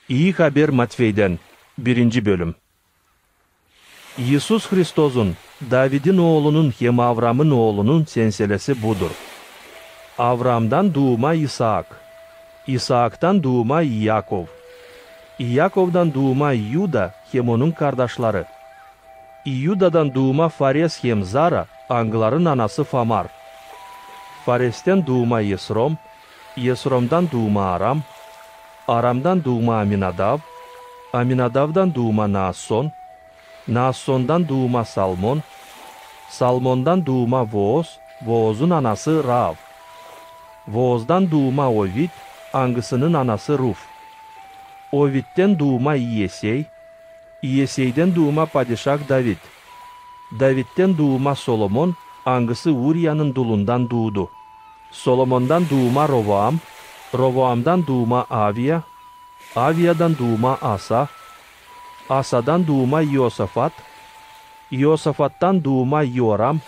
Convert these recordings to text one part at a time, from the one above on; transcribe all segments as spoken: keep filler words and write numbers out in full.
İi haber Matfeydän, birinci bölüm. İisus Hristozun, Davidin oolunun hem Avraamın oolunun senselesi budur. Avraamdan duuma İsaak, İsaaktan duuma İakov, İakovdan duuma İuda hem onun kardaşları, İudadan duuma Farez hem Zara, angıların anası Famar, Fareztän duuma Esrom, Esromdan duuma Aram, Aramdan duuma Aminadav, Aminadavdan duuma Naasson, Naassondan duuma Salmon, Salmondan duuma Vooz, Voozun anası Raav, Voozdan duuma Ovid, angısının anası Ruf, Ovidtän duuma İesey, İeseydän duuma padişah David, Davidtän duuma Solomon, angısı Uriyanın dulundan duudu, Solomondan duuma Rovoam, Rovoamdan duuma Aviya, Aviyadan duuma Asa, Asadan duuma İosafat, İosafattan duuma İoram,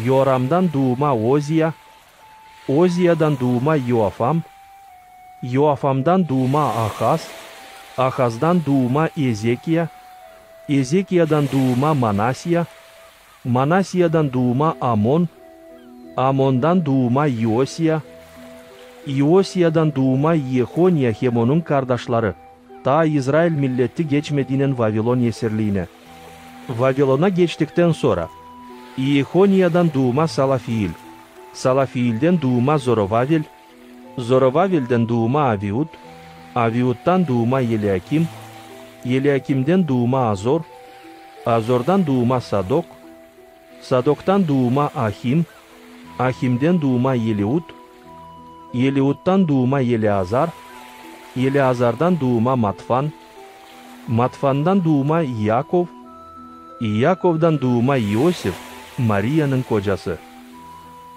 İoramdan duuma Oziya, Oziyadan duuma İoafam, İoafamdan duuma Ahaz, Ahazdan duuma Ezekiya, Ezekiyadan duuma Manasiya, Manasiyadan duuma Amon, Amondan duuma İosiya, İosiyadan duuma İehoniya hem onun kardaşları, taa İzrail milleti geçmediynän Vavilon esirliinä. Vavilona geçtiktän sora, İehoniyadan duuma Salafiil, Salafiildän duuma Zorovavel, Zorovavildän duuma Aviud, Aviuddan duuma Eliakim, Eliakimdän duuma Azor, Azordan duuma Sadok, Sadoktan duuma Ahim, Ahimdän duuma Eliud, Eliuddan duuma Eleazar, Eleazardan duuma Matfan, Matfandan duuma İakov, İakovdan duuma İosif, Mariyanın kocası.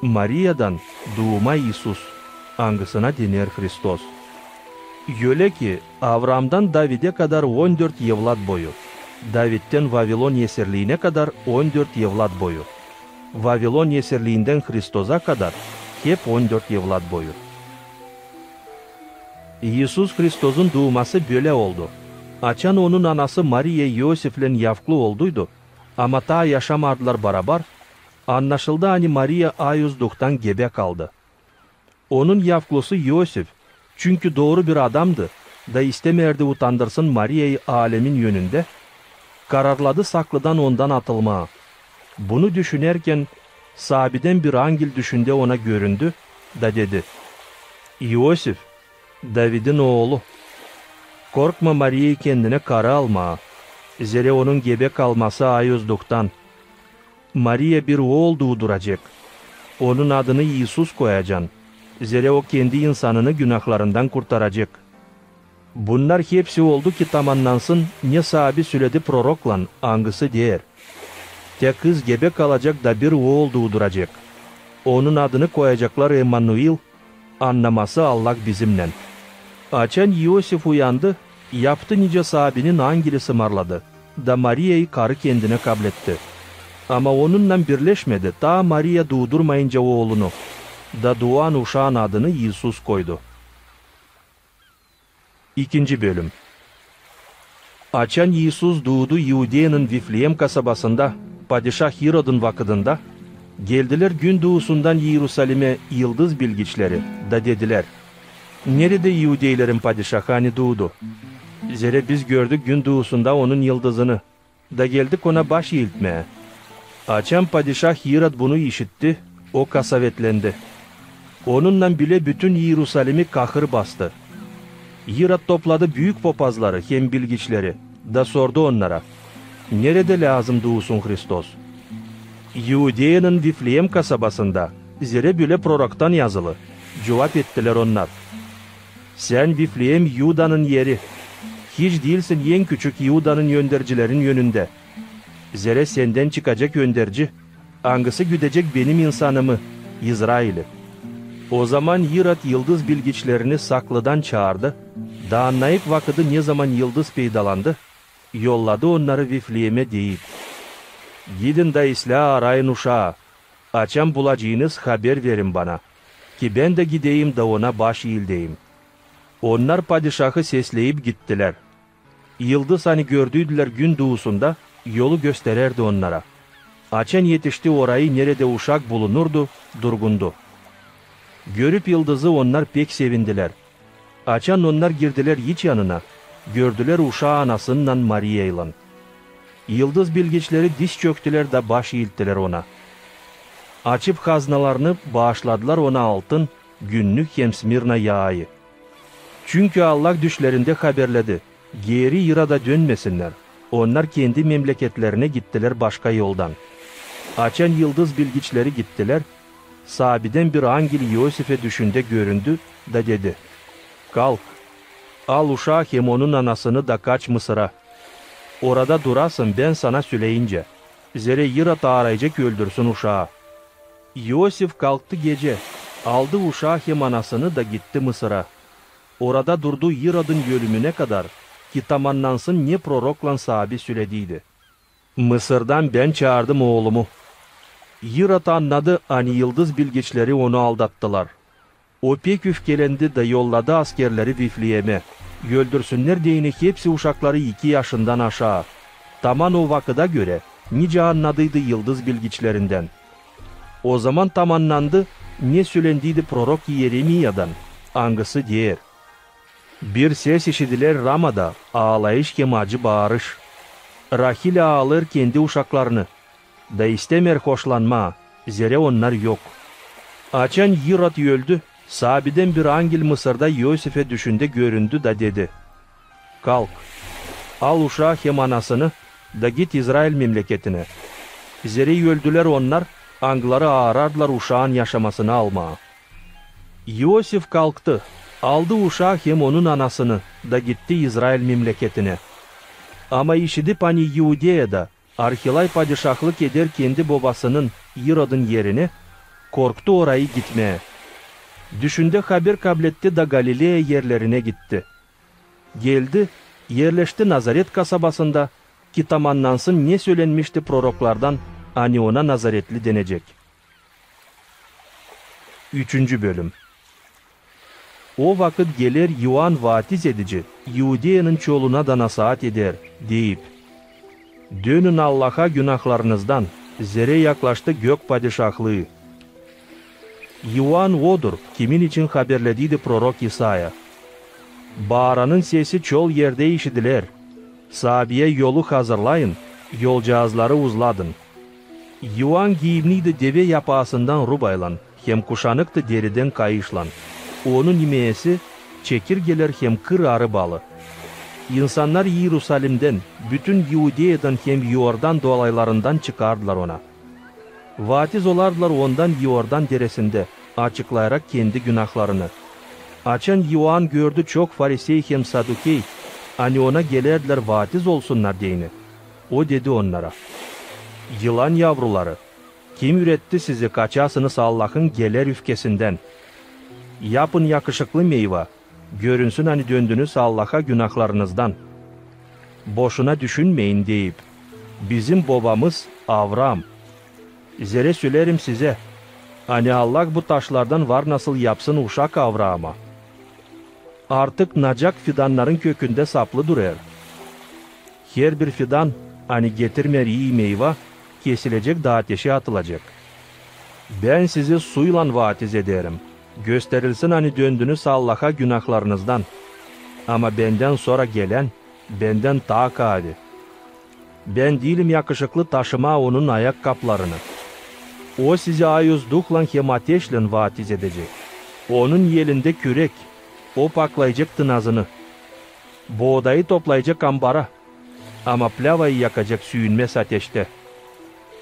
Mariyadan duuma İisus, angısına dener Hristos. Ölä ki, Avraamdan Davide kadar on dört evlat boyu, Davidtän Vavilon esirliinä kadar on dört evlat boyu, Vavilon esirliindän Hristoza kadar hep on dört evlat boyu. İisus Hristozun duuması bölä oldu. Açan onun anası Mariya İosiflän yavklu olduydu, ama taa yaşamardılar barabar, annaşıldı, ani Mariya Ayuz Duhtan gebä kaldı. Onun yavklusu İosif, çünkü dooru bir adamdı da istemärdi utandırsın Mariyayı alemin önündä, kararladı saklıdan ondan atılmaa. Bunu düşünärkän, Saabidän bir angel düşündä ona göründü da dedi: İosif, Davidin oolu, korkma Mariyayı kendinä karı almaa, zerä onun gebä kalması Ayuz Duhtan. Mariya bir ool duuduracek. Onun adını İisus koyacan, zerä o kendi insanını günahlarından kurtaracek. Bunnar hepsi oldu ki, tamannansın, ne Saabi söledi proroklan, angısı deer: Tä kız gebä kalacek da bir ool duuduracek. Onun adını koyaceklar Emmanuil, annaması Allah bizimnän. Açan İosif uyandı, yaptı, nicä Saabinin angeli sımarladı, da Mariyayı karı kendinä kabletti. Ama onunnan birleşmedi, taa Mariya duudurmayınca oolunu, da duuan uşaan adını İisus koydu. İkinci bölüm. Açan İisus duudu İudeyanın Vifleem kasabasında, padişah İrodun vakıdında, geldilär günduusundan İerusalimä yıldız bilgiçleri da dedilär: Neredä iudeylerin padişahı, ani duudu? Zerä biz gördük günduusunda onun yıldızını da geldik ona baş iiltmää. Açan padişah İrod bunu işitti, o kasavetlendi. Onunnan bilä bütün İerusalimi kahır bastı. İrod topladı büük popazları hem bilgiçleri da sordu onnara: Neredä lääzım duusun Hristos? İudeyanın Vifleem kasabasında, zerä bölä proroktan yazılı, cuvap ettilär onnar. Sän Vifleem, İudanın eri, hiç diilsin en küçük İudanın öndercilerin önündä. Zerä sendän çıkacek önderci, angısı güdecek benim insanımı, İzraili. Ozaman İrod yıldız bilgiçlerini saklıdan çaardı, da annayıp vakıdı, nezaman yıldız peydalandı, yolladı onnarı Vifleemä deyip: Gidin da islää arayın uşaa, açan bulacınız, haber verin bana, ki bän dä gideyim da ona baş iildeyim. Onnar padişahı sesleyip gittilär. Yıldız, ani gördüydülär gün duusunda, yolu gösterärdi onnara. Açan etişti orayı, neredä uşak bulunurdu, durgundu. Görüp yıldızı, onnar pek sevindilär. Açan onnar girdilär iç yanına, gördülär uşaa anasınnan, Mariyaylan. Yıldız bilgiçleri diz çöktülär da baş iilttilär ona. Açıp haznalarını, baaşladılar ona altın, günnük hem smirna yaayı. Çünkü Allah düşlerindä haberledi, geeri İroda dönmesinnär, onnar kendi memleketlerinä gittilär başka yoldan. Açan yıldız bilgiçleri gittilär, Saabidän bir angel İosifä düşündä göründü da dedi: «Kalk, al uşaa hem onun anasını da kaç Mısıra. Orada durasın, bän sana söleyincä, zerä İrod aarayacek, öldürsün uşaa». İosif kalktı gecä, aldı uşaa hem anasını da gitti Mısıra. Orada durdu İrodun ölümünä kadar, ki tamannansın, ne proroklan Saabi sölediydi: «Mısırdan bän çaardım oolumu». İrod annadı, ani yıldız bilgiçleri onu aldattılar. O pek üfkelendi da yolladı askerleri Vifleemä, öldürsünnär deyni hepsi uşakları iki yaşından aşaa, taman o vakıda görä, nicä annadıydı yıldız bilgiçlerindän. Ozaman tamannandı, ne sölendiydi prorok İeremiyadan, angısı deer: «Bir ses işidiler Ramada, aalayış hem acı baarış. Rahil aalêêr kendi uşaklarını, da istämeer hoşlanmaa, zerä onnar yok». Açan İrod öldü, Saabidän bir angel Mısırda İosifä düşündä göründü da dedi: «Kalk, al uşaa hem anasını da git İzrail memleketinä. Zerä öldülär onnar, angıları aarardılar uşaan yaşamasını almaa». İosif kalktı, aldı uşaa hem onun anasını da gitti İzrail memleketinä. Ama işidip, ani İudeyada Arhilay padişahlık eder kendi bobasının İrodun erinä, korktu orayı gitmää. Düşündä haber kabletti da Galileya erlerinä gitti. Geldi, erleşti Nazaret kasabasında, ki tamannansın, ne sölenmişti proroklardan, ani ona Nazaretli denecek. Üçüncü bölüm. O vakıt geler İoan Vaatiz edici, İudeyanın çoluna da nasaat eder, deyip: «Dönün Allaha günahlarınızdan, zerä yaklaştı Gök Padişahlıı». İoan odur, kimin için haberlediydi prorok İsaya: «Baaranın sesi çol erdä işidiler: Saabiyä yolu hazırlayın, yolcaazları uzladın». İoan giiyimniydi devä yapaasından rubaylan hem kuşanıktı deridän kayışlan. Onun imeesi çekirgelär hem kır arı balı. İnsannar İerusalimdän, bütün İudeyadan hem İordan dolaylarından çıkardılar ona. Vaatiz olardılar ondan İordan deresindä, açıklayarak kendi günahlarını. Açan İoan gördü çok farisey hem sadukey, ani ona gelärdilär vaatiz olsunnar deyni, o dedi onnara: «Yılan yavruları, kim üretti sizi, kaçasınız Allahın geler üfkesindän? Yapın yakışıklı meyva, görünsün, ani döndünüz Allaha günahlarınızdan. Boşuna düşünmeyin deyip: bizim bobamız Avraam. Zerä söleerim sizä, ani Allah bu taşlardan var nasıl yapsın uşak Avraama. Artık nacak fidannarın kökündä saplı durêr. Herbir fidan, ani getirmeer ii meyva, kesilecek da ateşä atılacek. Bän sizi suylan vaatiz ederim, gösterilsin, ani döndünüz Allaha günahlarınızdan. Ama bendän sora gelän bendän taa kaavi. Bän diilim yakışıklı taşımaa onun ayak kaplarını. O sizi ayuz duhlan hem ateşlän vaatiz edecek. Onun elindä kürek, o paklayacek tınazını. Boodayı toplayacek ambara, ama plavayı yakacek süüyünmäz ateştä».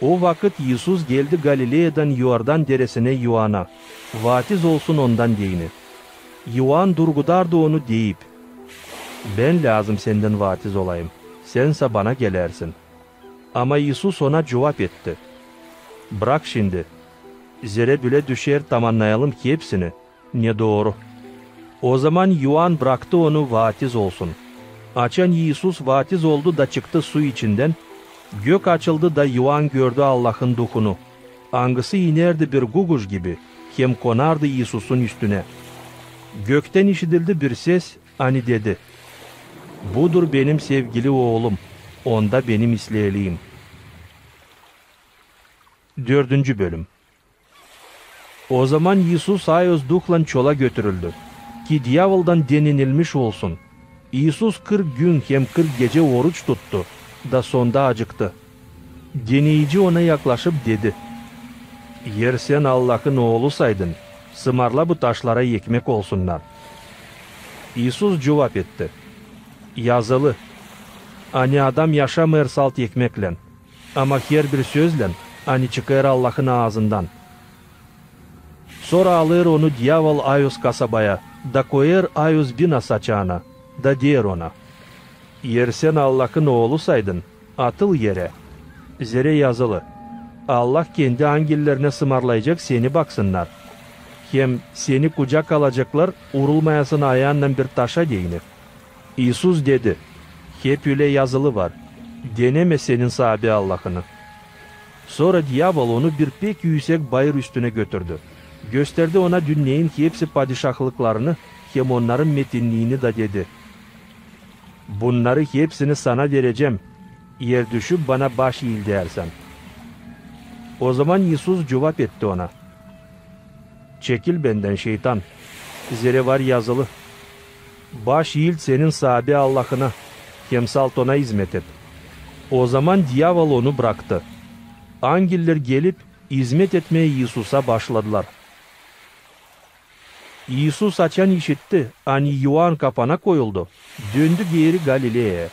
O vakıt İisus geldi Galileyadan İordan deresinä İoana, vaatiz olsun ondan deyni. İoan durgudardı onu deyip: «Bän lääzım sendän vaatiz olayım, sän sä bana gelärsin». Ama İisus ona cuvap etti: «Brak şindi, zerä bölä düşer tamannayalım hepsini, ne dooru». Ozaman İoan braktı onu vaatiz olsun. Açan İisus vaatiz oldu da çıktı su içindän, gök açıldı da İoan gördü Allahın Duhunu, angısı inärdi bir guguş gibi hem konardı İisusun üstünä. Göktän işidildi bir ses, ani dedi: "Budur benim sevgili Oolum, onda benim isleeliyim." Dördüncü bölüm. Ozaman İisus ayoz duhlan çola götürüldü, ki diavoldan denenilmiş olsun. İisus kırk gün hem kırk gecä oruç tuttu, da sonda acıktı. Deneyici Ona yaklaşıp dedi: "Eer Sän Allahın Oolusaydın, sımarla bu taşlara ekmek olsunnar." İisus cuvap etti: "Yazılı, ani adam yaşamêêr salt ekmeklän, ama herbir sözlän, ani çıkêr Allahın aazından." Sora alêr Onu diavol ayoz kasabaya, da koyêr ayoz bina saçaana, da deer ona: "Eer Sän Allahın Oolusaydın, atıl erä. Zerä yazılı: Allah Kendi angellerinä sımarlayacek seni baksınnar. Hem seni kucak alaceklar, urulmayasın ayaannan bir taşa deyni." İisus dedi: "Hep ölä yazılı var: 'Denemä senin saabi Allahını.'" Sora diavol Onu bir pek üüsek bayır üstünä götürdü, gösterdi Ona dünneyin hepsi padişahlıklarını hem onnarın metinniini da dedi: "Bunnarı hepsini sana verecäm, eer düşüp Bana baş iildeersän." Ozaman İisus cuvap etti ona: "Çekil Bendän, şeytan! Zerä var yazılı: 'Baş iilt senin saabi Allahına hem salt Ona izmet et.'" Ozaman diavol Onu braktı. Angeller gelip, izmet etmää İisusa başladılar. İisus, açan işitti, ani İoan kapana koyuldu, döndü geeri Galileyaya.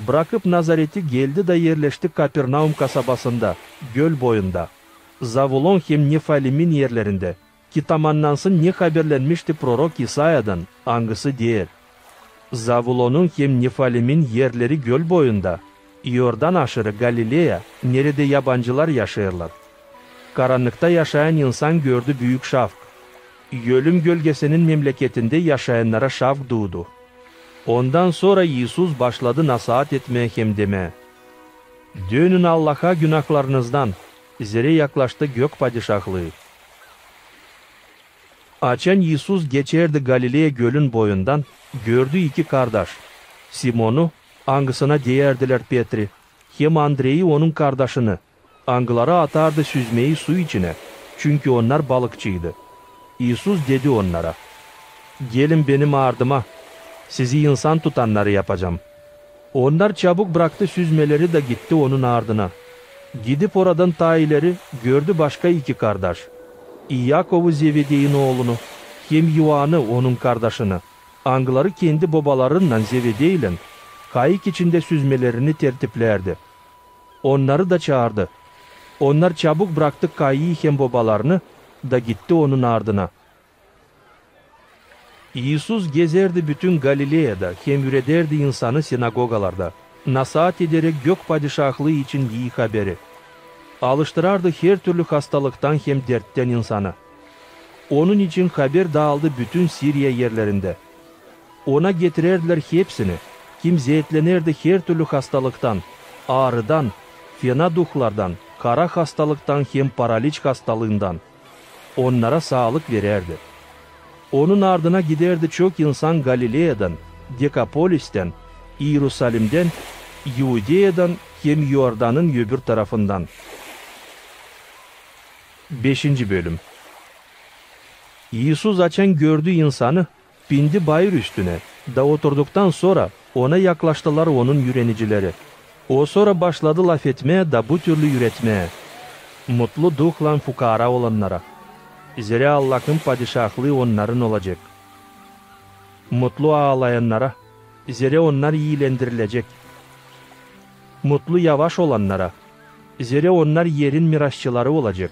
Brakıp Nazareti, geldi da erleşti Kapernaum kasabasında, göl boyunda, Zavulon hem Nefalimin erlerindä, ki tamannansın, ne haberlenmişti prorok İsayadan, angısı deer: "Zavulonun hem Nefalimin erleri göl boyunda, İordan aşırı Galileya, neredä yabancılar yaşêêrlar. Karannıkta yaşayan insan gördü büük şavk. Ölüm gölgesinin memleketindä yaşayannara şavk duudu." Ondan sora İisus başladı nasaat etmää hem demää: "Dönün Allaha günahlarınızdan, zerä yaklaştı Gök Padişahlıı." Açan İisus geçärdi Galileya gölün boyundan, gördü iki kardaş: Simonu, angısına deyärdilär Petri, hem Andreyi, onun kardaşını, angıları atardı süzmeyi su içinä, çünkü onnar balıkçıydı. İisus dedi onnara: "Gelin Benim ardıma, sizi insan tutannarı yapacam." Onnar çabuk braktı süzmeleri da gitti Onun ardına. Gidip oradan taa ileri, gördü başka iki kardaş: İakovu, Zevedeyin oolunu, hem İoanı, onun kardaşını, angıları kendi bobalarınnan, Zevedeylän, kayık içindä süzmelerini tertiplärdi. Onnarı da çaardı. Onnar çabuk braktı kayıı hem bobalarını da gitti Onun ardına. İisus gezärdi bütün Galileyada hem üüredärdi insanı sinagogalarda, nasaat ederäk Gök Padişahlıı için ii haberi. Alıştırardı her türlü hastalıktan hem derttän insanı. Onun için haber daaldı bütün Siriya erlerindä. Ona getirärdilär hepsini, kim zeetlenerdi her türlü hastalıktan, aarıdan, fena duhlardan, kara hastalıktan hem paraliç hastalıından. Onnara saalık verärdi. Onun ardına gidärdi çok insan Galileyadan, Dekapolistän, İerusalimdän, İudeyadan hem İordanın öbür tarafından. Beşinci bölüm. İisus açan gördü insanı, pindi bayır üstünä, da oturduktan sora Ona yaklaştılar Onun üürenicileri. O sora başladı lafetmää da bu türlü üüretmää: Mutlu duhlan fukaara olannara, zerä Allahın Padişahlıı onnarın olacek. Mutlu aalayannara, zerä onnar iilendirilecek. Mutlu yavaş olannara, zerä onnar erin mirasçıları olacek.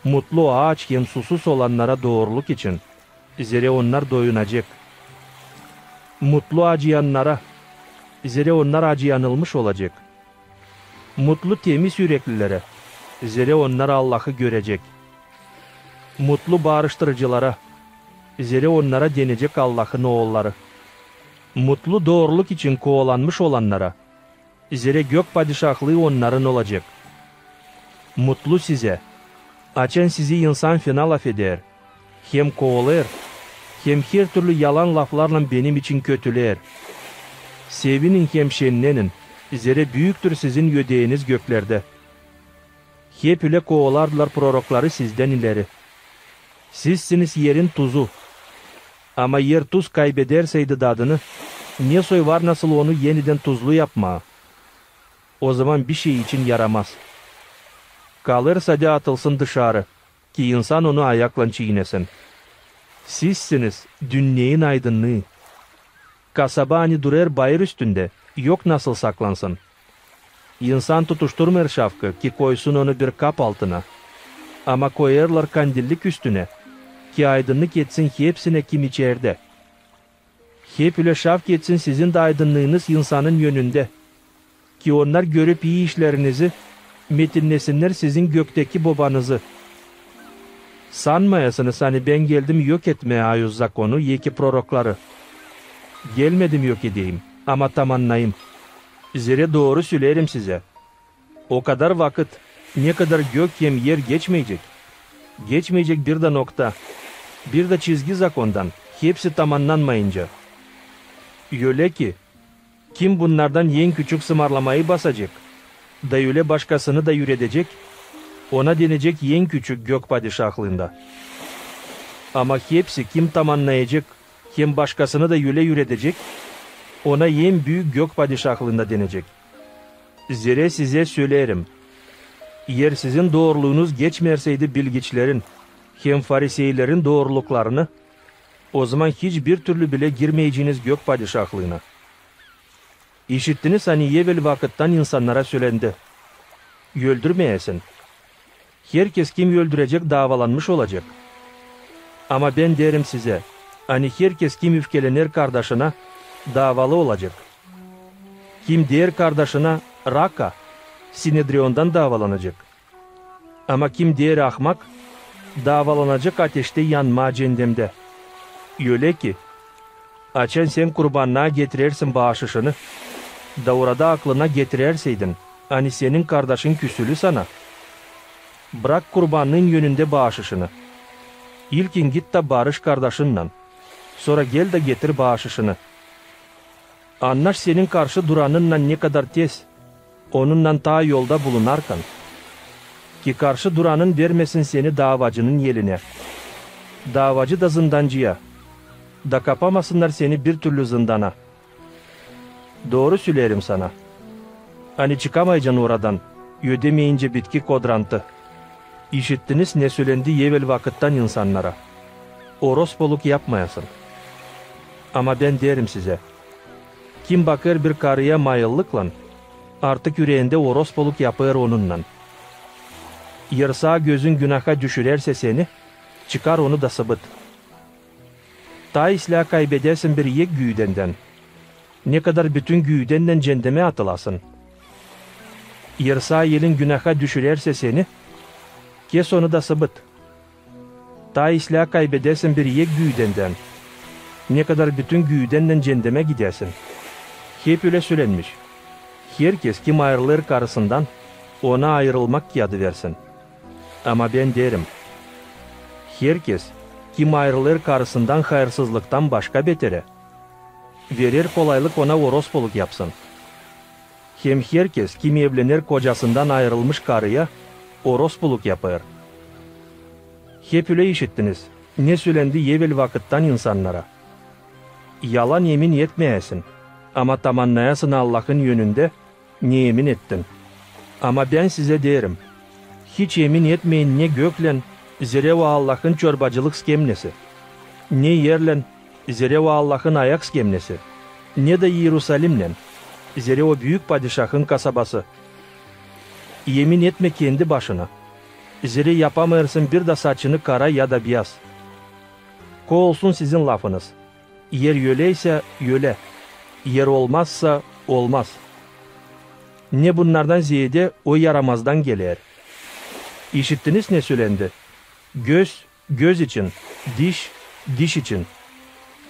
Mutlu aaç hem susus olannara dooruluk için, zerä onnar doyunacek. Mutlu acıyannara, zerä onnar acıyanılmış olacek. Mutlu temiz üreklilerä, zerä onnar Allahı görecek. Mutlu barıştırıcılara, zerä onnara denecek Allahın oolları. Mutlu dooruluk için koolanmış olannara, zerä Gök Padişahlıı onnarın olacek. Mutlu sizä, açan sizi insan fena lafeder hem kovalêr, hem hertürlü yalan laflarlan benim için kötüleer. Sevinin hem şennenin, zerä büüktür sizin ödeeniz göklerdä. Hep ölä kovalardılar prorokları sizdän ileri. Sizsiniz erin tuzu. Ama er tuz kaybederseydi dadını, ne soy var nasıl onu enidän tuzlu yapmaa? O zaman bişey için yaramaz. Kalêr sade atılsın dışarı, ki insan onu ayaklan çiinesin. Sizsiniz dünneyin aydınnıı. Kasaba, ani durêr bayır üstündä, yok nasıl saklansın. İnsan tutuşturmêêr şafkı, ki koysun onu bir kap altına, ama koyêrlar kandillik üstünä, ki aydınnık etsin hepsinä, kim içerdä. Hep ölä şafk etsin sizin dä aydınnıınız insanın önündä, ki onnar, görüp ii işlerinizi, metinnesinnär sizin göktäki Bobanızı. Sanmayasınız, ani bän geldim yok etmää ayuz zakonu ya ki prorokları. Gelmedim yok edeyim, ama tamannayım. Zerä dooru söleerim sizä, o kadar vakıt, ne kadar gök hem er geçmeyecek, geçmeyecek bir dä nokta, bir dä çizgi zakondan, hepsi tamannanmayınca. Ölä ki, kim bunnardan en küçük sımarlamayı basacek, da ölä başkasını da üüredecek, ona denecek en küçük Gök Padişahlıında. Ama hepsi, kim tamannayacek hem başkasını da ölä üüredecek, ona en büük Gök Padişahlıında denecek. Zerä sizä söleerim, eer sizin dooruluunuz geçmeerseydi bilgiçlerin hem fariseylerin dooruluklarını, o zaman hiç bir türlü bilä girmeyeceniz Gök Padişahlıına. İşittiniz, ani evel vakıttan insannara sölendi: öldürmeyäsin. Herkez, kim öldürecek, daavalanmış olacek. Ama bän deerim sizä, ani herkez, kim üfkelener kardaşına, daavalı olacek. Kim deer kardaşına: raka, Sinedriondan daavalanacek. Ama kim deer: ahmak, daavalanacek ateştä yanmaa cennemdä. Ölä ki, açan sän kurbanaa getirersin baaşışını, da orada aklına getirärseydin, ani senin kardaşın küsülü sana, brak kurbanın önündä baaşışını. İlkin git da barış kardaşınnan, sora gel da getir baaşışını. Annaş senin karşı duranınnan ne kadar tez, onunnan taa yolda bulunarkan, ki karşı duranın vermesin seni daavacının elinä, daavacı da zındancıya, da kapamasınnar seni bir türlü zındana. Dooru söleerim sana, ani çıkamayacan oradan, ödemeyincä bitki kodrantı. İşittiniz, ne sölendi evel vakıttan insannara: orospuluk yapmayasın. Ama bän deerim sizä, kim bakêr bir karıya mayıllıklan, artık üreendä orospuluk yapêr onunnan. Eer saa gözün günaha düşürärsä seni, çıkar onu da sıbıt. Taa islää kaybedäsin bir iek güüdendän, ne kadar bütün güüdennän cennemä atılasın. Eer saa elin günaha düşürärsä seni, kes onu da sıbıt. Taa islää kaybedäsin bir iek güüdendän, ne kadar bütün güüdennän cennemä gidäsin. Hep ölä sölenmiş: herkez, kim ayırılêr karısından, ona ayırılmak kiyadı versin. Ama bän deerim, herkez, kim ayırılêr karısından hayırsızlıktan başka beterä, verer kolaylık ona orospuluk yapsın. Hem herkez, kim evlener kocasından ayırılmış karıya, orospuluk yapêr. Hep ölä işittiniz, ne sölendi evel vakıttan insannara: yalan emin etmeyäsin, ama tamannayasın Allahın önündä, ne emin ettin. Ama bän sizä deerim, hiç emin etmeyin ne göklän, zerä o Allahın çorbacılık skemnesi, ne erlän, zerä o Allahın ayak skemnesi, ne dä İerusalimnän, zerä o büük Padişahın kasabası. Emin etmä kendi başını, zerä yapamêêrsın bir dä saçını kara ya da biyaz. Ko olsun sizin lafınız. Eer öläysä, ölä, eer olmazsa, olmaz. Ne bunnardan zeedä, o yaramazdan geler. İşittiniz, ne sölendi: göz göz için, diş diş için.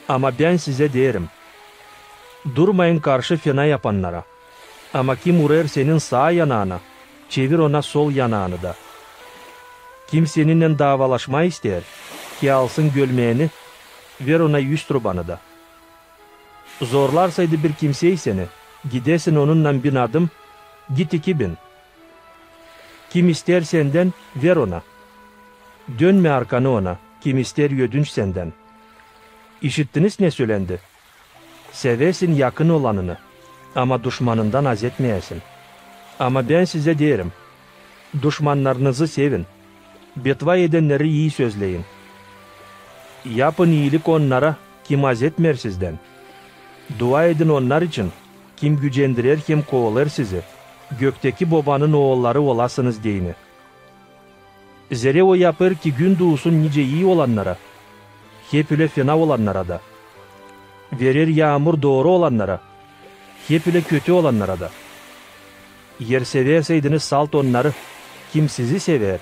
Ama bän sizä deerim, durmayın karşı fena yapannara. Ama kim urêr senin saa yanaana, çevir ona sol yanaanı da. Kim seninnän daavalaşmaa isteer, ki alsın gölmeeni, ver ona üz rubanı da. Zorlarsaydı bir kimsey seni, gidesin onunnan bin adım, git iki bin. Kim isteer sendän, ver ona. Dönme arkanı ona, kim isteer ödünç sendän. İşittiniz, ne sölendi: Sevesin yakın olanını, ama duşmanından azetmeyesin. Ama bän sizä deerim: duşmannarınızı sevin, bedua edenneri ii sözleyin. Yapın iilik onnara, kim azetmeer sizdän. Dua edin onnar için, kim gücendirer hem kovalêr sizi, gökteki Bobanın oolları olasınız deyni. Zerä o yapêr, ki gün duusun nicä ii olannara, hep ölä fena olannara da. Verer yaamur dooru olannara, hep ölä kötü olannara da. Eer severseydiniz salt onnarı, kim sizi sever,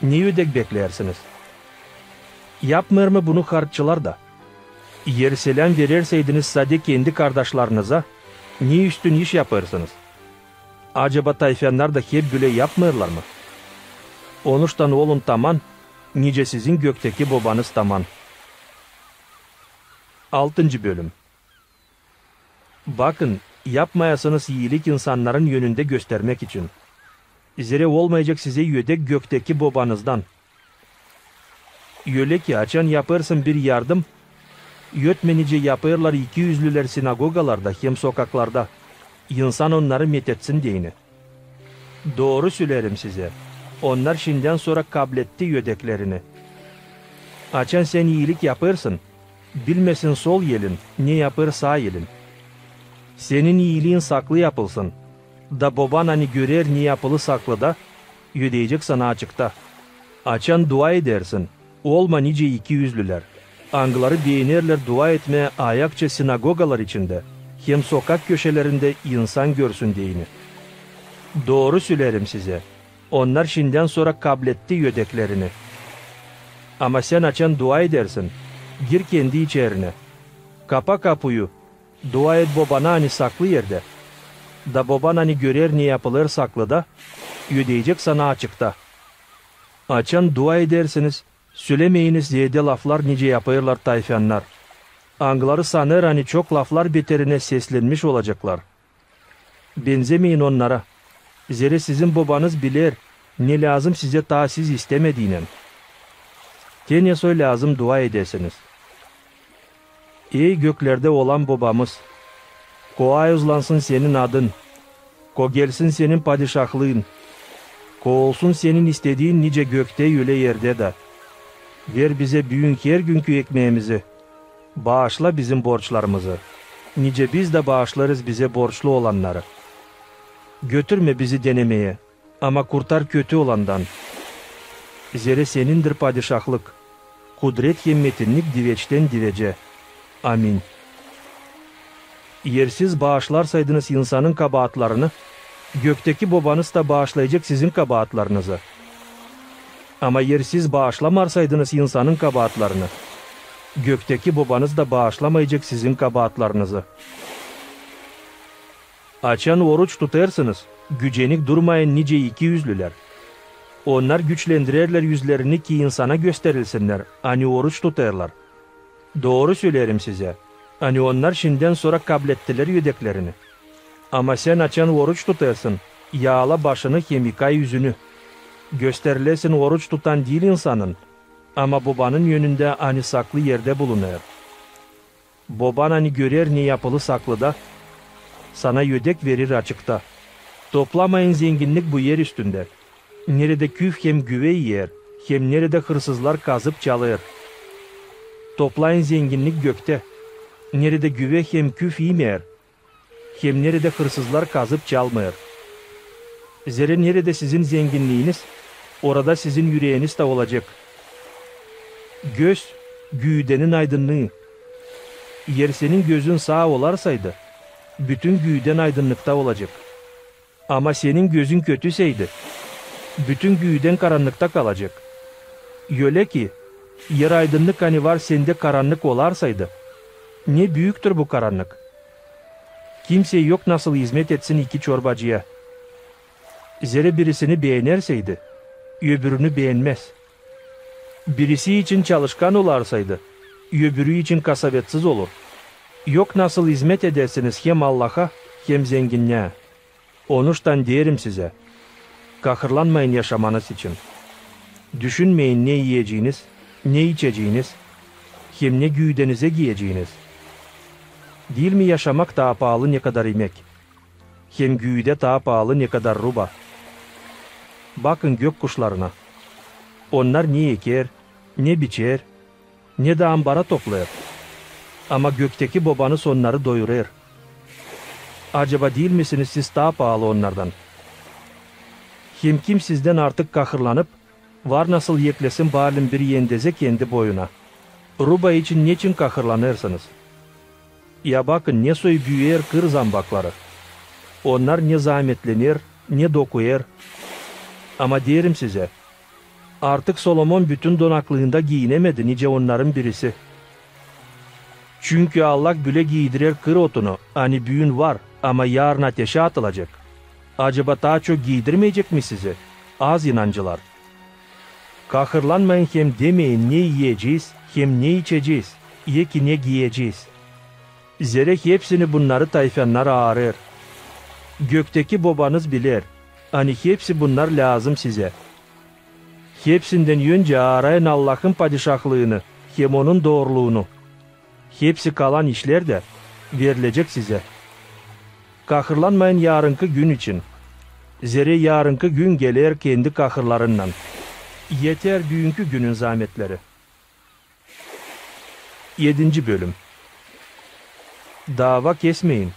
ne ödek bekleersiniz? Yapmêêr mı bunu harççılar da? Eer selam vererseydiniz sade kendi kardaşlarınıza, ne üstün iş yapêrsınız? Acaba tayfannar da hep bölä yapmêêrlar mı? Onuştan olun taman, nicä sizin gökteki Bobanız taman. Altıncı bölüm. Bakın, yapmayasınız iilik insannarın önündä göstermäk için. Zerä olmayacek sizä ödek gökteki Bobanızdan. Ölä ki, açan yapêrsın bir yardım, ötmä nicä yapêrlar ikiüzlülär sinagogalarda hem sokaklarda, insan onnarı metetsin deyni. Dooru söleerim sizä, onnar şindän sora kabletti ödeklerini. Açan sän iilik yapêrsın, bilmesin sol elin, ne yapêr saa elin. Senin iiliin saklı yapılsın, da Boban, ani görer, ne yapılı saklıda, ödeyecek sana açıkta. Açan dua edersin, olma nicä ikiüzlülär, angıları beenerlär dua etmää ayakça sinagogalar içindä hem sokak köşelerindä, insan görsün deyni. Dooru söleerim sizä, onnar şindän sora kabletti ödeklerini. Ama sän açan dua edersin, gir kendi içerinä, kapa kapuyu, dua et Bobana, ani saklı erdä, da Boban, ani görer, ne yapılêr saklıda, ödeyecek sana açıkta. Açan dua edersiniz, sölemeyiniz zeedä laflar, nicä yapêrlar tayfannar, angıları sanêr, ani çok laflar beterinä seslenmiş olaceklar. Benzemeyin onnara, zerä sizin Bobanız biler, ne lääzım sizä taa siz istämediynän. Te ne soy lääzım dua edesiniz: Ey göklerdä olan Bobamız, koauzlansın Senin adın, kogelsin Senin padişahlıın, koolsun Senin istediin nicä göktä, ölä erdä dä. Ver bizä büün hergünkü ekmeemizi, baaşla bizim borçlarımızı, nicä biz dä baaşlêêrız bizä borçlu olannarı. Götürmä bizi denemeyä, ama kurtar kötü olandan. Zerä Senindir padişahlık, kudret hem metinnik diveçtän divecä. Amin. Eer siz baaşlarsaydınız insanın kabaatlarını, gökteki Bobanız da baaşlayacek sizin kabaatlarınızı. Ama eer siz baaşlamarsaydınız insanın kabaatlarını, gökteki Bobanız da baaşlamayacek sizin kabaatlarınızı. Açan oruç tutêrsınız, gücenik durmayın nicä ikiüzlülär. Onnar güçlendirerlär üzlerini, ki insana gösterilsinnär, ani oruç tutêrlar. Dooru söleerim sizä, ani onnar şindän sora kablettilär ödeklerini. Ama sän açan oruç tutêrsın, yaala başını hem yıka üzünü. Gösterilesin oruç tutan diil insanın, ama Bobanın önündä, ani saklı erdä bulunêr. Boban, ani görer, ne yapılı saklıda, sana ödek verir açıkta. Toplamayın zenginnik bu er üstündä, neredä küf hem güvä iyer, hem neredä hırsızlar kazıp çalêr. Toplayın zenginnik göktä, neredä güvä hem küf iimeer, hem neredä hırsızlar kazıp çalmêêr. Zerä neredä sizin zenginniiniz, orada sizin üreeniz tä olacek. Göz, güüdenin aydınnıı. Eer senin gözün saa olarsaydı, bütün güüden aydınnıkta olacek. Ama senin gözün kötüseydi, bütün güüden karannıkta kalacek. Ölä ki, eer aydınnık, ani var sendä, karannık olarsaydı, ne büüktür bu karannık! Kimsey yok nasıl izmet etsin iki çorbacıya. Zerä birisini beenerseydi, öbürünü beenmäz. Birisi için çalışkan olarsaydı, öbürü için kasavetsiz olur. Yok nasıl izmet edersiniz hem Allaha, hem zenginnää. Onuştan deerim sizä, kahırlanmayın yaşamanız için. Düşünmeyin, ne iyeceniz, ne içeceniz, hem ne güüdenizä giyeceniz. Diil mi yaşamak taa paalı nekadar imek, hem güüdä taa paalı nekadar ruba? Bakın gök kuşlarına. Onnar ne eker, ne biçer, ne dä ambara toplêêr. Ama gökteki Bobanız onnarı doyurêr. Acaba diil misiniz siz taa paalı onnardan? Hem kim sizdän artık kahırlanıp, var nasıl eklesin baalin bir endezä kendi boyuna? Ruba için neçin kahırlanêrsınız? Ya bakın, ne soy büüyer kır zambakları. Onnar ne zaametlener, ne dokuyêr. Ama deerim sizä, artık Solomon bütün donaklıında giinemedi nicä onnarın birisi. Çünkü Allah bölä giidirer kır otunu, ani büün var, ama yaarın ateşä atılacek. Acaba taa çok giidirmeyecek mi sizi, az inancılar? Kahırlanmayın hem demeyin, ne iyecez, hem ne içecez, ya ki ne giyecez. Zerä hepsini bunnarı tayfannar aarêr. Gökteki Bobanız biler, ani hepsi bunnar lääzım sizä. Hepsindän öncä aarayın Allahın padişahlıını hem onun dooruluunu. Hepsi kalan işlär dä verilecek sizä. Kahırlanmayın yaarınkı gün için. Zerä yaarınkı gün geler kendi kahırlarınnan. Eter büünkü günün zaametleri. Edinci bölüm. Daava kesmeyin.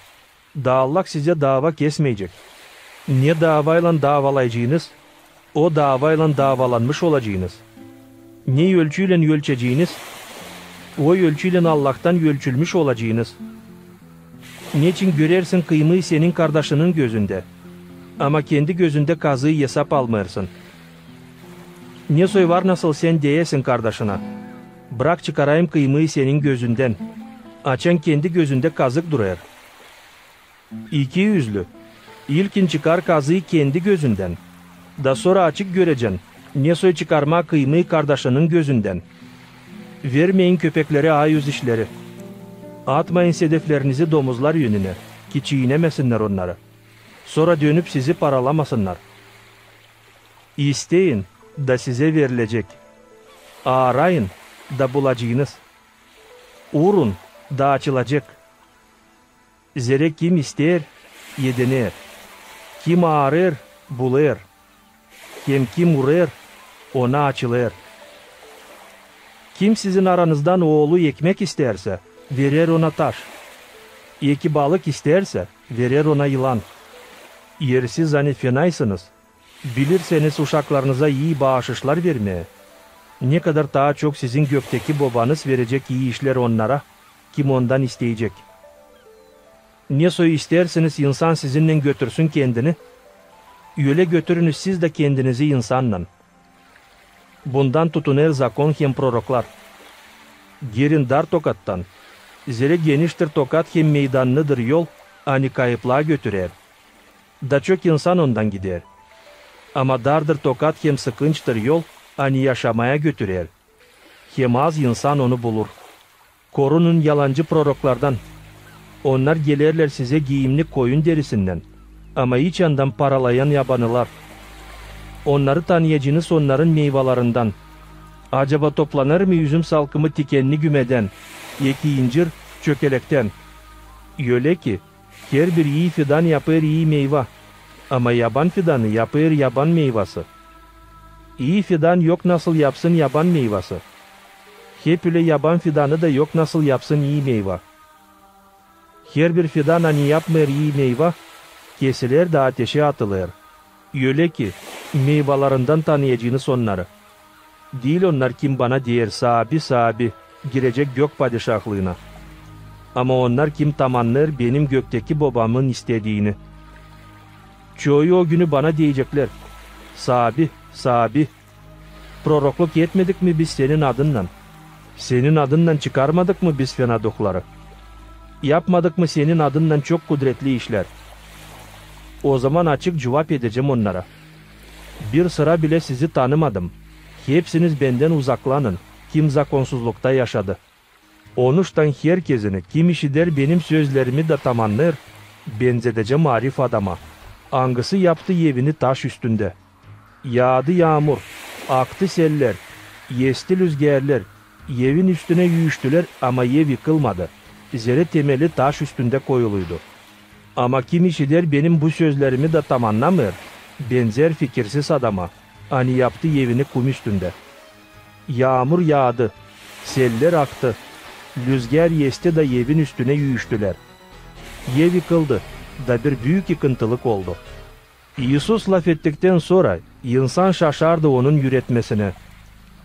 Da Allah sizä daava kesmeyecek. Ne daavaylan daavalaycınız, o daavaylan daavalanmış olacınız. Ne ölçüylän ölçeciniz, o ölçüylän Allahtan ölçülmüş olacınız. Neçin görersin kıymıı senin kardaşının gözündä, ama kendi gözündä kazıı esap almêêrsın? Ne soy var nasıl sän deyesin kardaşına: bırak çıkarayım kıymıı senin gözündän, açan kendi gözündä kazık durêr? İkiüzlü, ilkin çıkar kazıı kendi gözündän, da sora açık görecän, ne soy çıkarmaa kıymıı kardaşının gözündän. Vermeyin köpeklerä ayuz işleri. Atmayın sedeflerinizi domuzlar önünä, ki çiinemesinnär onnarı, sora dönüp sizi paralamasınnar. İsteyin, da sizä verilecek. Aarayın, da bulacınız. Urun, da açılacek. Zerä kim isteer, ediner. Kim aarêr, bulêr. Hem kim urêr, ona açılêr. Kim sizin aranızdan oolu ekmek isteersä, verer ona taş. Eki balık isteersä, verer ona yılan. Eer siz, ani fenaysınız, bilirseniz uşaklarınıza ii baaşışlar vermää, ne kadar taa çok sizin gökteki Bobanız verecek ii işlär onnara, kim ondan isteyecek. Ne soy isteersiniz insan sizinnän götürsün kendini, ölä götürünüz siz dä kendinizi insannan. Bundan tutunêr zakon hem proroklar. Girin dar tokattan, zerä geniştir tokat hem meydannıdır yol, ani kayıplaa götürer, da çok insan ondan gider. Ama dardır tokat hem sıkınçtır yol, ani yaşamaya götürer, hem az insan onu bulur. Korunun yalancı proroklardan. Onnar gelerlär sizä giimnik koyun derisindän, ama iç yandan paralayan yabanılar. Onnarı tanıyacınız onnarın meyvalarından. Acaba toplanêr mı üzüm salkımı tikenni gümedän, eki incir çökelektän? Ölä ki, herbir ii fidan yapêr ii meyva, ama yaban fidanı yapêr yaban meyvası. İi fidan yok nasıl yapsın yaban meyvası, hep ölä yaban fidanı da yok nasıl yapsın ii meyva. Herbir fidan, ani yapmêêr ii meyva, kesiler da ateşä atılêr. Ölä ki, meyvalarından tanıyacınız onnarı. Diil onnar, kim bana deer: Saabi, Saabi, girecek gök padişahlıına, ama onnar, kim tamannêêr benim gökteki Bobamın istediini. Çoyu o günü bana deyeceklär: Saabi, Saabi, prorokluk etmedik mi biz Senin adınnan? Senin adınnan çıkarmadık mı biz fena duhları? Yapmadık mı Senin adınnan çok kudretli işlär? Ozaman açık cuvap edecäm onnara: Bir sıra bilä sizi tanımadım. Hepsiniz bendän uzaklanın, kim zakonsuzlukta yaşadı. Onuştan herkezini, kim işider benim sözlerimi da tamannêr, benzedecäm arif adama, angısı yaptı evini taş üstündä. Yaadı yaamur, aktı seller, esti lüzgärlär, evin üstünä üüştülär, ama ev yıkılmadı, zerä temeli taş üstündä koyuluydu. Ama kim işider benim bu sözlerimi da tamannamêêr, benzär fikirsiz adama, ani yaptı evini kum üstündä. Yaamur yaadı, seller aktı, lüzgär esti da evin üstünä üüştülär. Ev yıkıldı, da bir büük yıkıntılık oldu. İisus lafettiktän sora insan şaşardı onun üüretmesinä.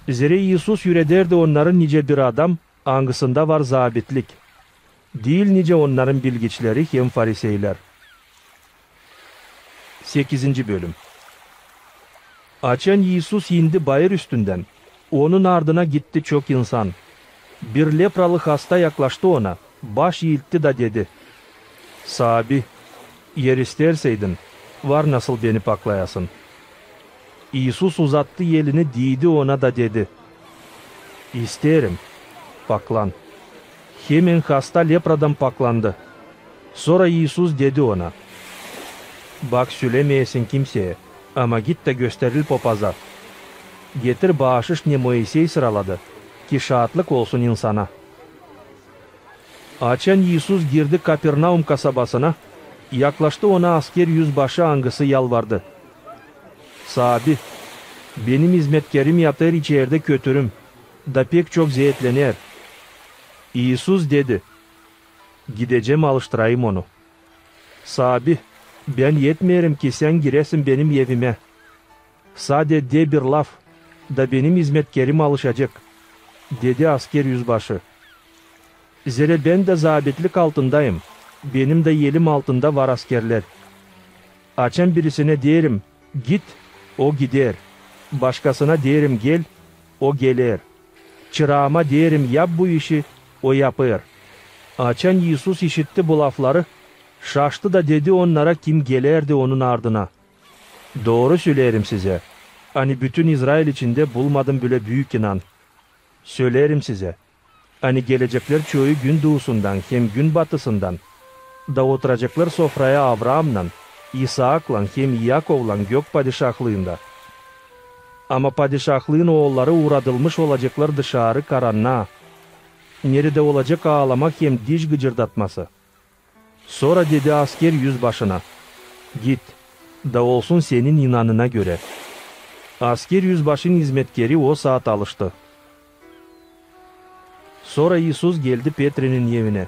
Zerä İisus üürederdi onnarı nicä bir adam, angısında var zaabitlik, diil nicä onnarın bilgiçleri hem fariseylär. Sekizinci bölüm. Açan İisus indi bayır üstündän, onun ardına gitti çok insan. Bir lepralı hasta yaklaştı ona, baş iiltti da dedi: "Saabi, eer isteerseydin, var nasıl beni paklayasın." İisus uzattı elini, diidi ona da dedi: "İsteerim, paklan." Hemen hasta lepradan paklandı. Sora İisus dedi ona: "Bak, sölämeyesin kimseyä, ama git da gösteril popaza. Getir baaşış, ne Moisey sıraladı, ki şaatlık olsun insana." Açan İisus girdi Kapernaum kasabasına, yaklaştı ona asker üzbaşı, angısı yalvardı: "Saabi, benim izmetkärim yatêr içerdä kötürüm, da pek çok zeetlener." İisus dedi: "Gidecäm, alıştırayım onu." "Saabi, bän etmeerim, ki sän giräsin benim evimä. Sade de bir laf, da benim izmetkärim alışacek," dedi asker üzbaşı. "Zerä bän dä zaabitlik altındayım, benim dä elim altında var askerlär. Açan birisinä deerim: 'Git,' o gider, başkasına deerim: 'Gel,' o geler, çıraama deerim: 'Yap bu işi,' o yapêr." Açan İisus işitti bu lafları, şaştı da dedi onnara, kim gelärdi onun ardına: "Dooru söleerim sizä, ani bütün İzrail içindä bulmadım bölä büük inan. Söleerim sizä, ani geleceklär çoyu günduusundan hem günbatısından, da oturaceklar sofraya Avraamnan, İsaaklan hem İakovlan gök padişahlıında. Ama padişahlıın oolları uuradılmış olaceklar dışarı karannaa, neredä olacek aalamak hem diş gıcırdatması." Sora dedi asker üzbaşına: "Git, da olsun senin inanına görä." Asker üzbaşın izmetkäri o saat alıştı. Sora İisus geldi Petrinin evinä.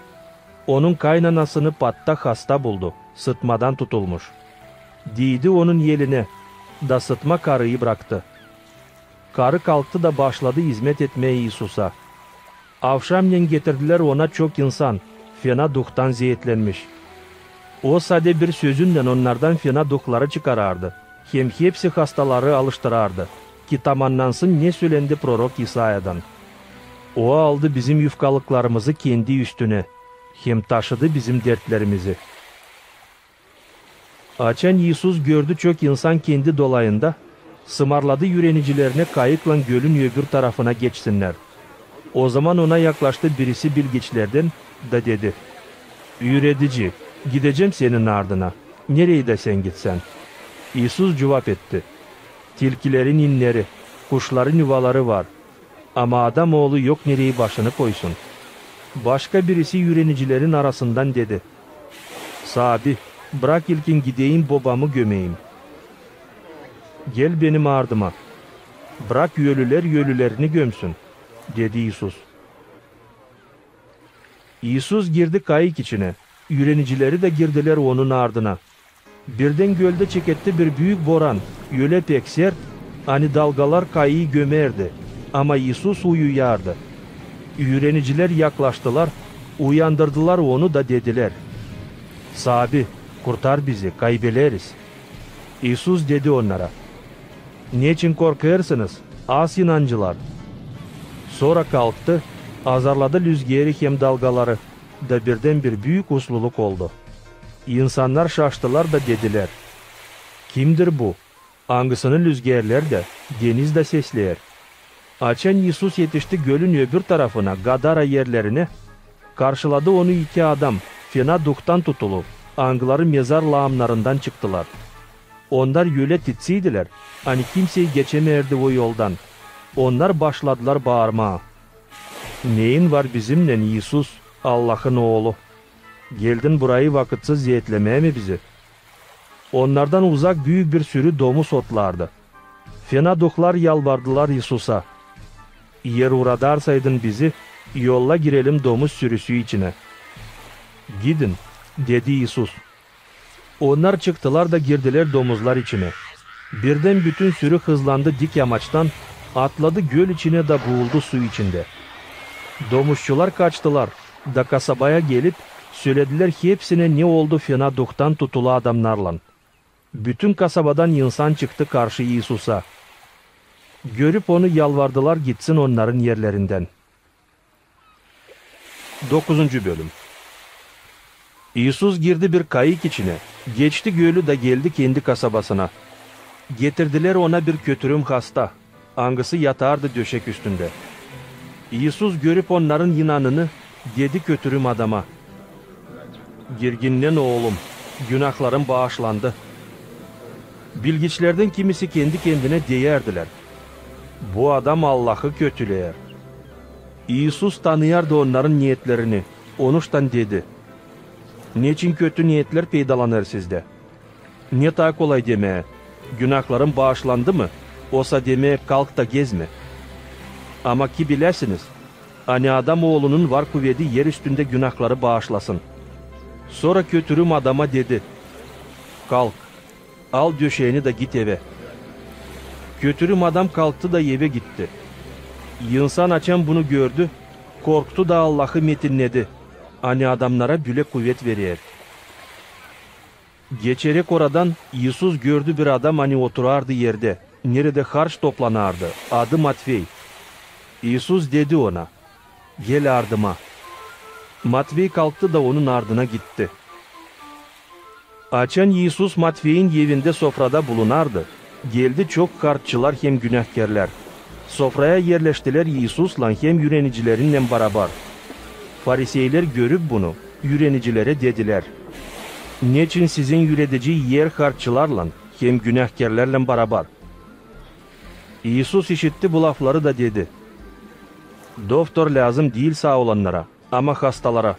Onun kaynanasını patta hasta buldu, sıtmadan tutulmuş. Diidi onun elinä, da sıtma karıyı braktı. Karı kalktı da başladı izmet etmää İisusa. Avşamnen getirdilär ona çok insan, fena duhtan zeetlenmiş. O sade bir sözünnän onnardan fena duhları çıkarardı, hem hepsi hastaları alıştırardı, ki tamannansın, ne sölendi prorok İsayadan: "O aldı bizim yufkalıklarımızı kendi üstünä, hem taşıdı bizim dertlerimizi." Açan İisus gördü çok insan kendi dolayında, sımarladı üürenicilerinä kayıklan gölün öbür tarafına geçsinnär. Ozaman ona yaklaştı birisi bilgiçlerdän da dedi: "Üüredici, gidecäm senin ardına, nereydä sän gitsän." İisus cuvap etti: "Tilkilerin inneri, kuşların yuvaları var, ama Adam Oolu yok nereyi başını koysun." Başka birisi üürenicilerin arasından dedi: "Saabi, brak ilkin gideyim, bobamı gömeyim." "Gel benim ardıma. Brak ölülär ölülerini gömsün," dedi İisus. İisus girdi kayık içinä, üürenicileri dä girdilär onun ardına. Birdän göldä çeketti bir büük boran, ölä pek sert, ani dalgalar kayıı gömerdi, ama İisus uyuyardı. Üürenicilär yaklaştılar, uyandırdılar onu da dedilär: "Saabi, kurtar bizi, kaybeleriz." İisus dedi onnara: "Neçin korkêrsınız, az inancılar?" Sora kalktı, azarladı lüzgeri hem dalgaları, da birdän bir büük usluluk oldu. İnsannar şaştılar da dedilär: "Kimdir bu, angısını lüzgerlär dä, deniz dä sesleer?" Açan İisus etişti gölün öbür tarafına, Gadara erlerinä, karşıladı Onu iki adam, fena duhtan tutulu, angıları mezar laamnarından çıktılar. Onnar ölä titsiydilär, ani kimsey geçämeerdi o yoldan. Onnar başladılar baarmaa: "Neyin var bizimnän, İisus, Allahın Oolu? Geldin burayı vakıtsız zeetlemää mi bizi?" Onnardan uzak büük bir sürü domuz otlardı. Fena duhlar yalvardılar İisusa: "Eer uradarsaydın bizi, yolla girelim domuz sürüsü içinä." "Gidin," dedi İisus. Onnar çıktılar da girdilär domuzlar içinä. Birdän bütün sürü hızlandı dik yamaçtan, atladı göl içinä da buuldu su içindä. Domuzçular kaçtılar da kasabaya gelip, söledilär hepsinä, ne oldu fena duhtan tutulu adamnarlan. Bütün kasabadan insan çıktı karşı İisusa. Görüp Onu, yalvardılar gitsin onnarın erlerindän. Dokuzuncu bölüm. İisus girdi bir kayık içinä, geçti gölü da geldi kendi kasabasına. Getirdilär Ona bir kötürüm hasta, angısı yatardı döşek üstündä. İisus, görüp onnarın inanını, dedi kötürüm adama: "Girginnän, oolum, günahların baışlandı." Bilgiçlerdän kimisi kendi-kendinä deyärdilär: "Bu adam Allahı kötüleer." İisus tanıyardı onnarın neetlerini, onuştan dedi: "Neçin kötü neetlär peydalanêr sizdä? Ne taa kolay demää: 'Günahların baışlandı' mı, osa demää: 'Kalk da gez' mi? Ama ki biläsiniz, ani Adam Oolunun var kuvedi er üstündä günahları baışlasın." Sora kötürüm adama dedi: "Kalk, al döşeeni da git evä." Kötürüm adam kalktı da evä gitti. İnsan, açan bunu gördü, korktu da Allahı metinnedi, ani adamnara bölä kuvet verer. Geçeräk oradan, İisus gördü bir adam, ani oturardı erdä, neredä harç toplanardı, adı Matvey. İisus dedi ona: "Gel ardıma." Matvey kalktı da Onun ardına gitti. Açan İisus Matveyin evindä sofrada bulunardı, geldi çok harççılar hem günahkerlär. Sofraya erleştilär İisuslan hem üürenicilerinnän barabar. Fariseyler, görüp bunu, üürenicilerä dedilär: "Neçin sizin üüredici iyer harççılarlan hem günahkerlärlän barabar?" İisus işitti bu lafları da dedi: "Doftor lääzım diil saa olannara, ama hastalara.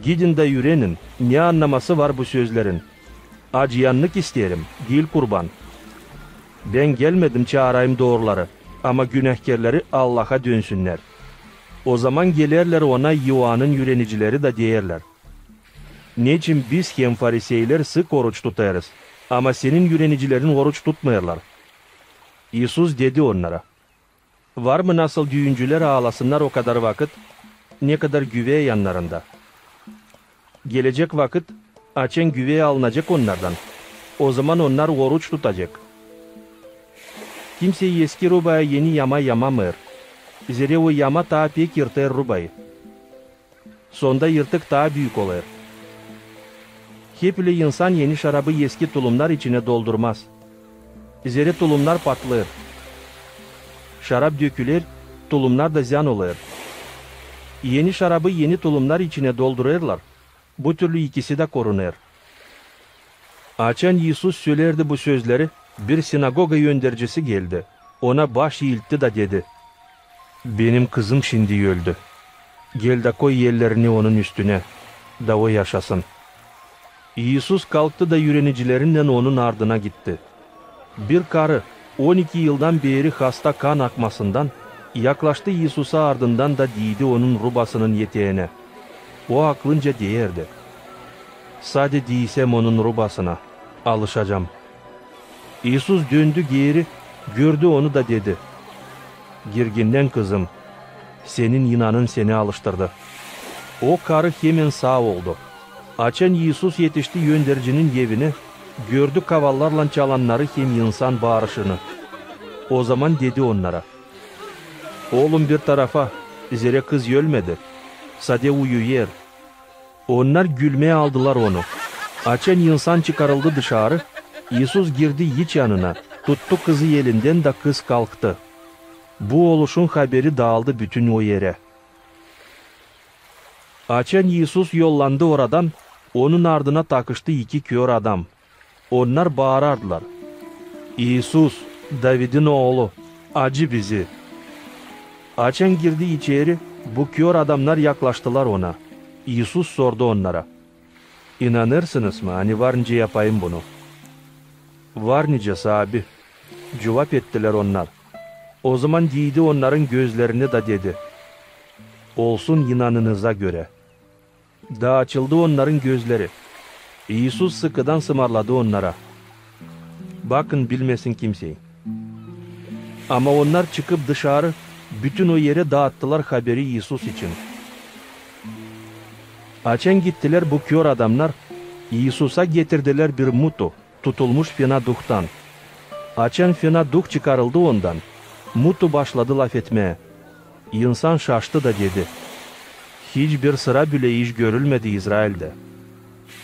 Gidin da üürenin, ne annaması var bu sözlerin: 'Acıyannık isteerim, diil kurban.' Bän gelmedim çaarayım dooruları, ama günahkerleri Allaha dönsünnär." Ozaman gelerlär Ona İoannın üürenicileri da deerlär: "Neçin biz hem fariseyler sık oruç tutêrız, ama Senin üürenicilerin oruç tutmêêrlar?" İisus dedi onnara: "Var mı nasıl düüncülär aalasınnar o kadar vakıt, ne kadar güvä yannarında? Gelecek vakıt, açan güvä alınacek onnardan, ozaman onnar oruç tutacek. Kimsey eski rubaya eni yama yamamêêr, zerä o yama taa pek yırtêr rubayı. Sonda yırtık taa büük olêr. Hep ölä insan eni şarabı eski tulumnar içinä doldurmaz. Zerä tulumnar patlêêr. Şarap döküler, tulumnar da zyan olêr. Eni şarabı eni tulumnar içinä doldurêrlar, bu türlü ikisi dä korunêr." Açan İisus sölärdi bu sözleri, bir sinagoga öndercisi geldi, Ona baş iiltti da dedi: "Benim kızım şindi öldü. Gel da koy ellerini onun üstünä, da o yaşasın." İisus kalktı da üürenicilerinnän Onun ardına gitti. Bir karı, on iki yıldan beeri hasta kan akmasından, yaklaştı İisusa ardından da diidi Onun rubasının eteeginä. O aklınca deyärdi: "Sade diisäm Onun rubasına, alışacam." İisus döndü geeri, gördü onu da dedi: "Girginnän, kızım, senin inanın seni alıştırdı." O karı hemen saa oldu. Açan İisus etişti öndercinin evinä, gördü kavallarlan çalannarı hem insan baarışını. Ozaman dedi onnara: "Olun bir tarafa, zerä kız ölmedi, sade uyuyêr." Onnar gülmää aldılar Onu. Açan insan çıkarıldı dışarı, İisus girdi iç yanına, tuttu kızı elindän da kız kalktı. Bu oluşun haberi daaldı bütün o erä. Açan İisus yollandı oradan, Onun ardına takıştı iki kör adam. Onnar baarardılar: "İisus, Davidin Oolu, acı bizi!" Açan girdi içeri, bu kör adamnar yaklaştılar Ona. İisus sordu onnara: "İnanêrsınız mı, ani var nicä yapayım bunu?" "Var nicä, Saabi," cuvap ettilär onnar. Ozaman diidi onnarın gözlerinä da dedi: "Olsun inanınıza görä." Da açıldı onnarın gözleri. İisus sıkıdan sımarladı onnara: "Bakın, bilmesin kimsey." Ama onnar, çıkıp dışarı, bütün o erä daattılar haberi İisus için. Açan gittilär bu kör adamnar, İisusa getirdilär bir mutu, tutulmuş fena duhtan. Açan fena duh çıkarıldı ondan, mutu başladı lafetmää. İnsan şaştı da dedi: "Hiç bir sıra bölä iş görülmedi İzraildä."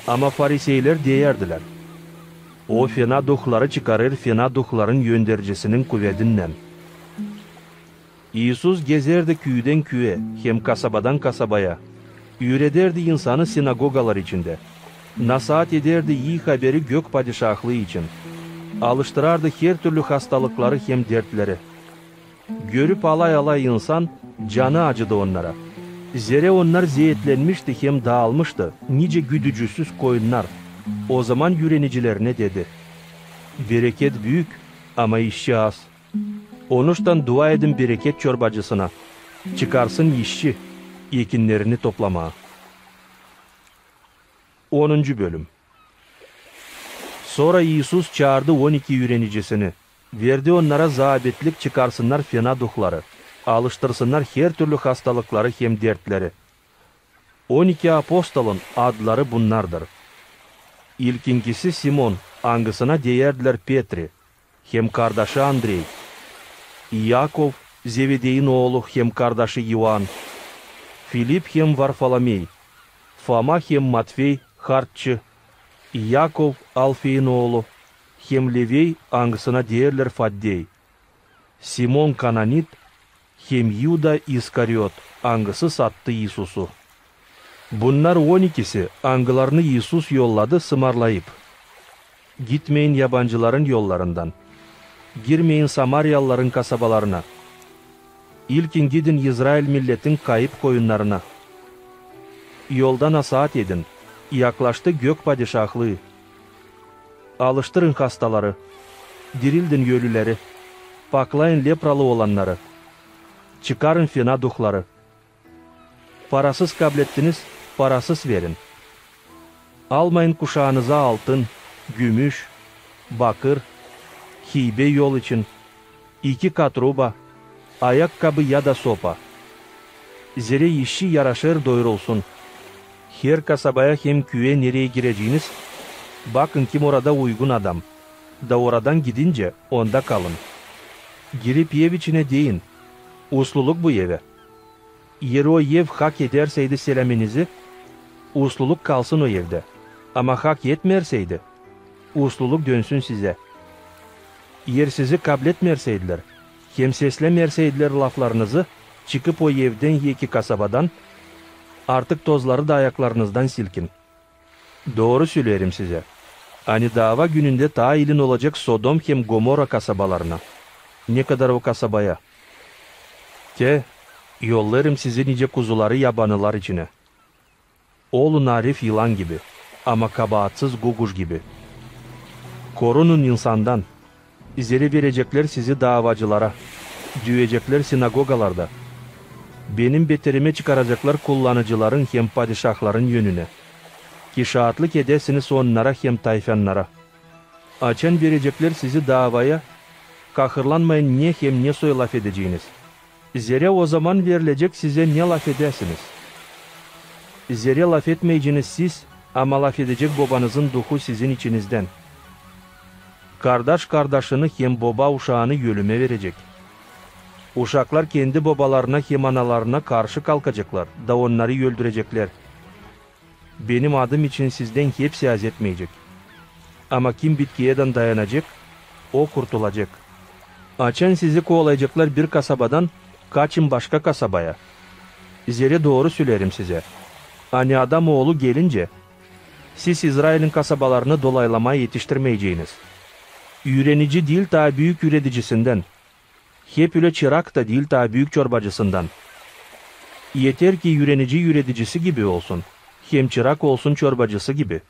Ama fariseylär deyärdilär: "O fena duhları çıkarêr fena duhların yöndercisinin kuvedindän." İisus gezärdi küüdän küüyä hem kasabadan kasabaya, üüredärdi insanı sinagogalar içindä, nasaat edärdi ii haberi Gök Padişahlıı için, alıştırardı hertürlü hastalıkları hem dertleri. Görüp alay-alay insan, canı acıdı onnara. Zerä onnar zeetlenmişti hem daalmıştı, nicä güdücüsüz koyunnar. Ozaman üürenicilerinä dedi: "Bereket büük, ama işçi az. Onuştan dua edin bereket çorbacısına, çıkarsın işçi ekinnerini toplamaa." Onuncu bölüm. Sora İisus çaardı on iki üürenicini, verdi onnara zaabitlik çıkarsınnar fena duhları, alıştırsınnar hertürlü hastalıkları hem dertleri. On iki apostolun adları bunnardır: İlkinkisi Simon, angısına deyärdilär Petri, hem kardaşı Andrey, İakov, Zevedeyin oolu hem kardaşı İoan, Filip hem Varfolomey, Foma hem Matfey harççı, İakov, Alfeyin oolu, hem Levey, angısına deyärdilär Faddey, Simon Kananit hem İuda İskariot, angısı sattı İisusu. Bunnar on ikisi, angılarını İisus yolladı sımarlayıp: "Gitmeyin yabancıların yollarından, girmeyin samariyalıların kasabalarına. İlkin gidin İzrail milletin kayıp koyunnarına." Yolda nasaat edin: "Yaklaştı Gök Padişahlıı." Alıştırın hastaları, dirildin ölüleri, paklayın lepralı olannarı, çıkarın fena duhları. Parasız kablettiniz, parasız verin. Almayın kuşaanıza altın, gümüş, bakır, hiybä yol için, iki katruba, ayakkabı ya da sopa. Zerä işçi yaraşêr doyurulsun. Her kasabaya hem küüyä, nereyi gireceniz, bakın, kim orada uygun adam, da oradan gidincä, onda kalın. Girip ev içinä, deyin: "Usluluk bu evä." Eer o ev hak edärseydi seläminizi, usluluk kalsın o evdä, ama hak etmeerseydi, usluluk dönsün sizä. Eer sizi kabletmeerseydilär hem seslämeerseydilär laflarınızı, çıkıp o evdän eki kasabadan, artık tozları da ayaklarınızdan silkin. Dooru söleerim sizä, ani daava günündä taa ilin olacek Sodom hem Gomorra kasabalarına, nekadar o kasabaya. Te, yollêêrım sizi nicä kuzuları yabanılar içinä. Olun arif yılan gibi, ama kabaatsız guguş gibi. Korunun insandan, zerä vereceklär sizi daavacılara, düüyeceklär sinagogalarda. Benim beterimä çıkaraceklar kullanıcıların hem padişahların önünä, ki şaatlık edäsiniz onnara hem tayfannara. Açan vereceklär sizi daavaya, kahırlanmayın, ne hem ne soy lafedeceniz. Zerä ozaman verilecek sizä, ne lafedäsiniz. Zerä lafetmeyceniz siz, ama lafedecek Bobanızın Duhu sizin içinizdän. Kardaş kardaşını hem boba uşaanı ölümä verecek. Uşaklar kendi bobalarına hem analarına karşı kalkaceklar da onnarı öldüreceklär. Benim adım için sizdän hepsi azetmeyecek. Ama kim bitkiyädän dayanacek, o kurtulacek. Açan sizi kovalayaceklar bir kasabadan, kaçın başka kasabaya. Zerä dooru söleerim sizä, ani Adam Oolu gelincä, siz İzrailin kasabalarını dolaylamaya etiştirmeyeceniz. Üürenici diil taa büük üüredicisinden, hep ölä çırak ta diil taa büük çorbacısından. Eter ki üürenici üüredicisi gibi olsun, hem çırak olsun çorbacısı gibi.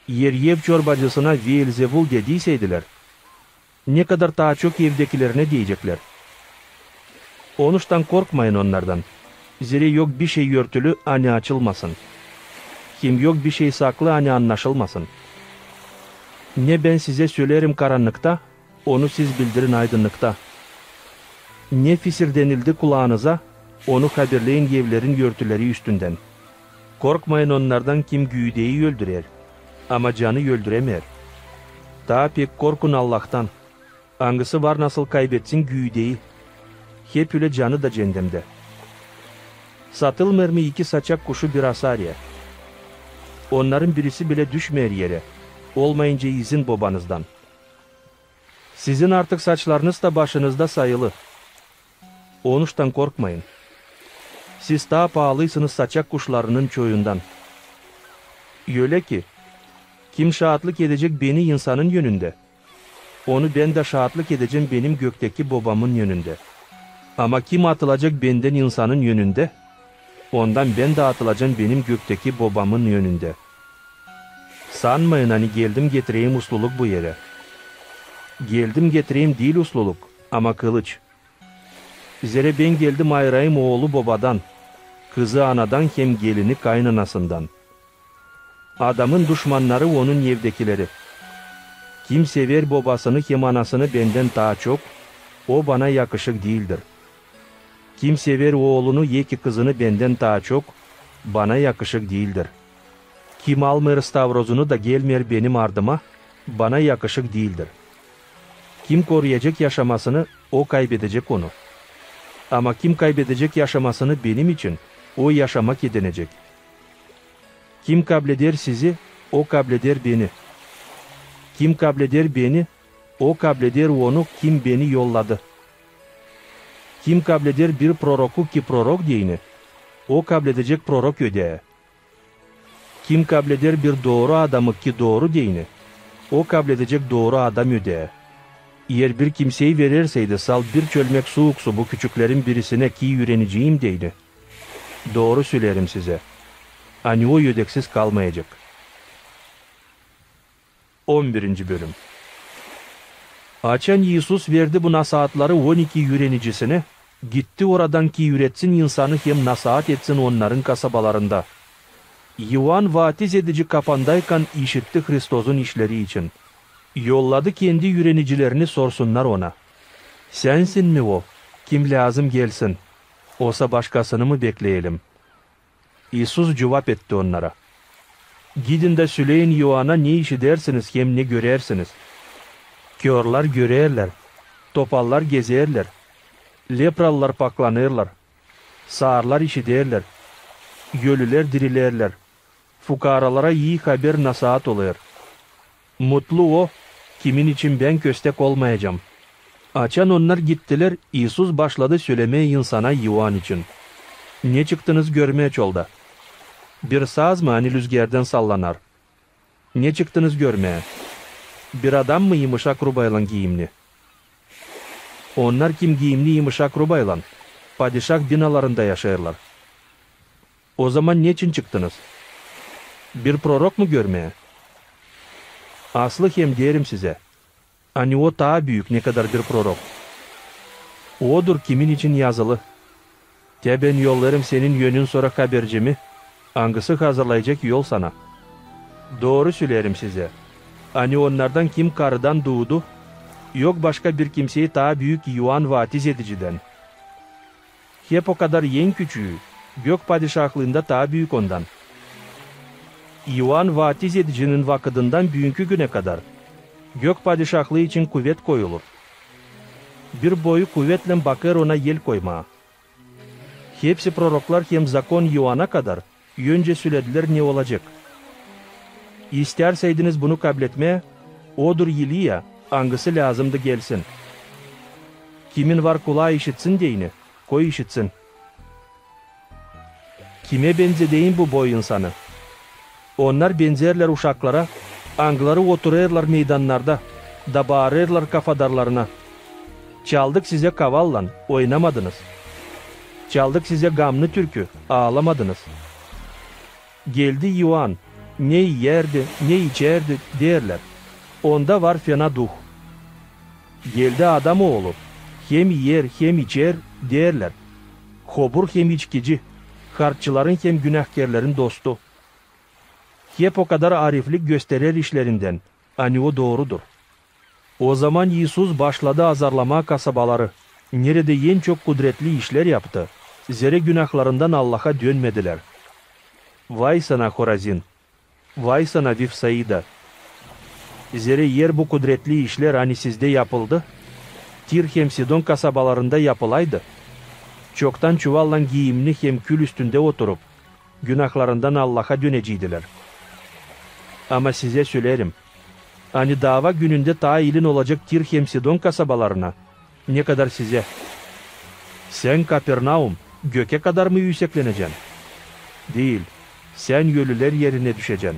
Eer ev çorbacısına Veelzevul dediyseydilär, nekadar taa çok evdekilerinä deyeceklär. Onuştan korkmayın onnardan, zerä yok bişey örtülü, ani açılmasın, hem yok bişey saklı, ani annaşılmasın. Ne Bän sizä söleerim karannıkta, onu siz bildirin aydınnıkta. Ne fisirdenildi kulaanıza, onu habirleyin evlerin örtüleri üstündän. Korkmayın onnardan, kim güüdeyi öldürer, ama canı öldürämeer. Taa pek korkun Allahtan, angısı var nasıl kaybetsin güüdeyi, hep ölä canı da cendemdä. Satılmêêr mı iki saçak kuşu bir asariyä? Onnarın birisi bilä düşmeer erä, olmayınca izin Bobanızdan. Sizin artık saçlarınız da başınızda sayılı. Onuştan korkmayın. Siz taa paalıysınız saçak kuşlarının çoyundan. Ölä ki, kim şaatlık edecek Beni insanın önündä, onu Bän dä şaatlık edecäm Benim gökteki Bobamın önündä. Ama kim atılacek Bendän insanın önündä, ondan Bän dä atılacam Benim gökteki Bobamın önündä. Sanmayın, ani geldim getireyim usluluk bu erä. Geldim getireyim diil usluluk, ama kılıç. Zerä Bän geldim ayırayım oolu bobadan, kızı anadan hem gelini kaynanasından. Adamın duşmannarı onun evdekileri. Kim sever bobasını hem anasını Bendän taa çok, o Bana yakışık diildir. Kim sever oolunu eki kızını Bendän taa çok, Bana yakışık diildir. Kim almêêr stavrozunu da gelmeer Benim ardıma, Bana yakışık diildir. Kim koruyacek yaşamasını, o kaybedecek onu. Ama kim kaybedecek yaşamasını Benim için, o yaşamak edinecek. Kim kableder sizi, o kableder Beni. Kim kableder Beni, o kableder Onu, kim Beni yolladı. Kim kableder bir proroku ki prorok deyni, o kabledecek prorok ödää. Kim kableder bir dooru adamı ki dooru deyni, o kabledecek dooru adam ödää. Eer bir kimsey vererseydi salt bir çölmek suuk su bu küçüklerin birisinä ki üüreniciyim deyni, dooru söleerim sizä, ani o ödeksiz kalmayacek. On birinci bölüm. Açan İisus verdi bu nasaatları on iki üürenicisinä, gitti oradan ki üüretsin insanı hem nasaat etsin onnarın kasabalarında. İoan vaatiz edici kapandaykan işitti Hristozun işleri için. Yolladı kendi üürenicilerini sorsunnar Ona: Sänsin mi O, kim lääzım gelsin, osa başkasını mı bekleyelim? İisus cuvap etti onnara: Gidin da söleyin İoana, ne işidersiniz hem ne görersiniz. Körlär görerlär, topallar gezerlär, lepralılar paklanêrlar, saarlar işiderlär, ölülär dirilerlär, fukaaralara ii haber nasaat olêr. Mutlu o, kimin için bän köstek olmayacam. Açan onnar gittilär, İisus başladı sölemää insana İoan için: Ne çıktınız görmää çolda? Bir saz mı, ani lüzgerdän sallanar? Ne çıktınız görmää? Bir adam mı yımışak rubaylan giimni? Onnar, kim giimni yımışak rubaylan, padişah binalarında yaşêêrlar. Ozaman neçin çıktınız? Bir prorok mu görmää? Aslı hem deerim sizä, ani o taa büük, nekadar bir prorok. Odur, kimin için yazılı: Te bän yollêêrım senin önün sora habercimi, angısı hazırlayacek yol sana. Dooru söleerim sizä, ani onnardan, kim karıdan duudu, yok başka bir kimsey taa büük İoan vaatiz edicidän. Hep okadar en küçüü Gök padişahlıında taa büük ondan. İoan vaatiz edicinin vakıdından büünkü günä kadar Gök padişahlıı için kuvet koyulur. Bir boyu kuvetlän bakêr ona el koymaa. Hepsi proroklar hem zakon İoana kadar öncä söledilär, ne olacek. İstärseydiniz bunu kabletmää, odur İliya, angısı lääzımdı gelsin. Kimin var kulaa işitsin deyni, koy işitsin. Kimä benzedeyim bu boy insanı? Onnar benzerlär uşaklara, angıları oturêrlar meydannarda da baarêrlar kafadarlarına: "Çaldık sizä kavallan, oynamadınız. Çaldık sizä gamnı türkü, aalamadınız. Geldi İoan, ne iyärdi, ne içärdi", deerlär. Onda var fena duh. Geldi Adam oolu, hem iyer, hem içer, deerlär. Hobur hem içkici, harççıların hem günahkerlerin dostu. Hep o kadar ariflik gösterer işlerindän, ani o doorudur. O zaman İisus başladı azarlamaa kasabaları, neredä en çok kudretli işlär yaptı, zerä günahlarından Allaha dönmedilär. Vay sana, Horazin! Vay sana, Vifsaida! Zerä eer bu kudretli işlär, ani sizdä yapıldı, Tir hem Sidon kasabalarında yapılaydı, çoktan çuvallan giiyimni hem kül üstündä oturup, günahlarından Allaha dönecäydilär. Ama sizä söleerim, ani daava günündä taa ilin olacek Tir hem Sidon kasabalarına, ne kadar sizä. Sän, Kapernaum, gökä kadar mı üüseklenecän? Diil, sän ölülär erinä düşecän.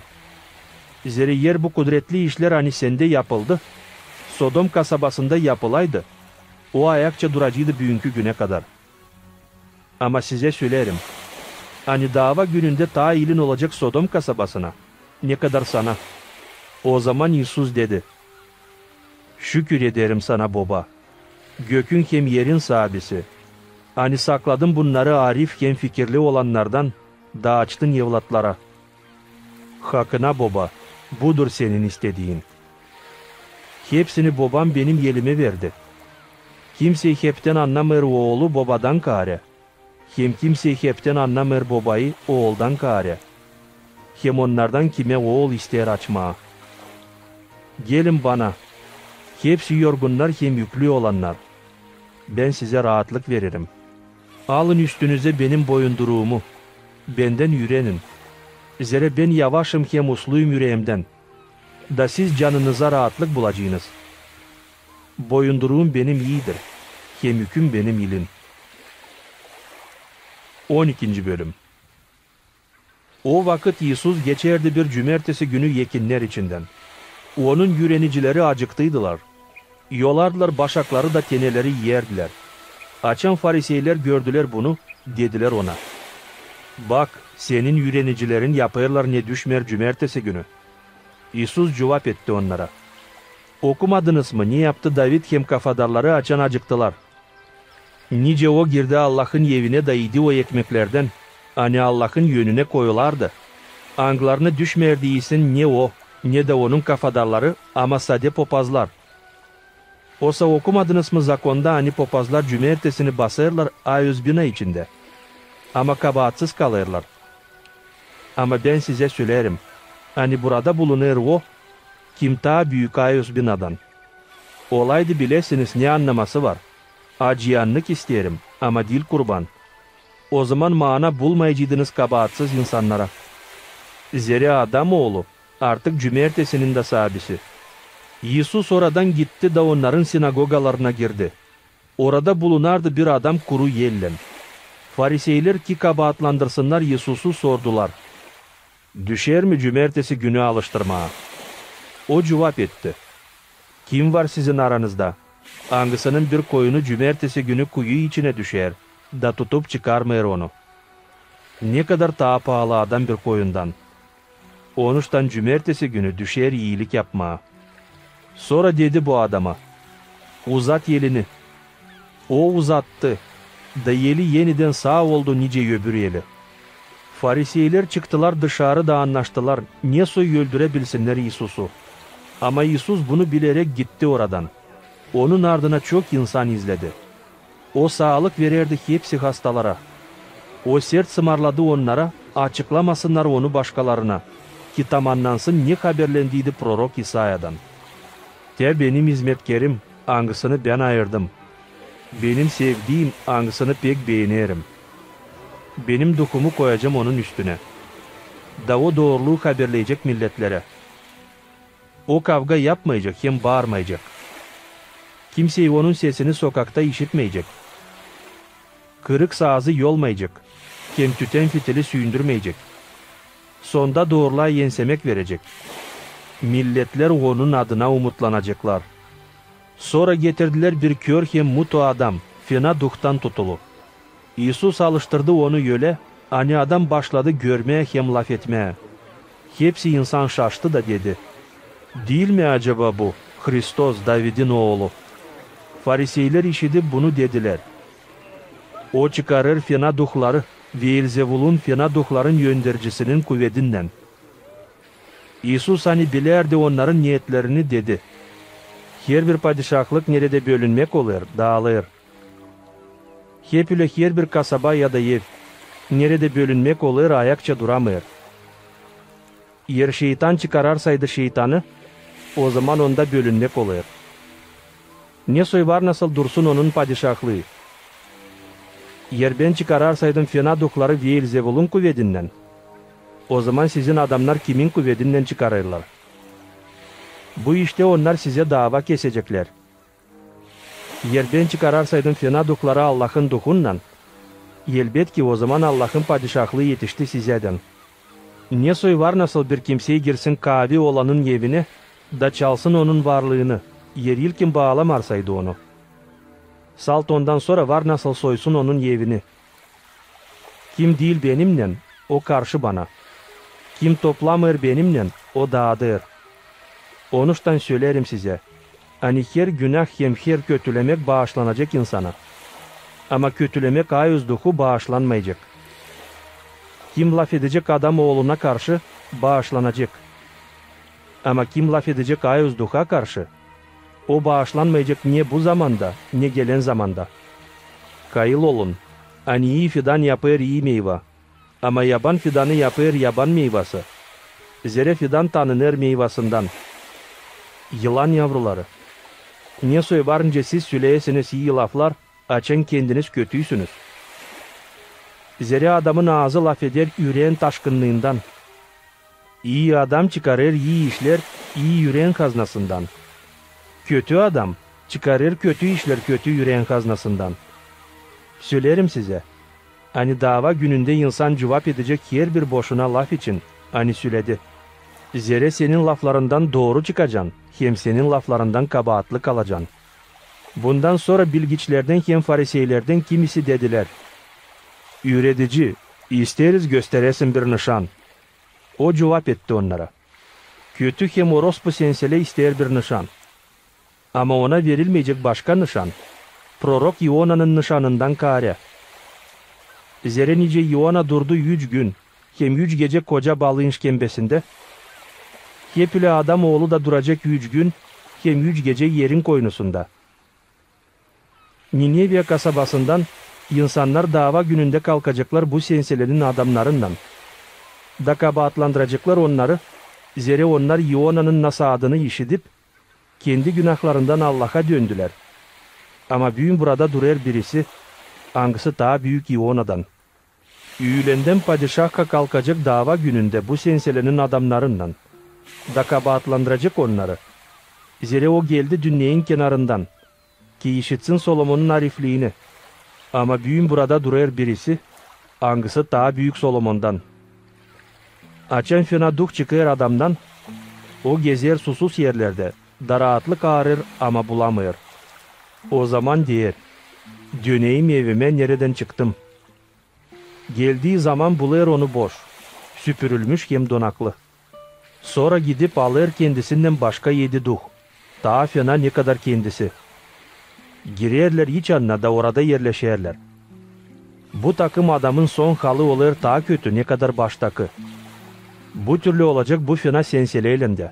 Zerä eer bu kudretli işlär, ani sendä yapıldı, Sodom kasabasında yapılaydı, o ayakça duraceydı büünkü günä kadar. Ama sizä söleerim, ani daava günündä taa ilin olacek Sodom kasabasına, ne kadar sana. O zaman İisus dedi: Şükür ederim sana, Boba, gökün hem erin Saabisi, ani sakladın bunnarı arif hem fikirli olannardan da açtın evlatlara. Hakına, Boba, budur senin istediin. Hepsini Bobam benim elimä verdi. Kimsey heptän annamêêr Oolu Bobadan kaarä, hem kimsey heptän annamêêr Bobayı Ooldan kaarä, hem onnardan, kimä Ool isteer açmaa. Gelin Bana, hepsi yorgunnar hem üklü olannar, Bän sizä raatlık vererim. Alın üstünüzä Benim boyunduruumu, Bendän üürenin, zerä Bän yavaşım hem usluyum üreemdän, da siz canınıza raatlık bulacınız. Boyunduruum Benim iidir, hem üküm Benim ilin. On ikinci bölüm. O vakıt İisus geçärdi bir cümertesi günü ekinnär içindän. Onun üürenicileri acıktıydılar. Yolardılar başakları da teneleri iyärdilär. Açan fariseylär gördülär bunu, dedilär Ona: "Bak, Senin üürenicilerin yapêrlar ne düşmär cümertesi günü." İisus cuvap etti onnara: "Okumadınız mı, ne yaptı David hem kafadarları, açan acıktılar? Nicä O girdi Allahın evinä da idi o ekmeklerdän, ani Allahın önünä koyulardı, angılarını düşmärdi iisin ne O, ne dä Onun kafadarları, ama sade popazlar. Osa okumadınız mı Zakonda, ani popazlar cümertesini basêrlar aozbina içindä, ama kabaatsız kalêrlar? Ama Bän sizä söleerim, ani burada bulunêr O, kim taa büük aozbinadan. Olaydı bilesiniz, ne annaması var: acıyannık isteerim, ama diil kurban, ozaman maana bulmayacaydınız kabaatsız insannara. Zerä Adam Oolu artık cümertesinin dä Saabisi." İisus oradan gitti da onnarın sinagogalarına girdi. Orada bulunardı bir adam kuru ellän. Fariseylär, ki kabaatlandırsınnar İisusu, sordular: "Düşer mi cümertesi günü alıştırmaa?" O cuvap etti: "Kim var sizin aranızda, angısının bir koyunu cümertesi günü kuyu içinä düşer da tutup çıkarmêêr onu? Ne kadar taa paalı adam bir koyundan! Onuştan cümertesi günü düşer iilik yapmaa." Sora dedi bu adama: "Uzat elini." O uzattı, da eli enidän saa oldu nicä öbür eli. Fariseylär çıktılar dışarı da annaştılar, ne soy öldüräbilsinnär İisusu. Ama İisus bunu bileräk gitti oradan. Onun ardına çok insan izledi. O saalık verärdi hepsi hastalara. O sert sımarladı onnara, açıklamasınnar Onu başkalarına, ki tamannansın, ne haberlendiydi prorok İsayadan: "Tä Benim izmetkerim, angısını Bän ayırdım. Benim sevdiim, angısını pek beenerim. Benim Duhumu koyacam onun üstünä, da o dooruluu haberleyecek milletlerä. O kavga yapmayacek hem baarmayacek. Kimsey onun sesini sokakta işitmeyecek. Kırık saazı yolmayacek, hem tüten fitili süündürmeyecek. Sonda doorulaa ensemek verecek. Milletler onun adına umutlanaceklar. Sora getirdilär bir kör hem mutu adam, fena duhtan tutulu. İisus alıştırdı onu ölä, ani adam başladı görmää hem lafetmää. Hepsi insan şaştı da dedi: "Diil mi acaba bu Hristos, Davidin oolu?" Fariseylär, işidip bunu, dedilär: "O çıkarêr fena duhları Veelzevulun, fena duhların öndercisinin kuvedindän." İisus, ani bilärdi onnarın neetlerini, dedi: "Herbir padişahlık, neredä bölünmäk olêr, daalêr. Hep ölä herbir kasaba ya da ev, neredä bölünmäk olêr, ayakça duramêêr. Eer şeytan çıkararsaydı şeytanı, ozaman onda bölünmäk olêr. Ne soy var nasıl dursun onun padişahlıı? Eer bän çıkararsaydım fena duhları Veelzevulun kuvedindän, ozaman sizin adamnar kimin kuvedindän çıkarêrlar? Bu iştä onnar sizä daava keseceklär. Eer bän çıkararsaydım fena duhları Allahın Duhunnan, elbetki, ozaman Allahın padişahlıı etişti sizädän. Ne soy var nasıl bir kimsey girsin kaavi olanın evinä da çalsın onun varlıını, eer ilkin baalamarsaydı onu? Salt ondan sora var nasıl soysun onun evini. Kim diil benimnän, o karşı bana. Kim toplamêêr benimnän, o daadêr. Onuştan söleerim sizä, ani her günah hem her kötülemäk baaşlanacek insana, ama kötülemäk ayoz duhu baaşlanmayacek. Kim lafedecek Adam Ooluna karşı, baaşlanacek. Ama kim lafedecek ayoz duha karşı, o baaşlanmayacek ne bu zamanda, ne gelän zamanda. Kayıl olun, ani ii fidan yapêr ii meyva, ama yaban fidanı yapêr yaban meyvası. Zerä fidan tanınêr meyvasından. Yılan yavruları! Ne soy var nicä siz süleyäsiniz ii laflar, açan kendiniz kötüysünüz? Zerä adamın aazı lafeder üreän taşkınlıından. İi adam çıkarêr ii işlär ii üreen haznasından. Kötü adam çıkarêr kötü işlär kötü üreen haznasından. Söleerim sizä, ani daava günündä insan cuvap edecek herbir boşuna laf için, ani söledi. Zerä senin laflarından dooru çıkacan hem senin laflarından kabaatlı kalacan. Bundan sora bilgiçlerdän hem fariseylerdän kimisi dedilär: "Üüredici, isteeriz gösteräsin bir nışan." O cuvap etti onnara: "Kötü hem orospu senselä isteer bir nışan. Ama ona verilmeyecek başka nışan prorok İonanın nışanından kaarä. Zerä nicä İona durdu üç gün hem üç gecä koca balığın şkembesindä, hep ölä Adam Oolu da duracek üç gün hem üç gecä erin koynusunda." Nineviya kasabasından insannar daava günündä kalkaceklar bu senselenin adamnarınnan da kabaatlandıraceklar onnarı, zerä onnar İonanın nasaadını işidip, kendi günahlarından Allaha döndülär. Ama büün burada durêr birisi, angısı taa büük İonadan. Üülendän padişah kalkacek daava günündä bu senselenin adamnarınnan da kabaatlandıracek onnarı, zerä o geldi dünneyin kenarından, ki işitsin Solomonun arifliini. Ama büün burada durêr birisi, angısı taa büük Solomondan. Açan fena duh çıkêr adamdan, o gezer susuz erlerdä da raatlık aarêr, ama bulamêêr. Ozaman deer: "Döneyim evimä, neredän çıktım." Geldii zaman bulêr onu boş, süpürülmüş hem donaklı. Sora gidip alêr kendisinnän başka edi duh, taa fena, nekadar kendisi. Girerlär iç annaa da orada erleşerlär. Bu takım adamın son halı olêr taa kötü, nekadar baştakı. Bu türlü olacek bu fena senseleylän dä.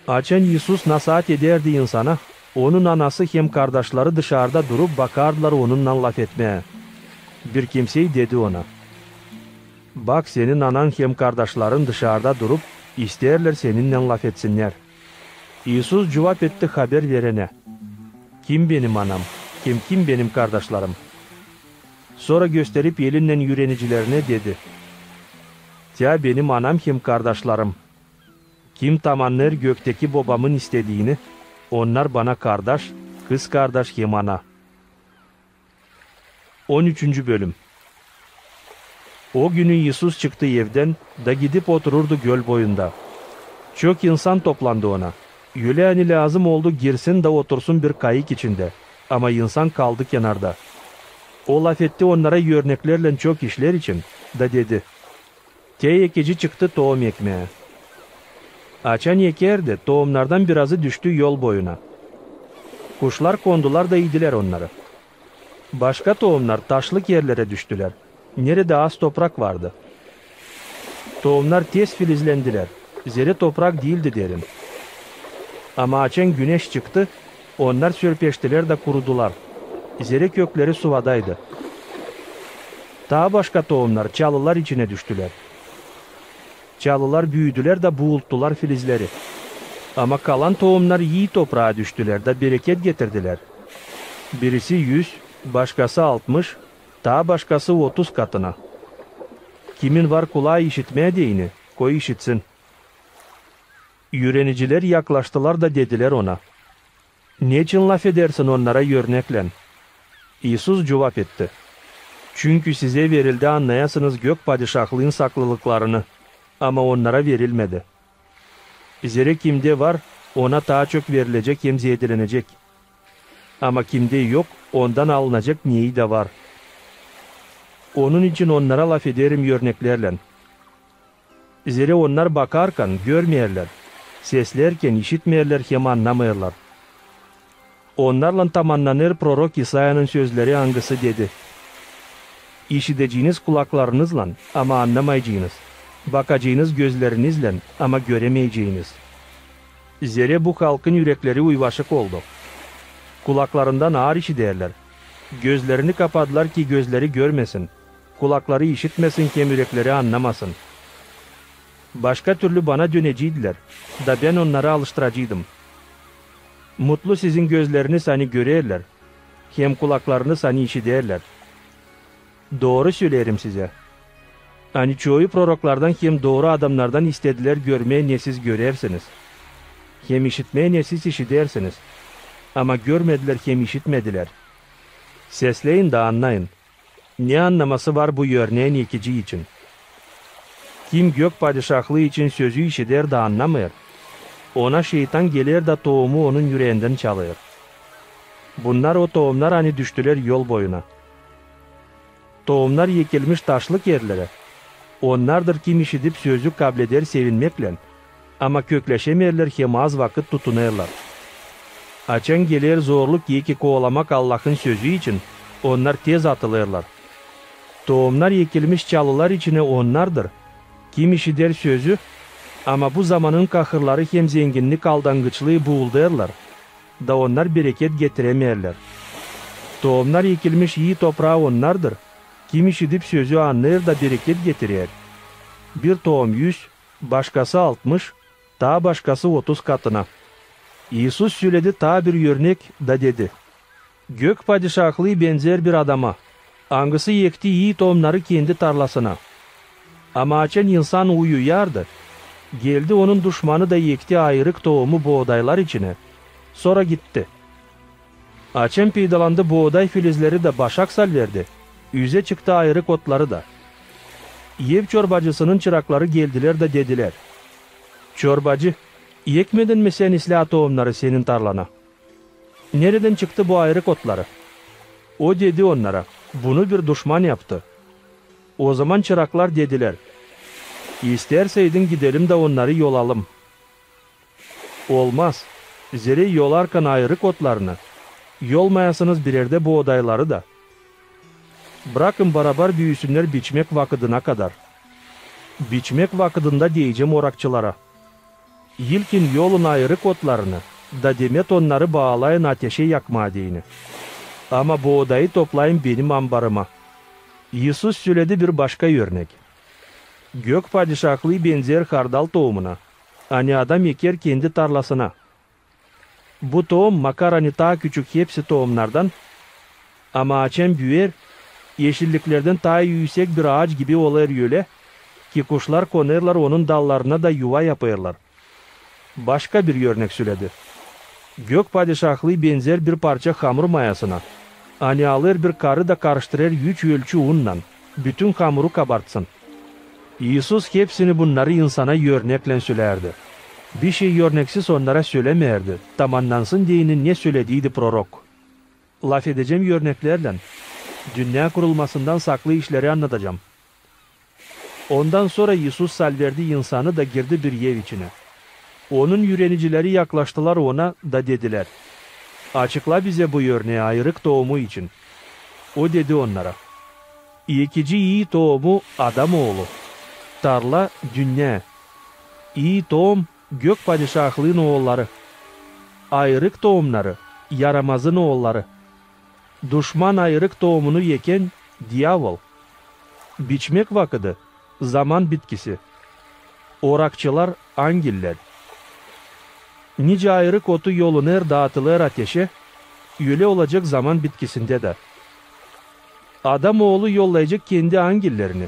Açan İisus nasaat edärdi insana, onun anası hem kardaşları dışarda durup bakardılar onunnan lafetmää. Bir kimsey dedi ona: "Bak, senin anan hem kardaşların dışarda durup isteerlär seninnän lafetsinnär." İisus cuvap etti haber verenä: "Kim benim anam hem kim benim kardaşlarım?" Sora gösterip elinnän üürenicilerinä dedi: "Tä benim anam hem kardaşlarım. Kim tamannêêr gökteki Bobamın istediini, onnar bana kardaş, kızkardaş hem ana. On üçüncü bölüm. O günü İisus çıktı evdän da gidip otururdu göl boyunda. Çok insan toplandı ona. Ölä, ani lääzım oldu girsin da otursun bir kayık içindä, ama insan kaldı kenarda. O lafetti onnara örneklärlän çok işlär için, da dedi: Te ekici çıktı toom ekmää. Açan ekärdi, toomnardan birazı düştü yol boyuna. Kuşlar kondular da idilär onnarı. Başka toomnar taşlık erlerä düştülär, neredä az toprak vardı. Toomnar tez filizlendilär, zerä toprak diildi derin. Ama açan güneş çıktı, onnar sörpeştilär da kurudular, zerä kökleri suvadaydı. Taa başka toomnar çalılar içinä düştülär. Çalılar büüdülär da buulttular filizleri. Ama kalan toomnar ii topraa düştülär da bereket getirdilär. Birisi üz, başkası altmış, taa başkası otuz katına. Kimin var kulaa işitmää deyni, koy işitsin. Üürenicilär yaklaştılar da dedilär ona: Neçin lafedersin onnara örneklän? İisus cuvap etti: Çünkü sizä verildi annayasınız Gök Padişahlıın saklılıklarını, ama onnara verilmedi. Zerä kimdä var, ona taa çok verilecek hem zeedelenecek. Ama kimdä yok, ondan alınacek neyi dä var. Onun için onnara lafederim örneklärlän. Zerä onnar bakarkan, görmeerlär, seslärkän, işitmeerlär hem annamêêrlar. Onnarlan tamannanêr prorok İsayanın sözleri, angısı dedi: İşideceniz kulaklarınızlan, ama annamayceniz, bakaceniz gözlerinizlän, ama göremeyceniz. Zerä bu halkın ürekleri uyvaşık oldu. Kulaklarından aar işidärlär, gözlerini kapadılar, ki gözleri görmesin, kulakları işitmesin hem ürekleri annamasın. Başka türlü bana dönecäydilär, da bän onnarı alıştıracaydım. Mutlu sizin gözleriniz, ani görerlär, hem kulaklarınız, ani işidärlär. Dooru söleerim sizä, ani çoyu proroklardan hem dooru adamnardan istedilär görmää, ne siz görersiniz, hem işitmää, ne siz işidersiniz, ama görmedilär hem işitmedilär. Sesleyin da annayın, ne annaması var bu örnään ekici için. Kim Gök Padişahlıı için sözü işider da annamêêr, ona Şeytan geler da toomu onun üreendän çalêr. Bunnar o toomnar, ani düştülär yol boyuna. Toomnar ekilmiş taşlık erlerä, onnardır, kim işidip sözü, kableder sevinmeklän, ama kökleşemeerlär hem az vakıt tutunêrlar. Açan geler zorluk, eki koolamak Allahın sözü için, onnar tez atılêrlar. Toomnar ekilmiş çalılar içinä onnardır, kim işider sözü, ama bu zamanın kahırları hem zenginnik aldangıçlıı buuldêrlar, da onnar bereket getiremeerlär. Toomnar ekilmiş ii topraa onnardır, kim işidip sözü, annêêr da bereket getirer. Bir toom üz, başkası altmış, taa başkası otuz katına. İisus söledi taa bir örnek da dedi: Gök Padişahlıı benzär bir adama, angısı ekti ii toomnarı kendi tarlasına. Ama açan insan uyuyardı, geldi onun duşmanı da ekti ayırık toomu boodaylar içinä, sora gitti. Açan peydalandı booday filizleri da başak salverdi, üzä çıktı ayırık otları da. Ev çorbacısının çırakları geldilär da dedilär: Çorbacı, ekmedin mi sän islää toomnarı senin tarlana? Neredän çıktı bu ayırık otları? O dedi onnara: Bunu bir duşman yaptı. Ozaman çıraklar dedilär: İstärseydin, gidelim da onnarı yolalım. Olmaz, zerä yolarkan ayırık otlarını, yolmayasınız birerdä boodayları da. Brakın barabar büüsünnär biçmäk vakıdına kadar. Biçmäk vakıdında deyecäm orakçılara: İlkin yolun ayırık otlarını, da demet onnarı baalayın ateşä yakmaa deyni. Ama boodayı toplayın benim ambarıma. İisus söledi bir başka örnek: Gök Padişahlıı benzär hardal toomuna, ani adam eker kendi tarlasına. Bu toom makar ani taa küçük hepsi toomnardan, ama açan büüyer, eşilliklerdän taa üüsek bir aaç gibi olêr ölä, ki kuşlar konêrlar onun dallarına da yuva yapêrlar. Başka bir örnek söledi: Gök Padişahlıı benzer bir parça hamur mayasına, ani alêr bir karı da karıştırêr üç ölçü unnan, bütün hamuru kabartsın. İisus hepsini bunnarı insana örneklän sölärdi. Bişey örneksiz onnara sölämeerdi, tamannansın deyni, ne sölediydi prorok: Lafedecäm örneklärlän, dünnä kurulmasından saklı işleri annadacam. Ondan sora İisus salverdi insanı da girdi bir ev içinä. Onun üürenicileri yaklaştılar Ona da dedilär: Açıkla bizä bu örnei ayırık toomu için. O dedi onnara: Ekici ii toomu Adam Oolu, tarla dünnä. İi toom Gök Padişahlıın oolları, ayırık toomnarı yaramazın oolları. Duşman ayırık toomunu ekän diavol. Biçmäk vakıdı zaman bitkisi. Orakçılar angiller. Nicä ayırık otu yolunêr, daatılêr ateşä, ölä olacek zaman bitkisindä dä. Adam Oolu yollayacek kendi angillerini,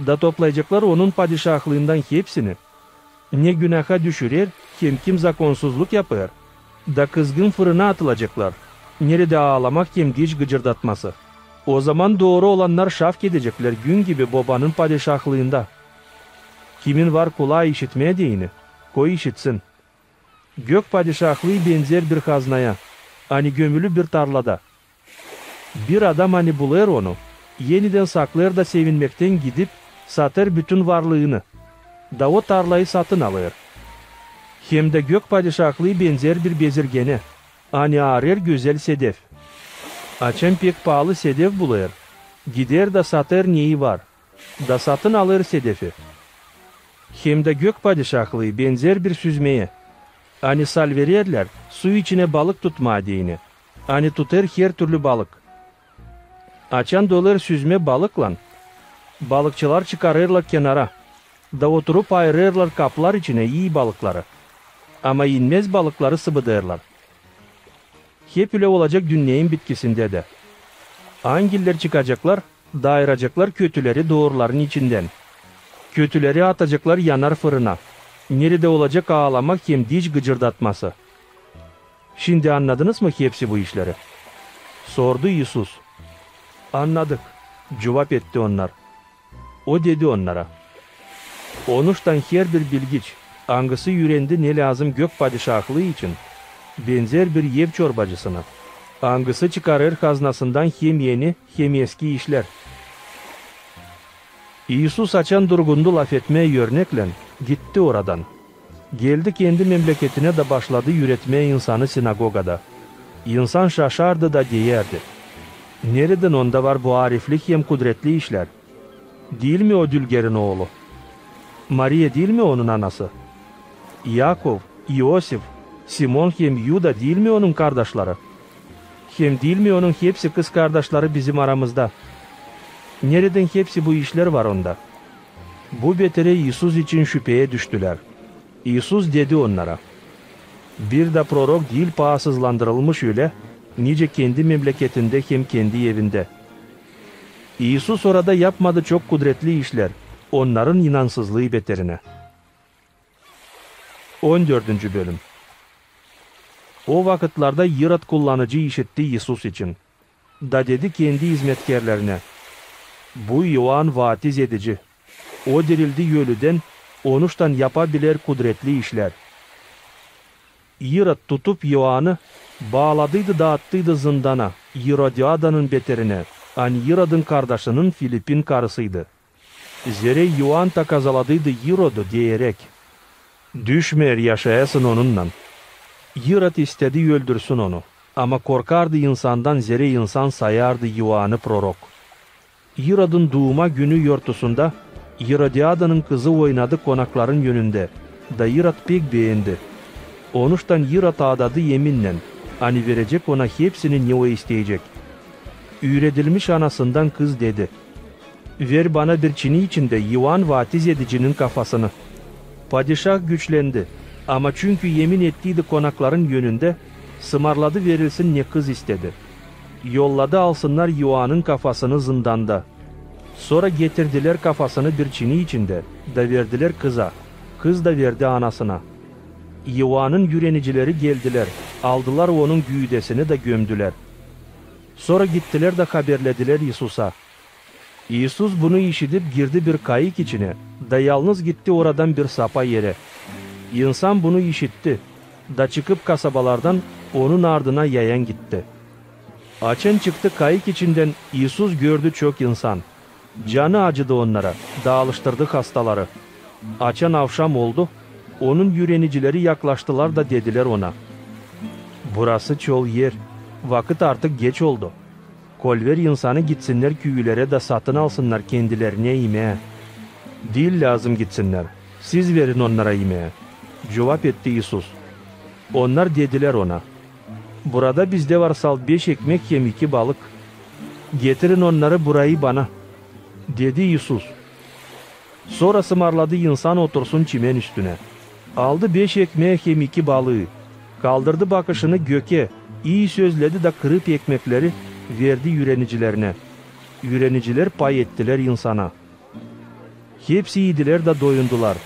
da toplayaceklar Onun Padişahlıından hepsini, ne günaaha düşürer hem kim zakonsuzluk yapêr, da kızgın fırına atılaceklar, neredä aalamak hem diş gıcırdatması. Ozaman dooru olannar şavk edeceklär gün gibi Bobanın Padişahlıında. Kimin var kulaa işitmää deyni, koy işitsin. Gök Padişahlıı benzer bir haznaya, ani gömülü bir tarlada. Bir adam, ani bulêr onu, enidän saklêêr da sevinmektän gidip satêr bütün varlıını, da o tarlayı satın alêr. Hem dä Gök Padişahlıı benzer bir bezirgenä, ani arêêr gözäl sedef. Açan pek paalı sedef bulêr, gider da satêr neyi var, da satın alêr sedefi. Hem dä Gök Padişahlıı benzer bir süzmeyä, ani salvererlär su içinä balık tutmaa deyni, ani tutêr hertürlü balık. Açan dolêr süzmä balıklan, balıkçılar çıkarêrlar kenara, da oturup ayırêrlar kaplar içinä ii balıkları, ama inmez balıkları sıbıdêrlar. Hep ölä olacek dünneyin bitkisindä dä. Angiller çıkaceklar da ayıraceklar kötüleri dooruların içindän. Kötüleri ataceklar yanar fırına, neredä olacek aalamak hem diş gıcırdatması. Şindi annadınız mı hepsi bu işleri? Sordu İisus. Annadık, cuvap etti onnar. O dedi onnara: Onuştan herbir bilgiç, angısı üürendi ne lääzım Gök Padişahlıı için, benzer bir ev çorbacısına, angısı çıkarêr haznasından hem eni, hem eski işlär. İisus açan durgundu lafetmää örneklän, gitti oradan. Geldi kendi memleketinä da başladı üüretmää insanı sinagogada. İnsan şaşardı da deyärdi: Neredän onda var bu ariflik hem kudretli işlär? Diil mi o dülgerin oolu? Mariya diil mi onun anası? İakov, İosif, Simon hem Yuda diil mi onun kardaşları? Hem diil mi onun hepsi kızkardaşları bizim aramızda? Neredän hepsi bu işlär var onda? Bu beterä İisus için şüpeyä düştülär. İisus dedi onnara: Bir dä prorok diil paasızlandırılmış ölä, nicä kendi memleketindä hem kendi evindä. İisus orada yapmadı çok kudretli işlär, onnarın inansızlıı beterinä. On dördüncü bölüm. O vakıtlarda İrod kullanıcı işitti İisus için, da dedi kendi izmetkärlerinä: Bu İoan vaatiz edici. O dirildi ölüdän, onuştan yapa biler kudretli işlär. İrod tutup İoanı, baaladıydı da attıydı zındana, İrodiadanın beterinä, ani İrodun kardaşının Filipin karısıydı. Zerä İoan ta kazaladıydı İrodu, deyeräk: Düşmeer yaşayasın onunnan. İrod istädi öldürsün onu, ama korkardı insandan, zerä insan sayardı İoanı prorok. İrodun duuma günü yortusunda İrodiadanın kızı oynadı konakların önündä, da İrod pek beendi. Onuştan İrod aadadı eminnän, ani verecek ona hepsini, ne o isteyecek. Üüredilmiş anasından kız dedi: Ver bana bir çini içindä İoan vaatiz edicinin kafasını. Padişah güçlendi, ama çünkü emin ettiydi konakların önündä, sımarladı, verilsin, ne kız istedi. Yolladı alsınnar İoanın kafasını zındanda. Sora getirdilär kafasını bir çini içindä da verdilär kıza, kız da verdi anasına. İoanın üürenicileri geldilär, aldılar onun güüdesini da gömdülär. Sora gittilär da haberledilär İisusa. İisus bunu işidip, girdi bir kayık içinä da yalnız gitti oradan bir sapa erä. İnsan bunu işitti da çıkıp kasabalardan onun ardına yayan gitti. Açan çıktı kayık içindän, İisus gördü çok insan. Canı acıdı onnara da alıştırdı hastaları. Açan avşam oldu, onun üürenicileri yaklaştılar da dedilär ona: "Burası çol er, vakıt artık geç oldu. Kolver insanı gitsinnär küülerä da satın alsınnar kendilerinä imää." "Diil lääzım gitsinnär, siz verin onnara imää," cuvap etti İisus. Onnar dedilär ona: "Burada bizdä var salt beş ekmek hem iki balık. Getirin onnarı burayı bana," dedi İisus. Sora sımarladı insan otursun çimen üstünä. Aldı beş ekmää hem iki balıı, kaldırdı bakışını gökä, ii sözledi da kırıp ekmekleri verdi üürenicilerinä. Üürenicilär pay ettilär insana. Hepsi iidilär da doyundular.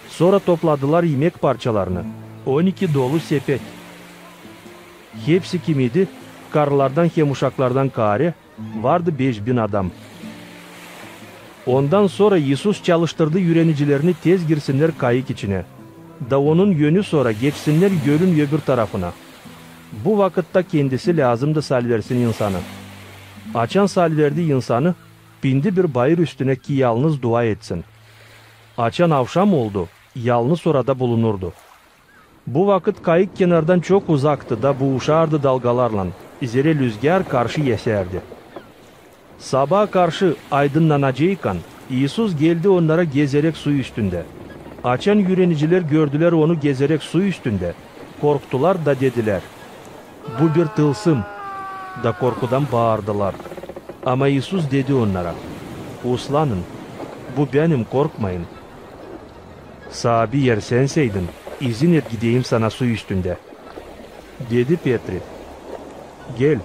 Sora topladılar imek parçalarını, on iki dolu sepet. Hepsi kim idi, karılardan hem uşaklardan kaarä, vardı beş bin adam. Ondan sora İisus çalıştırdı üürenicilerini tez girsinnär kayık içinä da onun önü sora geçsinnär gölün öbür tarafına. Bu vakıtta kendisi lääzımdı salversin insanı. Açan salverdi insanı, pindi bir bayır üstünä, ki yalnız dua etsin. Açan avşam oldu, yalnız orada bulunurdu. Bu vakıt kayık kenardan çok uzaktı da buuşardı dalgalarlan, zerä lüzgär karşı esärdi. Sabaa karşı, aydınnanaceykan, İisus geldi onnara gezeräk su üstündä. Açan üürenicilär gördülär onu gezeräk su üstündä, korktular da dedilär: "Bu bir tılsım!" da korkudan baardılar. Ama İisus dedi onnara: "Uslanın, bu Benim, korkmayın." "Saabi, eer Sän Säydin, izin et gideyim Sana su üstündä," dedi Petri. "Gel,"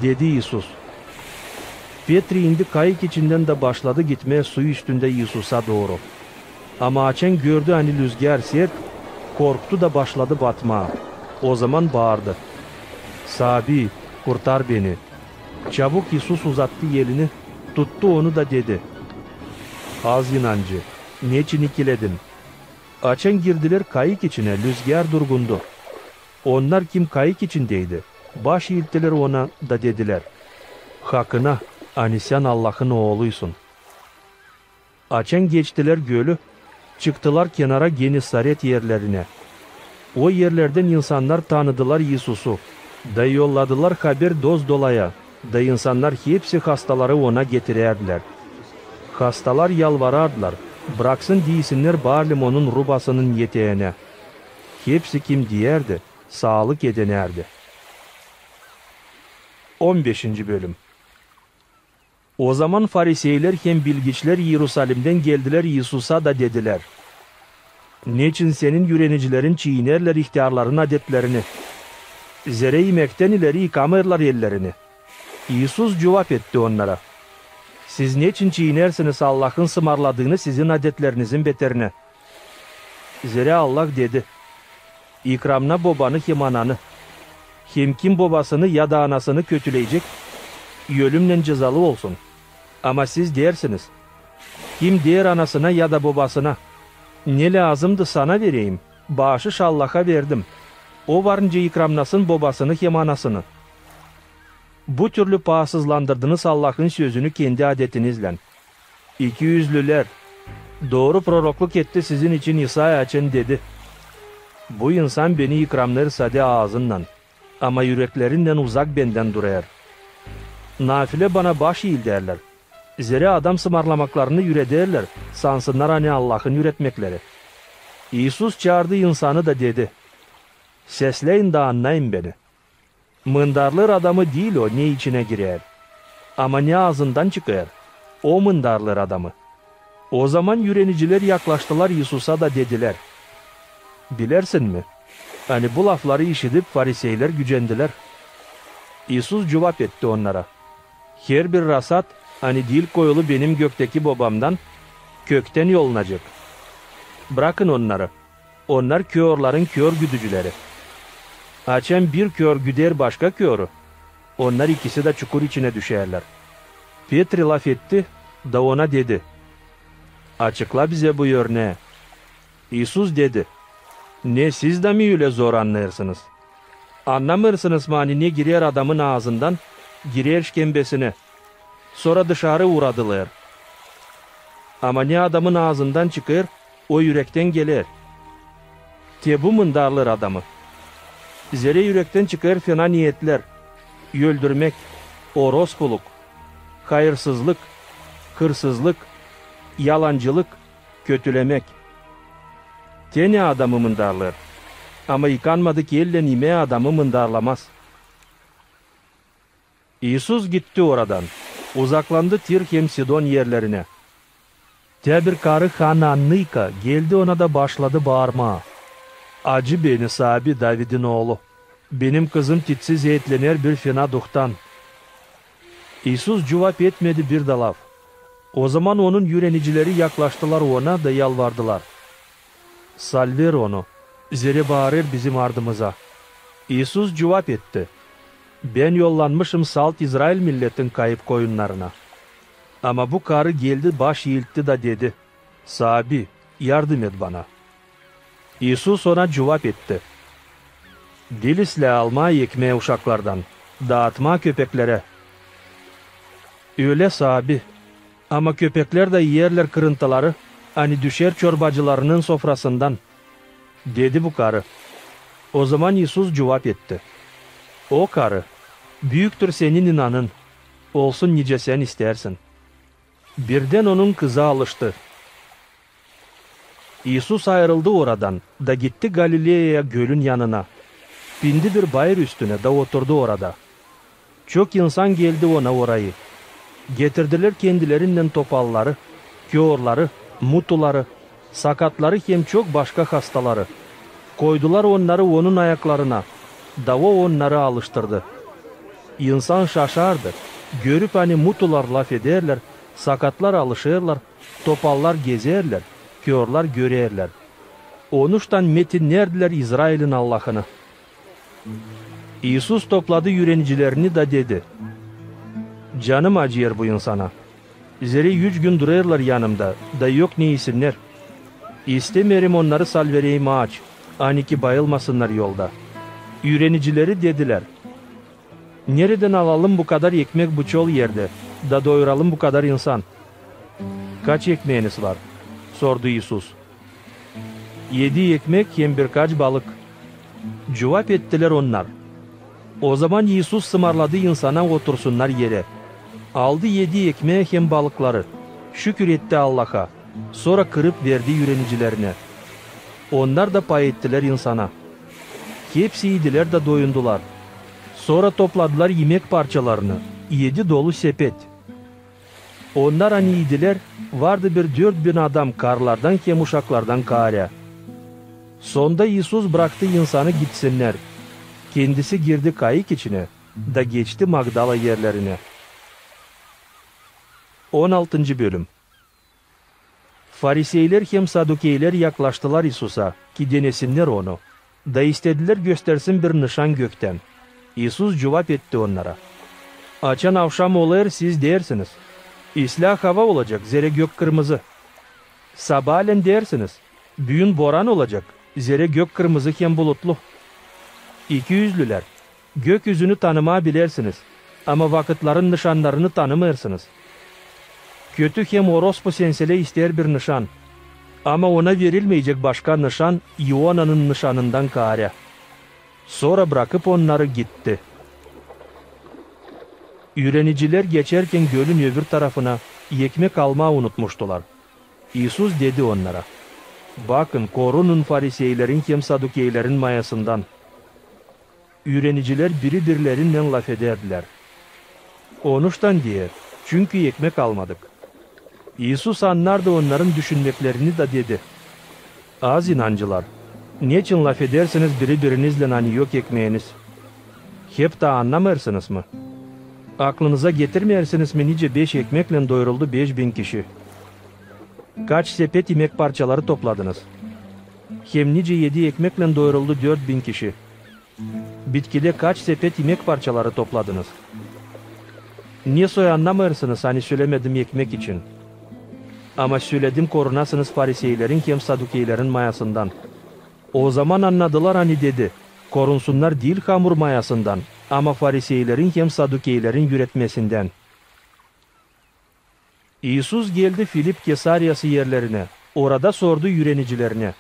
dedi İisus. Petri indi kayık içindän da başladı gitmää su üstündä İisusa dooru. Ama açan gördü, ani lüzgär sert, korktu da başladı batmaa. Ozaman baardı: "Saabi, kurtar beni!" Çabuk İisus uzattı elini, tuttu onu da dedi: "Az inancı, neçin ikiledin?" Açan girdilär kayık içinä, lüzgär durgundu. Onnar, kim kayık içindeydi, baş iilttilär Ona da dedilär: "Hakına, ani Sän Allahın Ooluysun." Açan geçtilär gölü, çıktılar kenara Genesaret erlerinä. O erlerdän insannar tanıdılar İisusu da yolladılar haber dost-dolaya, da insannar hepsi hastaları Ona getirärdilär. Hastalar yalvarardılar, braksın diisinnär bar limonun rubasının eteeginä. Hepsi, kim diyärdi, saalık edinärdi. On beşinci bölüm. Ozaman fariseylär hem bilgiçlär İerusalimdän geldilär İisusa da dedilär: "Neçin Senin üürenicilerin çiinerlär ihtärların adetlerini, zerä imektän ileri yıkamêêrlar ellerini?" İisus cuvap etti onnara: "Siz neçin çiinersiniz Allahın sımarladıını sizin adetlerinizin beterinä? Zerä Allah dedi: 'İkramna bobanı hem ananı.' Hem kim bobasını ya da anasını kötüleyecek, ölümnän cezalı olsun. Ama siz deersiniz: 'Kim deer anasına ya da bobasına: Ne lääzımdı sana vereyim, baaşış Allaha verdim, o varınca ikramnasın bobasını hem anasını.' Bu türlü paasızlandırdınız Allahın sözünü kendi adetinizlän. Ikiüzlülär! Dooru prorokluk etti sizin için İsaya, açan dedi: 'Bu insan Beni ikramnêêr sade aazınnan, ama üreklerinnän uzak Bendän durêr. Nafile Bana baş iildärlär, zerä adam sımarlamaklarını ürederlär, sansınnar, ani Allahın üretmekleri.'" İisus çaardı insanı da dedi: "Sesläyin da annayın Beni. Mındarlêêr adamı diil o, ne içinä girär, ama ne aazından çıkêr, o mındarlêêr adamı." Ozaman üürenicilär yaklaştılar İisusa da dedilär: "Bilersin mi, ani bu lafları işidip, fariseylär gücendilär?" İisus cuvap etti onnara: "Herbir rasat, ani diil koyulu Benim gökteki Bobamdan, köktän yolunacek. Brakın onnarı. Onnar körlerin kör güdücüleri. Açan bir kör güder başka körü, onnar ikisi dä çukur içinä düşärlär. Petri lafetti da ona dedi: «Açıkla bizä bu örnää». İisus dedi: «Ne siz dä mi ölä zor annêêrsınız? Annamêêrsınız mı, ani ne girer adamın aazından, girer işkembesinä, sora dışarı uradılêr? Ama ne adamın aazından çıkêr, o ürektän geler. Te bu mındarlêêr adamı. Zerä ürektän çıkêr fena niyetlär: öldürmäk, orospuluk, hayırsızlık, hırsızlık, yalancılık, kötülemäk. Te ne adamı mındarlêêr, ama yıkanmadık ellän imää adamı mındarlamaz». İisus gitti oradan, uzaklandı Tir hem Sidon erlerinä. Tä bir karı hanannıyka geldi ona da başladı baarmaa: «Acı beni, Saabi, Davidin oolu! Benim kızım titsiz eetlener bir fena duhtan». İisus cuvap etmedi bir dä laf. Ozaman onun üürenicileri yaklaştılar ona da yalvardılar: «Salver onu, zerä baarêr bizim ardımıza». İisus cuvap etti: «Bän yollanmışım salt İzrail milletin kayıp koyunnarına». Ama bu karı geldi, baş iiltti da dedi: «Saabi, yardım et bana». İisus ona cuvap etti: «Diil islää almaa ekmää uşaklardan, daatmaa köpeklerä». «Ölä, Saabi, ama köpeklär dä iyerlär kırıntıları, ani düşer çorbacılarının sofrasından», dedi bu karı. Ozaman İisus cuvap etti: «O karı, büüktür senin inanın, olsun nicä sän istärsin». Birdän onun kızı alıştı. İisus ayırıldı oradan da gitti Galileyaya, gölün yanına. Pindi bir bayır üstünä da oturdu orada. Çok insan geldi ona orayı. Getirdilär kendilerindän topalları, körleri, mutuları, sakatları hem çok başka hastaları. Koydular onnarı onun ayaklarına, da o onnarı alıştırdı. İnsan şaşardı, görüp, ani mutular lafederlär, sakatlar alışêrlar, topallar gezerlär, körlär görerlär. Onuştan metinnerdilär İzrailin Allahını. İisus topladı üürenicilerini da dedi: «Canım acıyêr bu insana. Zerä üç gün durêrlar yanımda, da yok ne isinnär. İstemeerim onnarı salvereyim aaç, ani ki bayılmasınnar yolda». Üürenicileri dedilär: «Neredän alalım bu kadar ekmek bu çol erdä, da doyuralım bu kadar insan?» «Kaç ekmeeniz var?» sordu İisus. «Edi ekmek hem birkaç balık», cuvap ettilär onnar. Ozaman İisus sımarladı insana otursunnar erä. Aldı edi ekmää hem balıkları, şükür etti Allaha, sora kırıp verdi üürenicilerinä. Onnar da pay ettilär insana. Hepsi iidilär da doyundular. Sora topladılar imek parçalarını, edi dolu sepet. Onnar, ani iidilär, vardı bir dört bin adam, karılardan hem uşaklardan kaarä. Sonda İisus braktı insanı gitsinnär. Kendisi girdi kayık içinä da geçti Magdala erlerinä. On altıncı bölüm. Fariseylär hem sadukeylär yaklaştılar İisusa, ki denesinnär Onu, da istedilär göstersin bir nışan göktän. İisus cuvap etti onnara: «Açan avşam olêr, siz deersiniz: islää hava olacek, zerä gök kırmızı. Sabaalän deersiniz: büün boran olacek, zerä gök kırmızı hem bulutlu. İkiüzlülär, gökyüzünü tanımaa bilersiniz, ama vakıtların nışannarını tanımêêrsınız. Kötü hem orospu senselä isteer bir nışan, ama ona verilmeyecek başka nışan İonanın nışanından kaarä». Sora brakıp onnarı gitti. Üürenicilär geçärkän gölün öbür tarafına ekmek almaa unutmuştular. İisus dedi onnara: «Bakın, korunun fariseyleriin hem sadukeylerin mayasından». Üürenicilär biri-birlerinnän lafedärdilär: «Onuştan deer, çünkü ekmek almadık». İisus annardı onnarın düşünmeklerini da dedi: «Az inancılar, neçin lafedersiniz biri-birinizlän, ani yok ekmeeniz? Heptä annamêêrsınız mı? Aklınıza getirmeersiniz mi, nicä beş ekmeklän doyuruldu beş bin kişi? Kaç sepet imek parçaları topladınız? Hem nicä edi ekmeklän doyuruldu dört bin kişi? Bitkidä kaç sepet imek parçaları topladınız? Nesoy annamêêrsınız, ani sölämedim ekmek için, ama sölädim, korunasınız fariseelerin hem sadukeylerin mayasından. Ozaman annadılar, ani dedi: korunsunnar diil hamur mayasından, ama fariseelerin hem sadukeylerin üüretmesindän. İisus geldi Filip Kesariyası erlerinä, orada sordu üürenicilerinä: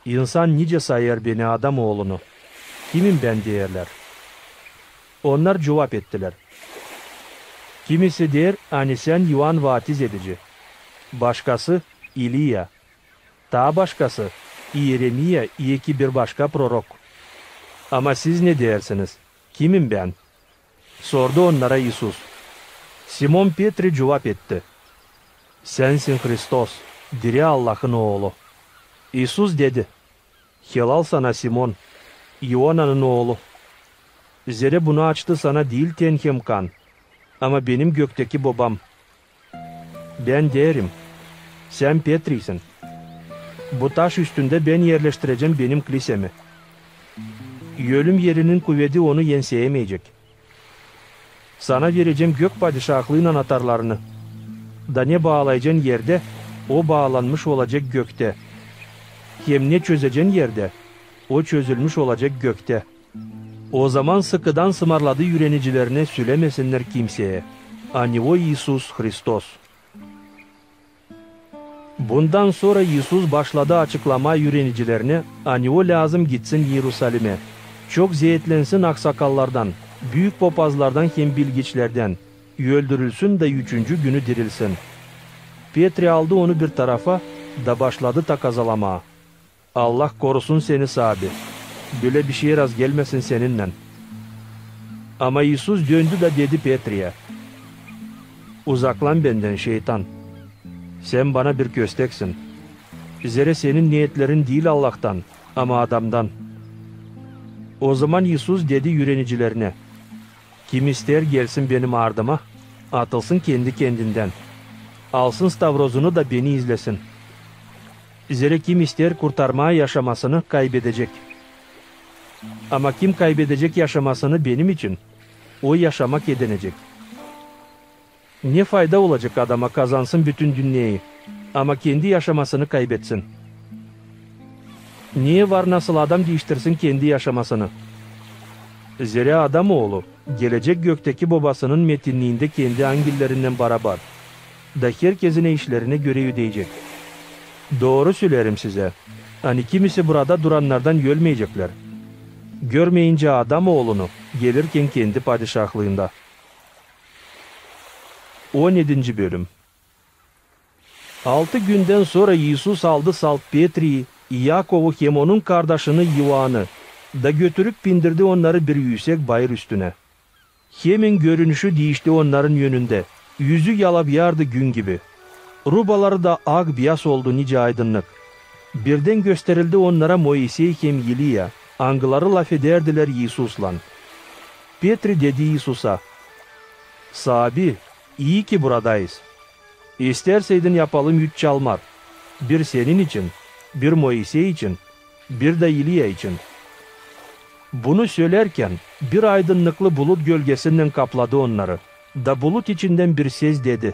İnsan nicä sayêr Beni, Adam Oolunu? Kimim Bän deerlär? Onnar cuvap ettilär: Kimisi deer, ani Sän İoan Vaatiz edici, başkası İliya, taa başkası İeremiya, i eki bir başka prorok. Ama siz ne deersiniz, kimim Bän? Sordu onnara İisus. Simon Petri cuvap etti: Sänsin Hristos, diri Allahın Oolu. İisus dedi: Helal sana, Simon, İonanın oolu! Zerä bunu açtı sana diil ten hem kan, ama Benim göktäki Bobam. Bän deerim: Sän Petriysin. Bu taş üstündä Bän erleştirecäm Benim klisämi. Ölüm erinin kuvedi onu enseyämeyecek. Sana verecäm gök padişahlıın anatarlarını. Da ne baalayacan erdä, o baalanmış olacek göktä, hem ne çözecän erdä, o çözülmüş olacek göktä. Ozaman sıkıdan sımarladı üürenicilerinä sölämesinnär kimseyä, ani O İisus Hristos. Bundan sora İisus başladı açıklamaa üürenicilerinä, ani O lääzım gitsin İerusalimä, çok zeetlensin aksakallardan, büük popazlardan hem bilgiçlerdän, öldürülsün da üçüncü günü dirilsin. Petri aldı Onu bir tarafa da başladı takazalamaa: Allah korusun seni, Saabi! Bölä bişey razgelmäsin Seninnän. Ama İisus döndü da dedi Petriyä: Uzaklan Bendän, şeytan! Sän Bana bir kösteksin, zerä senin neetlerin diil Allahtan, ama adamdan. Ozaman İisus dedi üürenicilerinä: Kim isteer, gelsin Benim ardıma, atılsın kendi-kendindän, alsın stavrozunu da Beni izlesin. Zerä kim isteer kurtarmaa yaşamasını, kaybedecek. Ama kim kaybedecek yaşamasını Benim için, o yaşamak edinecek. Ne fayda olacek adama, kazansın bütün dünneyi, ama kendi yaşamasını kaybetsin? Ne var, nasıl adam diiştirsin kendi yaşamasını? Zerä Adam Oolu gelecek göktäki Bobasının metinniindä kendi angellerindän barabar, da herkezinä işlerinä görä ödeyecek. Dooru söleerim sizä, ani kimisi burada durannardan ölmeyeceklär, görmeyincä Adam Oolunu gelirkän kendi padişahlıında. On edinci bölüm. Altı gündän sora İisus aldı salt Petriyi, İakovu hem onun kardaşını İoanı da götürüp bindirdi onnarı bir üüsek bayır üstünä. Hemen görünüşü diişti onnarın önündä, üzü yalavıyardı gün gibi. Rubaları da ak-biyaz oldu, nicä aydınnık. Birdän gösterildi onnara Moisey hem İliya, angıları lafedärdilär İisuslan. Petri dedi İisusa: Saabi, ii ki buradayız. İstärseydin, yapalım üç çalmar: bir Senin için, bir Moisey için, bir dä İliya için. Bunu sölärkän, bir aydınnıklı bulut gölgesinnän kapladı onnarı, da bulut içindän bir ses dedi: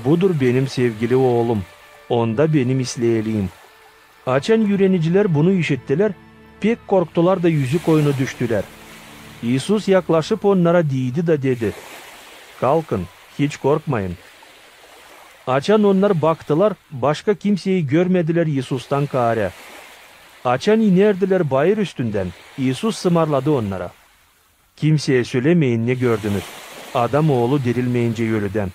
Budur Benim sevgili Oolum, Onda Benim isleyiliim. Açan üürenicilär bunu işittilär, pek korktular da üzük oyunu düştülär. İisus yaklaşıp onnara diidi da dedi: Kalkın, hiç korkmayın. Açan onnar baktılar, başka kimseyi görmedilär İisustan kaarä. Açan inerdilär bayır üstündän, İisus sımarladı onnara: Kimseyä sölämeyin, ne gördünüz Adam Oolu dirilmeyincä ölüdän.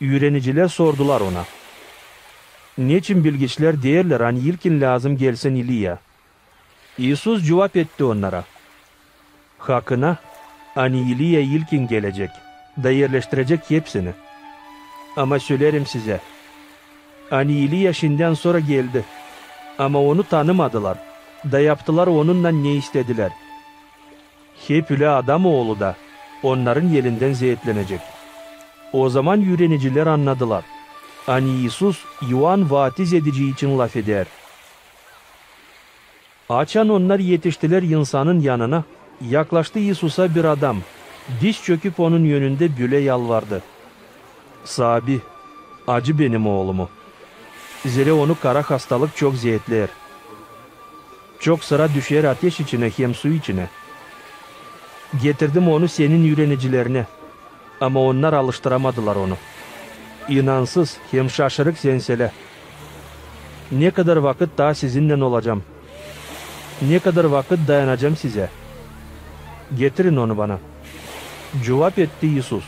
Üürenicilär sordular Ona: Neçin bilgiçlär deerlär, ani ilkin lääzım gelsin İliya? İisus cuvap etti onnara: Hakına, ani İliya ilkin gelecek da erleştirecek hepsini. Ama söleerim sizä, ani İliya şindän sora geldi, ama onu tanımadılar da yaptılar onunnan ne istedilär. Hep ölä Adam Oolu da onnarın elindän zeetlenecek. Ozaman üürenicilär annadılar, ani İisus İoan Vaatiz edici için lafedär. Açan onnar etiştilär insanın yanına, yaklaştı İisusa bir adam, diz çöküp Onun önündä bölä yalvardı: «Saabi, acı benim oolumu, zerä onu kara hastalık çok zeetleer. Çok sıra düşer ateş içinä hem su içinä. Getirdim onu Senin üürenicilerinä, ama onnar alıştıramadılar onu. İnansız hem şaşırık senselä. Ne kadar vakıt taa sizinnän olacam? Ne kadar vakıt dayanacam sizä? Getirin onu bana». Cuvap etti İisus.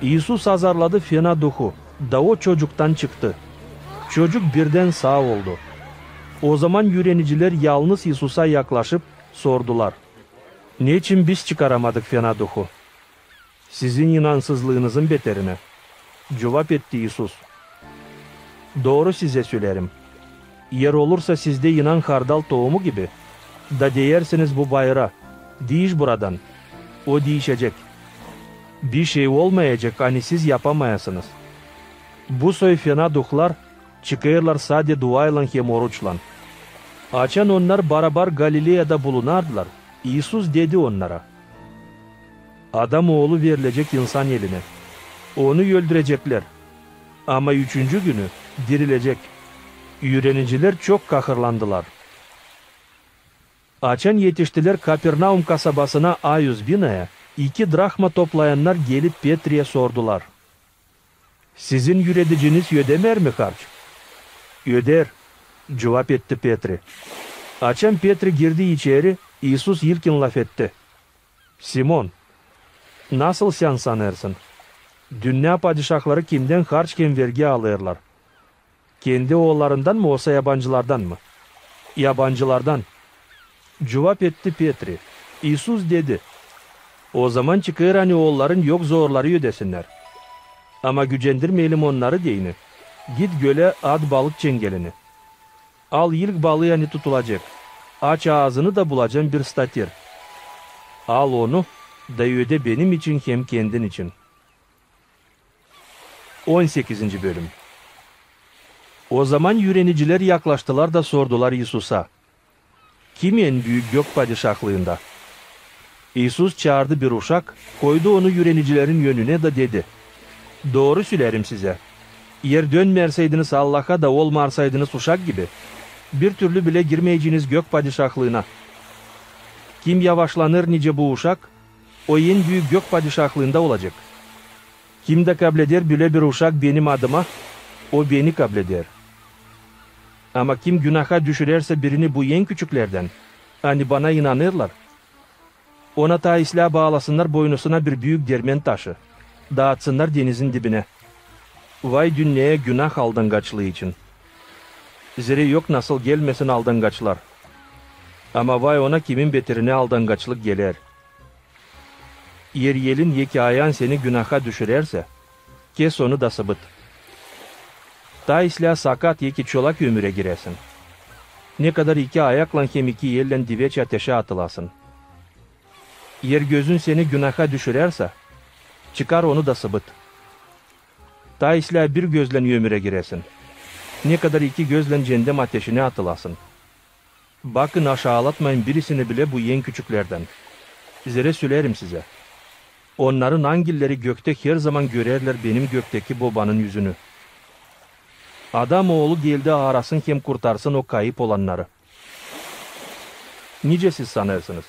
İisus azarladı fena duhu, da o çocuktan çıktı. Çocuk birdän saa oldu. Ozaman üürenicilär yalnız İisusa yaklaşıp sordular: «Neçin biz çıkaramadık fena duhu? Sizin inansızlıınızın beterinä». Cuvap etti İisus: «Dooru sizä söleerim, eer olursa sizdä inan hardal tohumu gibi, da deersiniz bu bayıra: diyiş buradan, o diişecek. Bişey olmayacek, ani siz yapamayasınız. Bu soy fena duhlar çıkêrlar sade duaylan hem oruçlan». Açan onnar barabar Galileyada bulunardılar, İisus dedi onnara: «Adam Oolu verilecek insan elinä. Onu öldüreceklär, ama üçüncü günü dirilecek». Üürenicilär çok kahırlandılar. Açan etiştilär Kapernaum kasabasına ayuz binaya, iki drahma toplayannar gelip Petriyä sordular: «Sizin üürediciniz ödemeer mi harç?» «Öder», cuvap etti Petri. Açan Petri girdi içeri, İisus ilkin lafetti: «Simon, nasıl sän sanêrsın, dünnä padişahları kimdän harç hem vergi alêrlar? Kendi oollarından mı, osa yabancılardan mı?» «Yabancılardan», cuvap etti Petri. İisus dedi: «Ozaman çıkêr, ani oolların yok zorları ödesinnär. Ama gücendirmeyelim onnarı deyni. Git gölä, at balık çengelini. Al ilk balıı, ani tutulacek. Aç aazını da bulacan bir stater. Al onu, da ödä benim için hem kendin için». On sekizinci bölüm. Ozaman üürenicilär yaklaştılar da sordular İisusa: «Kim en büük gök padişahlıında?» İisus çaardı bir uşak, koydu onu üürenicilerin önünä da dedi: «Dooru söleerim sizä, eer dönmärseydiniz Allaha da olmarsaydınız uşak gibi, bir türlü bilä girmeyeceniz gök padişahlıına. Kim yavaşlanêr nicä bu uşak, o en büük gök padişahlıında olacek. Kim dä kableder bölä bir uşak benim adıma, o beni kableder. Ama kim günaha düşürärsä birini bu en küçüklerdän, ani bana inanêrlar, ona taa islää baalasınnar boynusuna bir büük dermen taşı, da atsınnar denizin dibinä. Vay dünneya günah aldangaçlıı için! Zerä yok nasıl gelmesin aldangaçlar. Ama vay ona, kimin beterinä aldangaçlık geler. Eer elin ya ki ayaan seni günaha düşürärsä, kes onu da sıbıt. Taa islää sakat ya ki çolak ömürä giräsin, ne kadar iki ayaklan hem iki ellän diveç ateşä atılasın. Eer gözün seni günaha düşürärsä, çıkar onu da sıbıt. Taa islää bir gözlän ömürä giräsin, ne kadar iki gözlän cendem ateşinä atılasın. Bakın, aşaalatmayın birisini bilä bu en küçüklerdän. Zerä söleerim sizä, onnarın angilleri göktä herzaman görärlär benim gökteki Bobanın üzünü. Adam Oolu geldi aarasın hem kurtarsın o kayıp olannarı. Nicä siz sanêrsınız?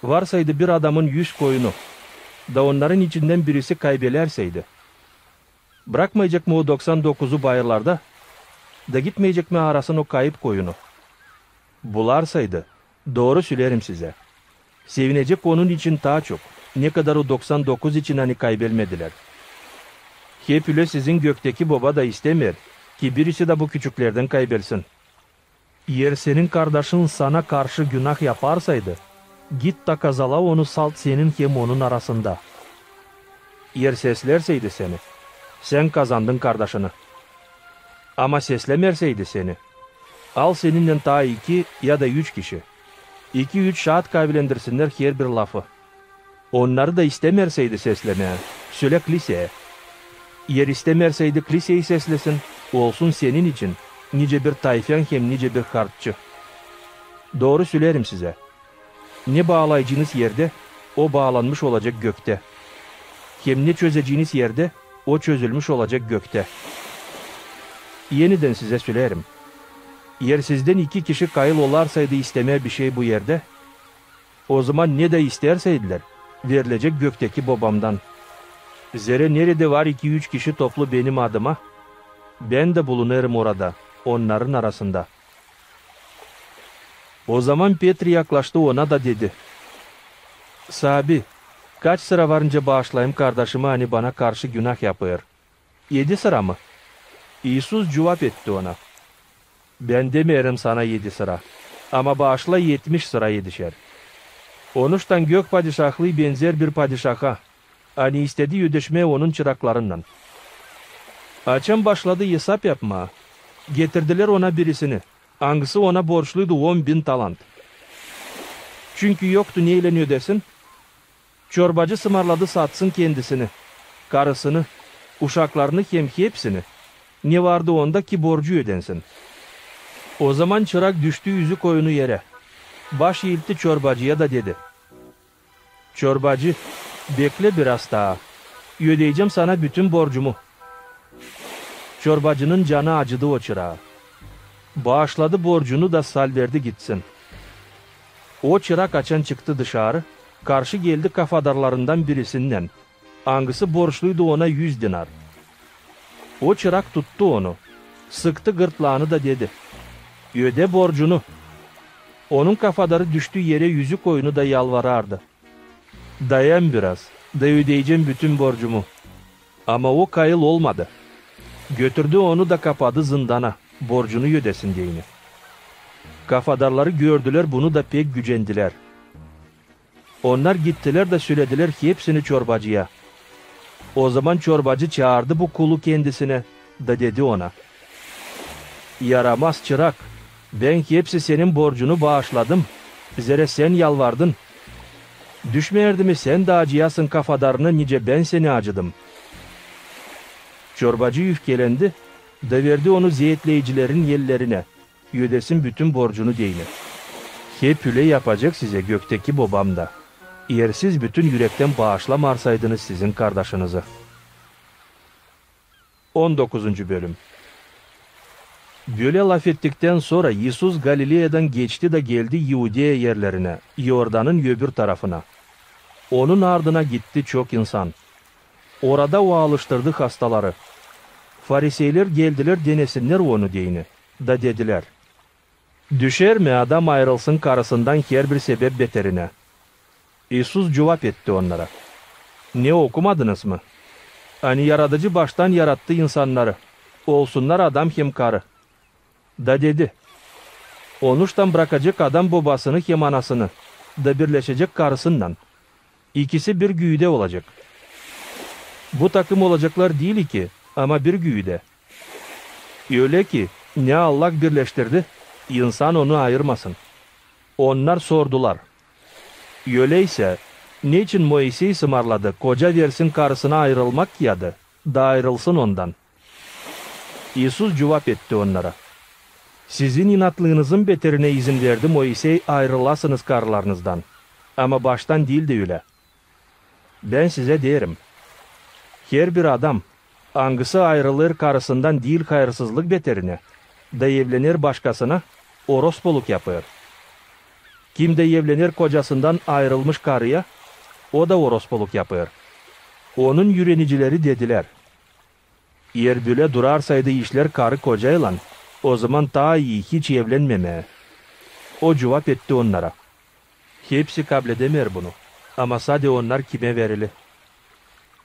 Varsaydı bir adamın üz koyunu, da onnarın içindän birisi kaybelärseydi, brakmayacek mı o doksan dokuzu bayırlarda, da gitmeyecek mi aarasın o kayıp koyunu? Bularsaydı, dooru söleerim sizä, sevinecek onun için taa çok, ne kadar o doksan dokuz için, ani kaybelmedilär. Hep ölä sizin gökteki Boba da istemeer, ki birisi dä bu küçüklerdän kaybelsin. Eer senin kardaşın sana karşı günah yaparsaydı, git da kazala onu salt senin hem onun arasında. Eer seslärseydi seni, sän kazandın kardaşını. Ama seslämärseydi seni, al seninnän taa iki ya da üç kişi. İki-üç şaat kaavelendirsinnär herbir lafı. Onnarı da istämärseydi seslämää, sölä kliseä. Eer istämärseydi kliseyi seslesin, olsun senin için nicä bir tayfan hem nicä bir harççı. Dooru söleerim sizä: ne baalaycınız erdä, o baalanmış olacek göktä, hem ne çözeciniz erdä, o çözülmüş olacek göktä. Enidän sizä söleerim: eer sizdän iki kişi kayıl olarsaydı istemää bişey bu erdä, ozaman ne dä istärseydiler, verilecek gökteki Bobamdan. Zerä neredä var iki-üç kişi toplu Benim adıma, Bän dä bulunêrım orada, onnarın arasında. Ozaman Petr yaklaştı Ona da dedi: Saabi, kaç sıra var, nicä baaşlayım kardaşımı, ani bana karşı günah yapêr? Edi sıra mı? İisus cuvap etti ona: Bän demeerim sana edi sıra, ama baaşla etmiş sıra edişer. Onuştan Gök Padişahlıı benzär bir padişaha, ani istedi ödeşmää onun çıraklarınnan. Açan başladı esap yapmaa, getirdilär ona birisini, angısı ona borçluydu on bin talant. Çünkü yoktu neylän ödesin, çorbacı sımarladı satsın kendisini, karısını, uşaklarını hem hepsini, ne vardı onda, ki borcu ödensin. Ozaman çırak düştü üzü koyunu erä, baş iiltti çorbacıya da dedi: Çorbacı, beklä biraz taa, ödeyecäm sana bütün borcumu. Çorbacının canı acıdı o çıraa. Baaşladı borcunu da salverdi gitsin. O çırak açan çıktı dışarı, karşı geldi kafadarlarından birisinnän, angısı borçluydu ona üz denar. O çırak tuttu onu, sıktı gırtlaanı da dedi: Ödä borcunu! Onun kafadarı düştü erä üzü koyunu da yalvarardı: Dayan biraz, da ödeyecäm bütün borcumu. Ama o kayıl olmadı. Götürdü onu da kapadı zındana, borcunu ödesin deyni. Kafadarları gördülär bunu da pek gücendilär. Onnar gittilär da söledilär hepsini çorbacıya. Ozaman çorbacı çaardı bu kulu kendisinä da dedi ona: Yaramaz çırak, bän hepsi senin borcunu baaşladım, zerä sän yalvardın. Düşmeerdi mi sän dä acıyasın kafadarını, nicä bän seni acıdım? Çorbacı üfkelendi da verdi onu zeetleyicilerin ellerinä, ödesin bütün borcunu deyni. Hep ölä yapacek sizä gökteki Bobam da, eer siz bütün ürektän baaşlamarsaydınız sizin kardaşınızı. On dokuzuncu bölüm. Bölä lafettiktän sora İisus Galileyadan geçti da geldi İudeya erlerinä, İordanın öbür tarafına. Onun ardına gitti çok insan. Orada O alıştırdı hastaları. Fariseylär geldilär denesinnär Onu deyni, da dedilär: Düşer mi adam ayırılsın karısından herbir sebep beterinä? İisus cuvap etti onnara: Ne okumadınız mı, ani Yaradıcı baştan yarattı insannarı, olsunnar adam hem karı? Da dedi: Onuştan brakacek adam bobasını hem anasını, da birleşecek karısınnan, ikisi bir güüdä olacek. Bu takım olaceklar diil iki, ama bir güüdä. Ölä ki, ne Allah birleştirdi, insan onu ayırmasın. Onnar sordular: Öläysä, neçin Moisey sımarladı, koca versin karısına ayırılmak kiyadı, da ayırılsın ondan? İisus cuvap etti onnara: Sizin inatlıınızın beterinä izin verdi Moisey ayırılasınız karılarınızdan, ama baştan diil dä ölä. Bän sizä deerim: herbir adam, angısı ayırılêr karısından diil hayırsızlık beterinä, da evlener başkasına, orospuluk yapêr. Kim dä evlener kocasından ayırılmış karıya, o da orospuluk yapêr. Onun üürenicileri dedilär: Eer bölä durarsaydı işlär karı-kocaylan, ozaman taa ii hiç evlenmemää. O cuvap etti onnara: Hepsi kabledemeer bunu, ama sade onnar, kimä verili.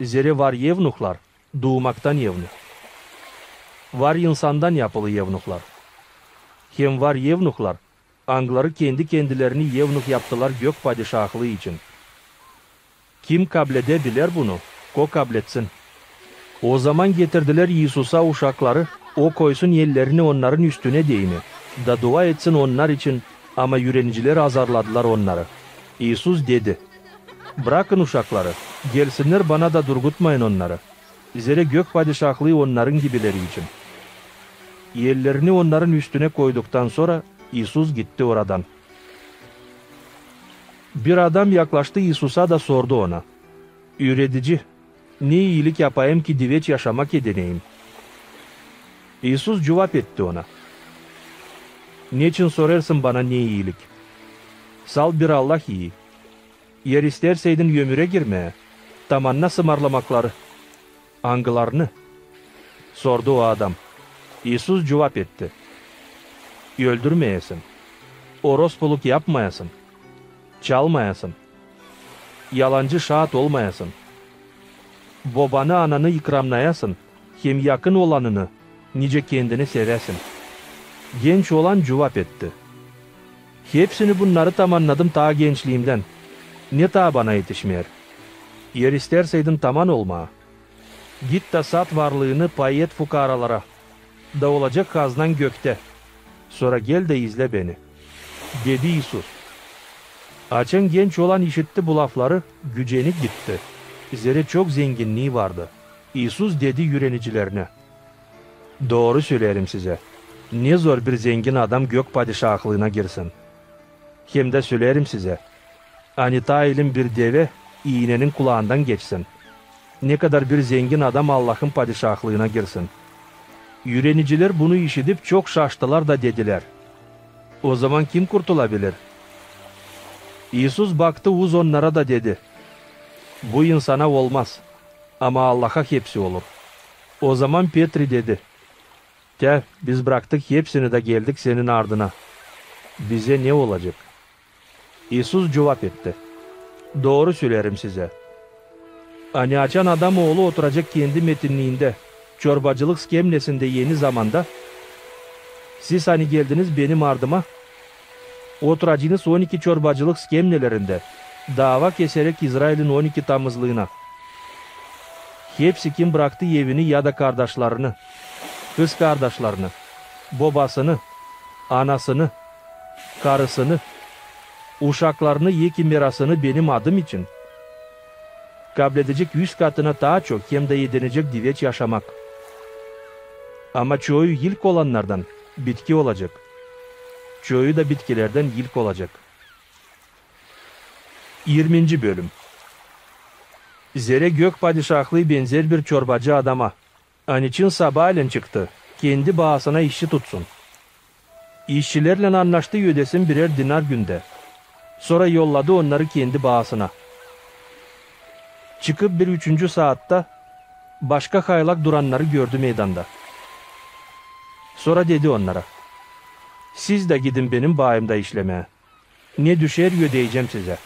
Zerä var evnuhlar, duumaktan evnuh. Var insandan yapılı evnuhlar. Hem var evnuhlar, angıları kendi-kendilerini evnuh yaptılar Gök Padişahlıı için. Kim kabledä bilär bunu, ko kabletsin. Ozaman getirdilär İisusa uşakları, O koysun ellerini onnarın üstünä deyni, da dua etsin onnar için, ama üürenicilär azarladılar onnarı. İisus dedi: Brakın uşakları, gelsinnär Bana da durgutmayın onnarı, zerä Gök Padişahlıı onnarın gibileri için. Ellerini onnarın üstünä koyduktan sora İisus gitti oradan. Bir adam yaklaştı İisusa da sordu Ona: "Üüredici, ne iilik yapayım, ki diveç yaşamak edineyim?" İisus cuvap etti ona: "Neçin sorêrsın Bana, ne iilik? Salt bir Allah ii. Eer istärseydin ömürä girmää, tamanna sımarlamakları." "Angılarını?" sordu o adam. İisus cuvap etti: "Öldürmeyäsin, orospuluk yapmayasın, çalmayasın, yalancı şaat olmayasın, bobanı-ananı ikramnayasın, hem yakın olanını, nicä kendini, seväsin." Genç olan cuvap etti: "Hepsini bunnarı tamannadım taa gençliimdän. Ne taa bana etişmeer? Eer istärseydin taman olmaa, git da sat varlıını, pay et fukaaralara, da olacek haznan göktä. Sora gel da izlä Beni," dedi İisus. Açan genç olan işitti bu lafları, gücenip gitti, zerä çok zenginnii vardı. İisus dedi üürenicilerinä: "Dooru söleerim sizä, ne zor bir zengin adam Gök Padişahlıına girsin. Hem dä söleerim sizä, ani taa elin bir devä iinänin kulaandan geçsin, ne kadar bir zengin adam Allahın Padişahlıına girsin." Üürenicilär, bunu işidip, çok şaştılar da dedilär: "Ozaman kim kurtulabilir?" İisus baktı uz onnara da dedi: "Bu insana olmaz, ama Allaha hepsi olur." Ozaman Petri dedi: "Tää biz braktık hepsini da geldik Senin ardına. Bizä ne olacek?" İisus cuvap etti: "Dooru söleerim sizä, ani açan Adam Oolu oturacek Kendi metinniindä çorbacılıq skemnesindä eni zamanda, siz, ani geldiniz Benim ardıma, oturacınız on iki çorbacılıq skemnelerindä, daava keseräk İzrailin on iki tamızlıına. Hepsi, kim braktı evini ya da kardaşlarını, kızkardaşlarını, bobasını, anasını, karısını, uşaklarını, eki mirasını Benim adım için, kabledecek üz katına taa çok hem dä edinecek diveç yaşamak. Ama çoyu ilk olannardan bitki olacek, çoyu da bitkilerdän ilk olacek." Yirminci bölüm. Zerä Gök Padişahlıı benzer bir çorbacı adama, ani çın sabaaleen çıktı kendi baasına işçi tutsun. İşçilerlän annaştı ödesin birär dinar gündä. Sora yolladı onnarı kendi baasına. Çıkıp bir üçüncü saatta başka haylak durannarı gördü meydanda. Sora dedi onnara: "Siz dä gidin benim baamda işlemää. Ne düşer, ödeyecäm sizä."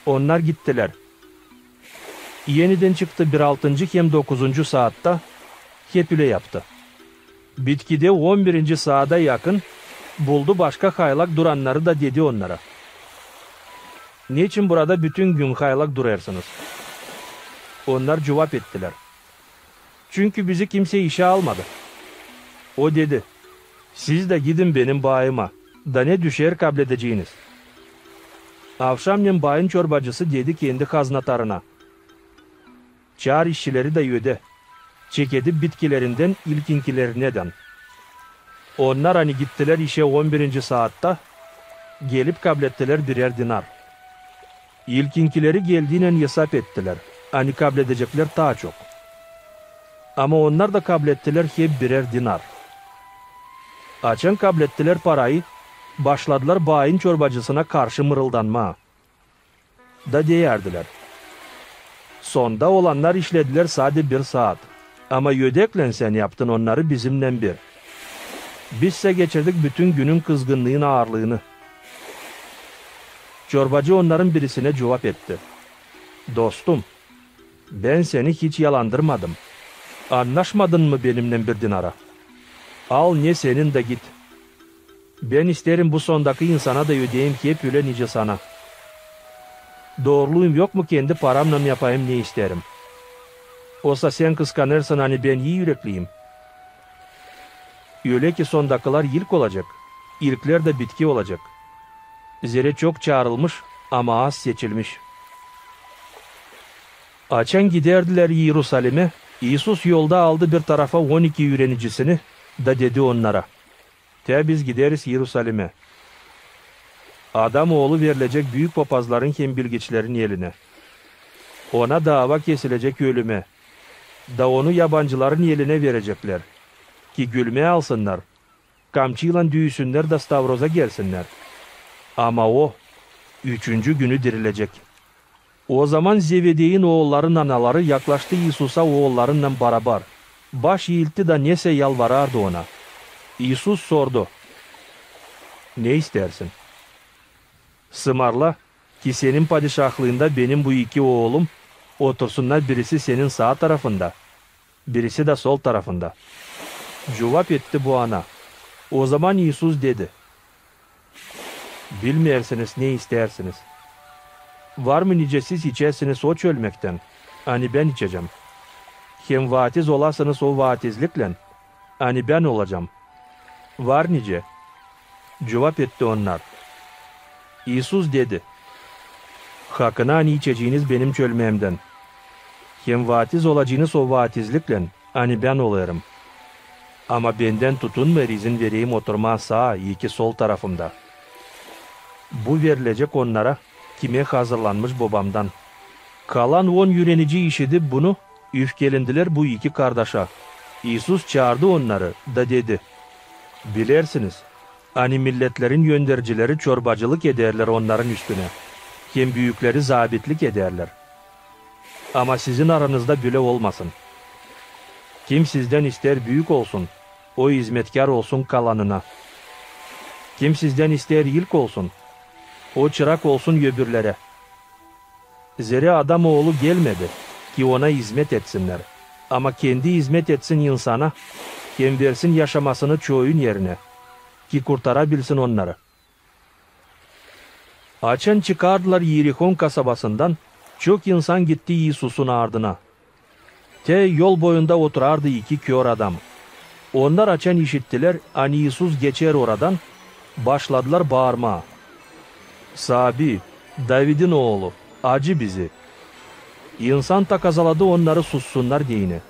Onnar gittilär. Enidän çıktı bir altıncı hem dokuzuncu saatta, hep ölä yaptı. Bitkidä on birinci saada yakın buldu başka haylak durannarı da dedi onnara: "Neçin burada bütün gün haylak durêrsınız?" Onnar cuvap ettilär: "Çünkü bizi kimsey işä almadı." O dedi: "Siz dä gidin benim baama, da ne düşer, kabledeceniz." Avşamnen baayın çorbacısı dedi kendi haznatarına: "Çaar işçileri da ödä, çek edip bitkilerindän ilkinkilerinä dän." Onnar, ani gittilär işä on birinci saatta, gelip kablettilär birär dinar. İlkinkileri geldiynän esap ettilär, ani kabledeceklär taa çok. Ama onnar da kablettilär hep birär dinar. Açan kablettilär parayı, başladılar baayın çorbacısına karşı mırıldanmaa da deyärdilär: "Sonda olannar işledilär sade bir saat, ama ödeklän sän yaptın onnarı bizimnän bir. Bizsä geçirdik bütün günün kızgınnıın aarlıını." Çorbacı onnarın birisinä cuvap etti: "Dostum, bän seni hiç yalandırmadım. Annaşmadın mı benimnän bir dinara? Al ne senin da git. Bän isteerim bu sondakı insana da ödeyim hep ölä nicä sana. Dooruluyum yok mu, kendi paramnan yapayım ne isteerim? Osa sän kıskanêrsın, ani bän ii ürekliyim?" Ölä ki sondakılar ilk olacek, ilklär dä bitki olacek. Zerä çok çaarılmış, ama az seçilmiş. Açan gidärdilär İerusalimä, İisus yolda aldı bir tarafa on iki üürenicisini da dedi onnara: "Tää biz gideriz İerusalimä. Adam Oolu verilecek büük popazların hem bilgiçlerin elinä. Ona daava kesilecek ölümä, da onu yabancıların elinä vereceklär, ki gülmää alsınnar, kamçıylan düüsünnär da stavroza gelsinnär. Ama o üçüncü günü dirilecek. Ozaman Zevedeyin oolların anaları yaklaştı İisusa oollarınnan barabar, baş iiltti da nesä yalvarardı Ona. İisus sordu: "Ne istärsin?" "Sımarla, ki Senin padişahlıında benim bu iki oolum otursunnar, birisi Senin saa tarafında, birisi dä sol tarafında." Cuvap etti bu ana. Ozaman İisus dedi: "Bilmeersiniz, ne istärsiniz. Var mı nicä siz içersiniz o çölmektän, ani bän içecäm, hem vaatiz olasınız o vaatizliklän, ani bän olacam?" "Var nicä," cuvap etti onnar. İisus dedi: "Hakına, ani içeceniz benim çölmeemdän hem vaatiz olaceniz o vaatizliklän, ani bän olêrım. Ama bendän tutunmêêr izin vereyim oturmaa saa, iki sol tarafımda. Bu verilecek onnara, kimä hazırlanmış Bobamdan." Kalan on ürenici işidip bunu, üfkelendilär bu iki kardaşa. İisus çaardı onnarı da dedi: "Bilersiniz, ani milletlerin öndercileri çorbacılık edärlär onnarın üstünä, hem büükleri zabitlik edärlär. Ama sizin aranızda bölä olmasın. Kim sizdän istär büük olsun, o izmetkär olsun kalanına. Kim sizdän istär ilk olsun, o çırak olsun öbürlerä. Zerä Adam Oolu gelmedi, ki Ona izmet etsinnär, ama kendi izmet etsin insana hem versin yaşamasını çoyun erinä, ki kurtarabilsin onnarı." Açan çıkardılar İerihon kasabasından, çok insan gitti İisusun ardına. Te yol boyunda oturardı iki kör adam. Onnar açan işittilär, ani İisus geçer oradan, başladılar baarmaa: "Saabi, Davidin Oolu, acı bizi!" İnsan takazaladı onnarı sussunnar deyni,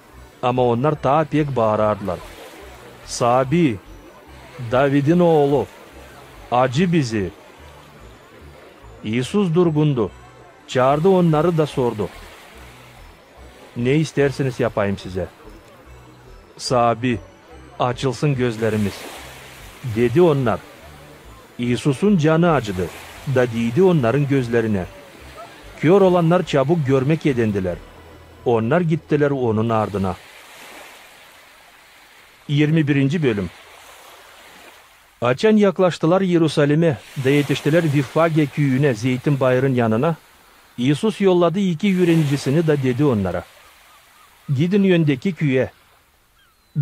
ama onnar taa pek baarardılar: "Saabi, Davidin Oolu, acı bizi!" İisus durgundu, çaardı onnarı da sordu: "Ne istärsiniz yapayım sizä?" "Saabi, açılsın gözlerimiz," dedi onnar. İisusun canı acıdı da diidi onnarın gözlerinä. Kör olannar çabuk görmäk edendilär. Onnar gittilär Onun ardına. İirmi birinci bölüm. Açan yaklaştılar İerusalimä da etiştilär Viffagiya küüyünä, Zeytin bayırın yanına, İisus yolladı iki ürenicisini da dedi onnara: "Gidin öndeki küüyä,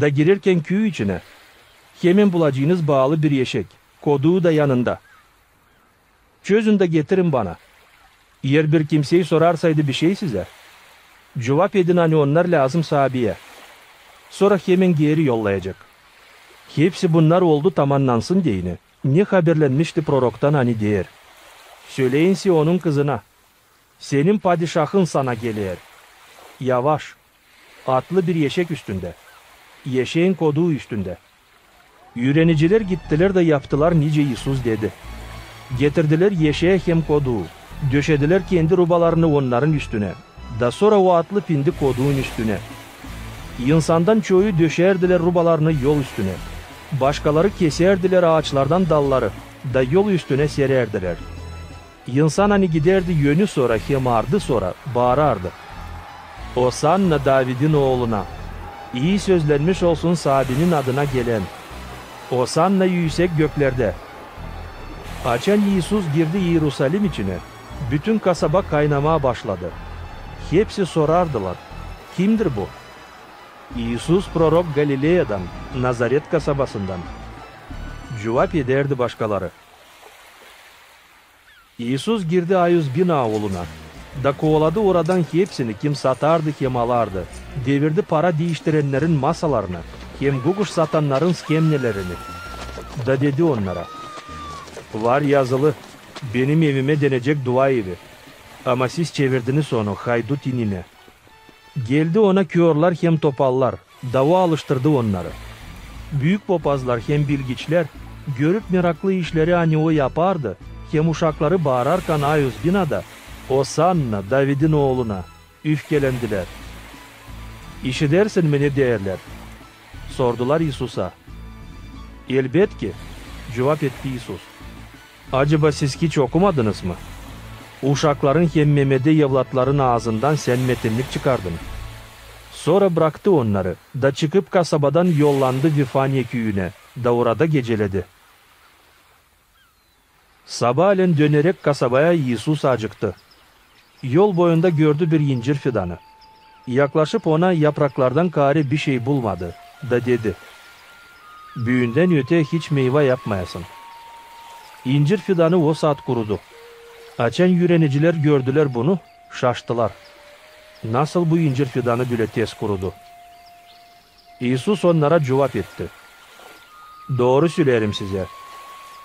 da girerkän küü içinä, hemen bulacınız baalı bir eşek, koduu da yanında. Çözün da getirin bana. Eer bir kimsey sorarsaydı bişey sizä, cuvap edin, ani onnar lääzım saabiyä. Sora hemen geeri yollayacek." Hepsi bunnar oldu tamannansın deyni, ne haberlenmişti proroktan, ani deer: "Söleyin Sionun kızına: Senin padişahın sana geler. Yavaş, atlı bir eşek üstündä, eşeğin koduu üstündä." Üürenicilär gittilär da yaptılar, nicä İisus dedi. Getirdilär eşeä hem koduu, döşedilär kendi rubalarını onnarın üstünä, da sora o atlı pindi koduun üstünä. İnsandan çoyu döşärdilär rubalarını yol üstünä, başkaları kesärdilär aaçlardan dalları da yol üstünä serärdilär. İnsan, ani gidärdi önü sora hem ardı sora, baarardı: "Osanna Davidin Ooluna! İi sözlenmiş olsun Saabinin adına Gelän! Osanna üüsek göklerdä!" Açan İisus girdi İerusalim içinä, bütün kasaba kaynamaa başladı. Hepsi sorardılar: "Kimdir bu?" "İisus prorok Galileyadan, Nazaret kasabasından," cuvap edärdi başkaları. İisus girdi Ayuzdin auluna da kovaladı oradan hepsini, kim satardı hem alardı, devirdi para diiştirennerin masalarını hem guguş satannarın skemnelerini, da dedi onnara: "Var yazılı: Benim evimä denecek dua evi, ama siz çevirdiniz onu haydut inimä." Geldi Ona körlär hem topallar, da O alıştırdı onnarı. Büük popazlar hem bilgiçlär, görüp meraklı işleri, ani O yapardı, hem uşakları baararkan Ayus Binada: "Osanna, Davidin Ooluna!" üfkelendilär. "İşidersin mi, ne deerlär?" sordular İisusa. "Elbetki," cuvap etti İisus. "Acaba siz hiç okumadınız mı? Uşakların hem memedä evlatların aazından Sän metinnik çıkardın." Sora braktı onnarı da, çıkıp, kasabadan yollandı Vifaniya küüyünä da orada geceledi. Sabaalän döneräk kasabaya, İisus acıktı. Yol boyunda gördü bir incir fidanı. Yaklaşıp ona, yapraklardan kaarä bişey bulmadı da dedi: "Büündän öte hiç meyva yapmayasın." İncir fidanı o saat kurudu. Açan üürenicilär gördülär bunu, şaştılar: "Nasıl bu incir fidanı bölä tez kurudu?" İisus onnara cuvap etti: "Dooru söleerim sizä,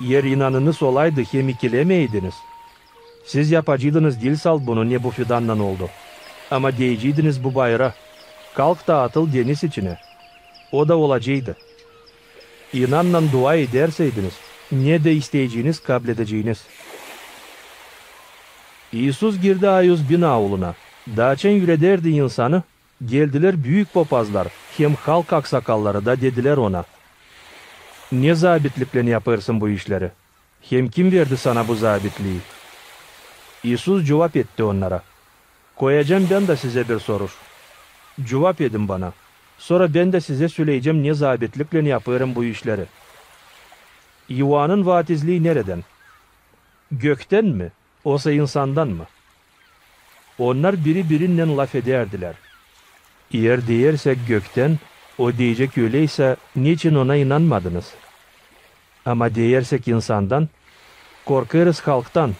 eer inanınız olaydı hem ikilemeeydiniz, siz yapacıydınız diil salt bunu, ne bu fidannan oldu, ama deyecäydiniz bu bayıra: 'Kalk da atıl deniz içinä,' o da olaceydı. İnannan dua edärsäydiniz, ne dä isteyeceniz, kabledeceniz." İisus girdi Ayus Bina ooluna, da açan üüredärdi insanı, geldilär büük popazlar hem halk aksakalları da dedilär ona: "Ne zaabitliklän yapêrsın bu işleri? Hem kim verdi sana bu zaabitlii?" İisus cuvap etti onnara: "Koyacam bän dä sizä bir soruş. Cuvap edin bana, sora bän dä sizä söleyecäm, ne zaabitliklän yapêrım bu işleri. İoannın vaatizlii neredän? Göktän mi, osa insandan mı?" Onnar biri-birinnän lafedärdilär: "Eer deersäk: 'Göktän,' o deyecek, öleysä neçin ona inanmadınız? Ama deersäk: 'İnsandan,' korkêrız halktan,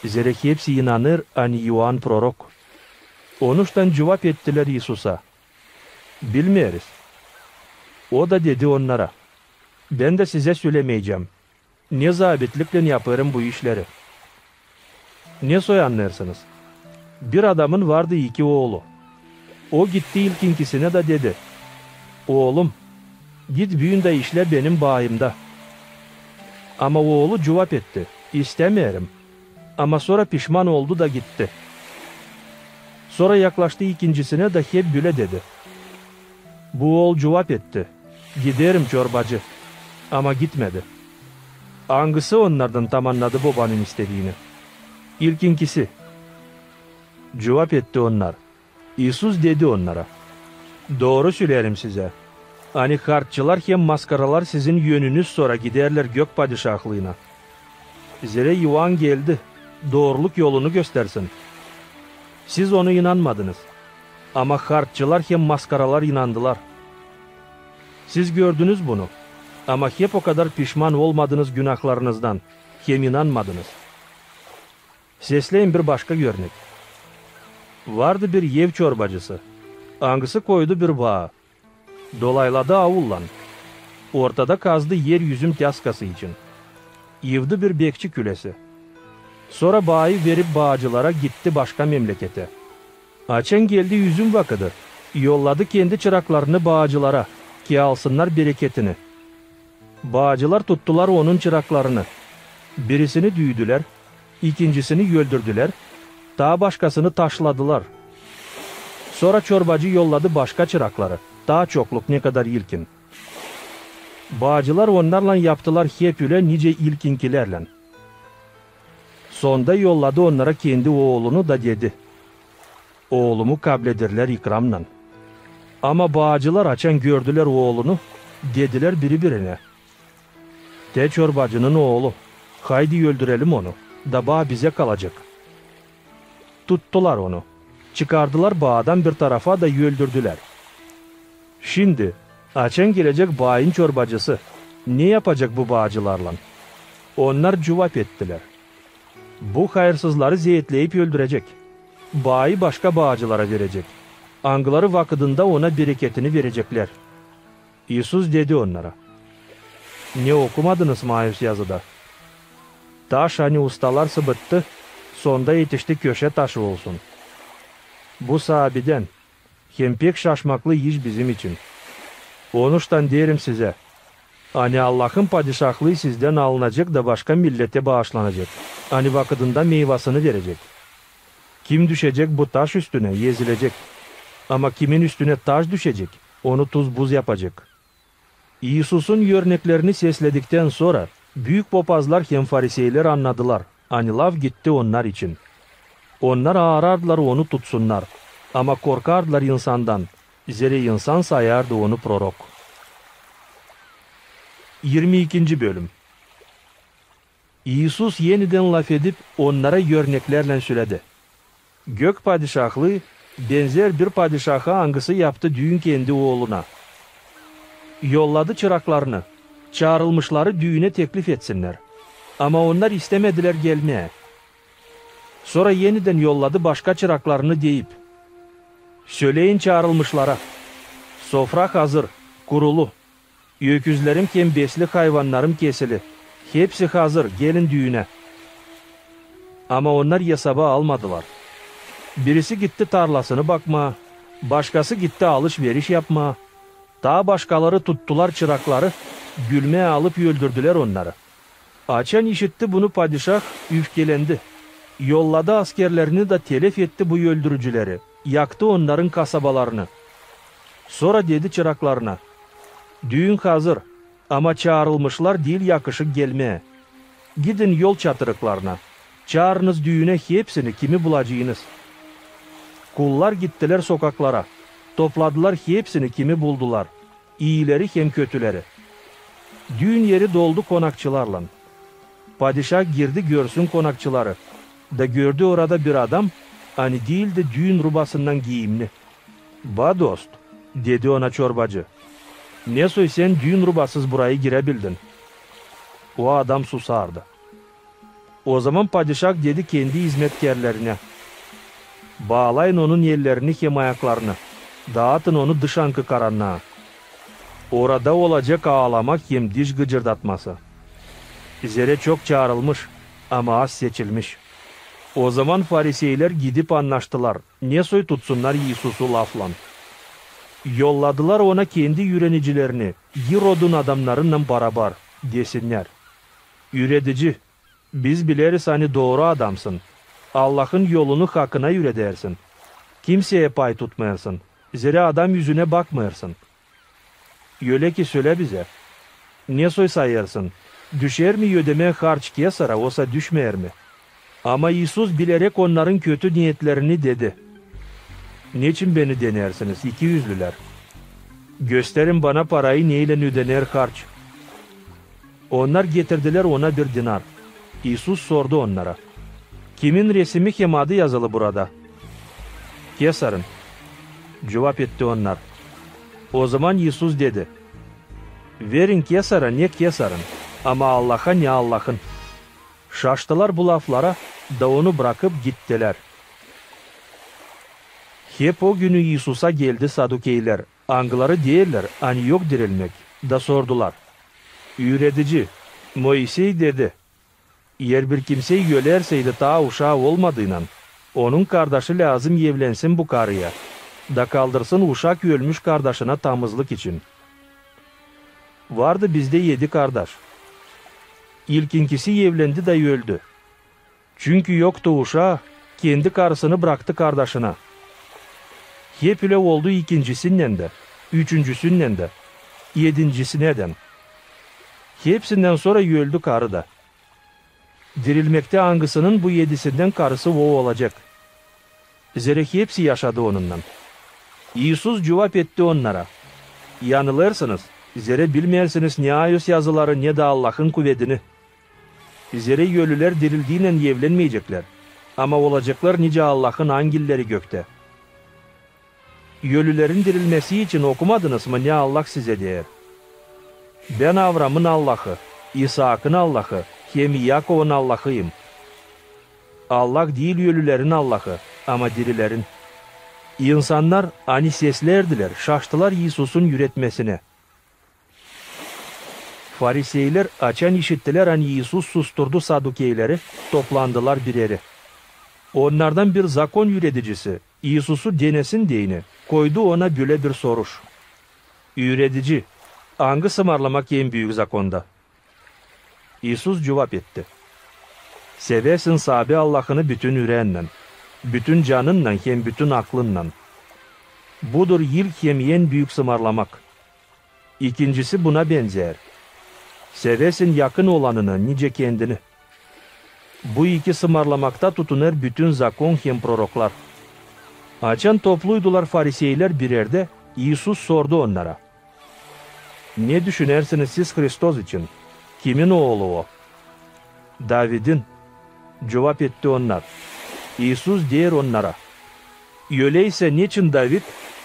zerä hepsi inanêr, ani İoann prorok." Onuştan cuvap ettilär İisusa: "Bilmeeriz." O da dedi onnara: "Bän dä sizä sölemeycäm, ne zaabitliklän yapêrım bu işleri. Ne soy annêêrsınız? Bir adamın vardı iki oolu. O gitti ilkinkisinä da dedi: 'Oolum, git büün dä işlä benim baayımda.' Ama oolu cuvap etti: 'İstämeerim.' Ama sora pişman oldu da gitti. Sora yaklaştı ikincisinä da hep bölä dedi. Bu ool cuvap etti: 'Giderim, çorbacı.' Ama gitmedi. Angısı onnardan tamannadı bobanın istediini? İlkinkisi." Cuvap etti onnar. İisus dedi onnara: "Dooru söleerim sizä, ani harççılar hem maskaralar sizin önünüz sora gidärlär Gök Padişahlıına. Zerä İoann geldi, dooruluk yolunu göstersin. Siz ona inanmadınız, ama harççılar hem maskaralar inandılar. Siz gördünüz bunu, ama hep o kadar pişman olmadınız günahlarınızdan hem inanmadınız." Sesleyim bir başka örnek. Vardı bir ev çorbacısı, angısı koydu bir baa, dolayladı aullan, ortada kazdı er üzüm tyaskası için. Yıvdı bir bekçi külesi. Sora baayı verip baacılara, gitti başka memleketä. Açan geldi üzüm vakıdı, yolladı kendi çıraklarını baacılara, ki alsınnar bereketini. Baacılar tuttular onun çıraklarını. Birisini düüdülär, ikincisini öldürdülär, taa başkasını taşladılar. Sora çorbacı yolladı başka çırakları, taa çokluk, ne kadar ilkin. Baacılar onnarlan yaptılar hep ölä, nicä ilkinkilärlän. Sonda yolladı onnara kendi oolunu da dedi: "Oolumu kablederlär ikramnan." Ama baacılar, açan gördülär oolunu, dedilär biri-birinä: "Te çorbacının oolu, haydi öldürelim onu, da baa bizä kalacek." Tuttular onu, çıkardılar baadan bir tarafa da öldürdülär. Şindi, açan gelecek baayın çorbacısı, ne yapacek bu baacılarlan? Onnar cuvap ettilär: "Bu hayırsızları zeetleyip öldürecek, baayı başka baacılara verecek, angıları vakıdında ona bereketini vereceklär." İisus dedi onnara: "Ne okumadınız mı Ayus Yazıda? Taş, ani ustalar sıbıttı, sonda etişti köşä taşı olsun. Bu saabidän, hem pek şaşmaklı iş bizim için. Onuştan deerim sizä, Ani Allahın Padişahlıı sizdän alınacek da başka millete baaşlanacek, ani vakıdında meyvasını verecek. Kim düşecek bu taş üstünä, ezilecek. Ama kimin üstünä taş düşecek, onu tuz-buz yapacek. İisusun örneklerini seslediktän sora, büük popazlar hem fariseyler annadılar, ani laf gitti onnar için. Onnar aarardılar onu tutsunnar, ama korkardılar insandan, zerä insan sayardı onu prorok. İirmi ikinci bölüm. İisus enidän lafedip, onnara örneklärlän söledi: Gök Padişahlıı benzär bir padişaha, angısı yaptı düün kendi ooluna. Yolladı çıraklarını, çaarılmışları düünä teklif etsinnär. Ama onnar istämedilär gelmää. Sora enidän yolladı başka çıraklarını, deyip: Söleyin çaarılmışlara: sofra hazır, kurulu. Öküzlerim hem besli hayvannarım kesili. Hepsi hazır, gelin düünä. Ama onnar esaba almadılar. Birisi gitti tarlasını bakmaa, başkası gitti alış-veriş yapmaa, taa başkaları tuttular çırakları, gülmää alıp öldürdülär onnarı. Açan işitti bunu padişah, üfkelendi. Yolladı askerlerini da telef etti bu öldürücüleri, yaktı onnarın kasabalarını. Sora dedi çıraklarına: Düün hazır, ama çaarılmışlar diil yakışık gelmää. Gidin yol çatırıklarına, çaarınız düünä hepsini, kimi bulacınız. Kullar gittilär sokaklara, topladılar hepsini, kimi buldular, iileri hem kötüleri. Düün eri doldu konakçılarlan. Padişah girdi görsün konakçıları, da gördü orada bir adam, ani diildi düün rubasından giiyimni. "Ba, dost," dedi ona çorbacı, "ne soy sän düün rubasız burayı girä bildin?" O adam susardı. Ozaman padişah dedi kendi izmetkärlerinä: "Baalayın onun ellerini hem ayaklarını, da atın onu dışankı karannaa. Orada olacek aalamak hem diş gıcırdatması. Zerä çok çaarılmış, ama az seçilmiş." Ozaman fariseylär gidip annaştılar, ne soy tutsunnar İisusu laflan. Yolladılar ona kendi üürenicilerini İrodun adamnarınnan barabar, desinnär: "Üüredici, biz bileriz, ani dooru adamsın, Allahın yolunu hakına üüredersin, kimseyä pay tutmêêrsın, zerä adam üzünä bakmêêrsın. Ölä ki, sölä bizä, ne soy sayêrsın, düşer mi ödemää harç Kesara, osa düşmeer mi?" Ama İisus, bileräk onnarın kötü neetlerini, dedi: "Neçin beni deneersiniz, ikiüzlülär? Gösterin bana parayı, neylän ödener harç." Onnar getirdilär ona bir dinar. İisus sordu onnara: "Kimin resimi hem adı yazılı burada?" "Kesarın," cuvap etti onnar. Ozaman İisus dedi: "Verin Kesara ne Kesarın, ama Allaha ne Allahın." Şaştılar bu laflara, da onu brakıp gittilär. Hep o günü İisusa geldi sadukeylär, angıları deerlär, ani yok dirilmäk, da sordular: "Üüredici, Moisey dedi: Eer bir kimsey ölerseydi taa uşaa olmadıynan, onun kardaşı lääzım evlensin bu karıya, da kaldırsın uşak ölmüş kardaşına tamızlık için. Vardı bizdä edi kardaş. İlkinkisi evlendi da öldü. Çünkü yoktu uşaa, kendi karısını braktı kardaşına. Hep ölä oldu ikincisinnän dä, üçüncüsünnän dä, edincisindän. Hepsindän sora öldü karı da. Dirilmäktä angısının bu edisindän karısı o olacek? Zerä hepsi yaşadı onunnan." İisus cuvap etti onnara: "Yanılêrsınız, zerä bilmeersiniz ne ayos yazıları, ne dä Allahın kuvedini. Zerä ölülär dirildiynän evlenmeyeceklär, ama olaceklar nicä Allahın angilleri göktä. Ölülerin dirilmesi için okumadınız mı, ne Allah sizä deer: 'Bän Avramın Allahı, İsaakın Allahı hem İakovun Allahıyım'? Allah diil ölülerin Allahı, ama dirilerin." İnsannar, ani seslärdilär, şaştılar İisusun üüretmesinä. Fariseylär, açan işittilär, ani İisus susturdu sadukeyleri, toplandılar bir erä. Onnardan bir zakon üüredicisi, İisusu denesin deyni, koydu ona bölä bir soruş: "Üüredici, Angı sımarlamak en büük zakonda? İisus cuvap etti: Seväsin Saabi Allahını bütün üreennän, bütün canınnan hem bütün aklınnan. Budur ilk hem en büük sımarlamak. İkincisi buna benzär: Seväsin yakın olanını nicä kendini. Bu iki sımarlamakta tutunêr bütün zakon hem proroklar. Açan topluydular fariseylär bir erdä, İisus sordu onnara: Ne düşünersiniz siz Hristos için? Kimin oolu O? Davidin, cuvap etti onnar. İisus deer onnara: Öläysä neçin David,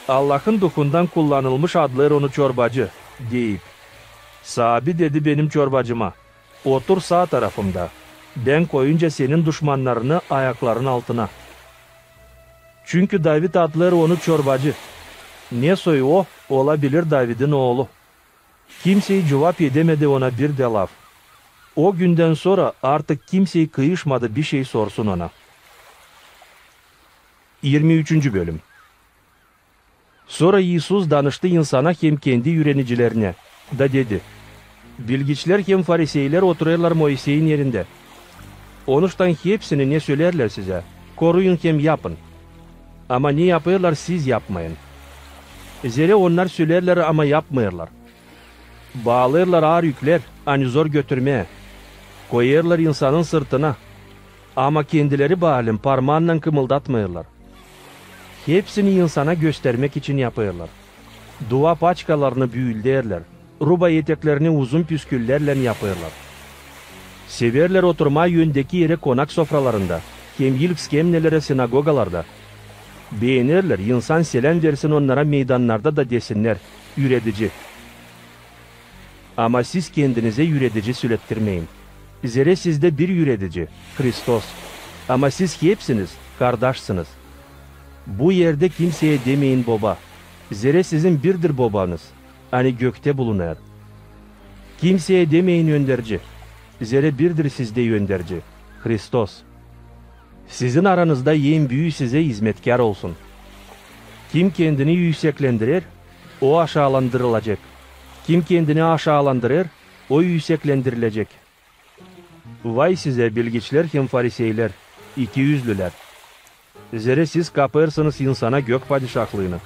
Allahın Duhundan kullanılmış, adlêêr Onu çorbacı, deyip? Saabi dedi benim çorbacıma: Otur saa tarafımda, Bän koyunca senin duşmannarını ayakların altına. Çünkü David adlêêr Onu çorbacı. Ne soy O ola bilir Davidin oolu? Kimsey cuvap edämedi Ona bir dä laf. O gündän sora artık kimsey kıyışmadı bişey sorsun Ona. İrmi üçüncü bölüm. Sora İisus danıştı insana hem kendi üürenicilerinä da dedi: Bilgiçlär hem fariseylär oturêrlar Moiseyin erindä. Onuştan hepsini, ne sölärlär sizä, koruyun hem yapın. Ama ne yapêrlar, siz yapmayın. Zerä onnar sölärlär, ama yapmêêrlar. Baalêêrlar aar üklär, ani zor götürmää. Koyêrlar insanın sırtına, ama kendileri baalin parmaannan kımıldatmêêrlar. Hepsini insana göstermäk için yapêrlar. Dua paçkalarını büüldärlär, ruba eteklerini uzun püsküllärlän yapêrlar. Severlär oturmaa öndeki erä konak sofralarında hem ilk skemnelerä sinagogalarda. Beenerlär, insan seläm versin onnara meydannarda da desinnär: Üüredici. Ama siz kendinizä üüredici sölettirmeyin. Zerä sizdä bir üüredici, Hristos. Ama siz hepsiniz kardaşsınız. Bu erdä kimseyä demeyin boba, zerä sizin birdir Bobanız, ani göktä bulunêr. Kimseyä demeyin önderci, zerä birdir sizdä önderci, Hristos. Sizin aranızda en büü sizä izmetkär olsun. Kim kendini üüseklendirer, o aşaalandırılacek. Kim kendini aşaalandırêr, o üüseklendirilecek. Vay sizä, bilgiçlär hem fariseylär, ikiüzlülär! Zerä siz kapêrsınız insana gök padişahlıını.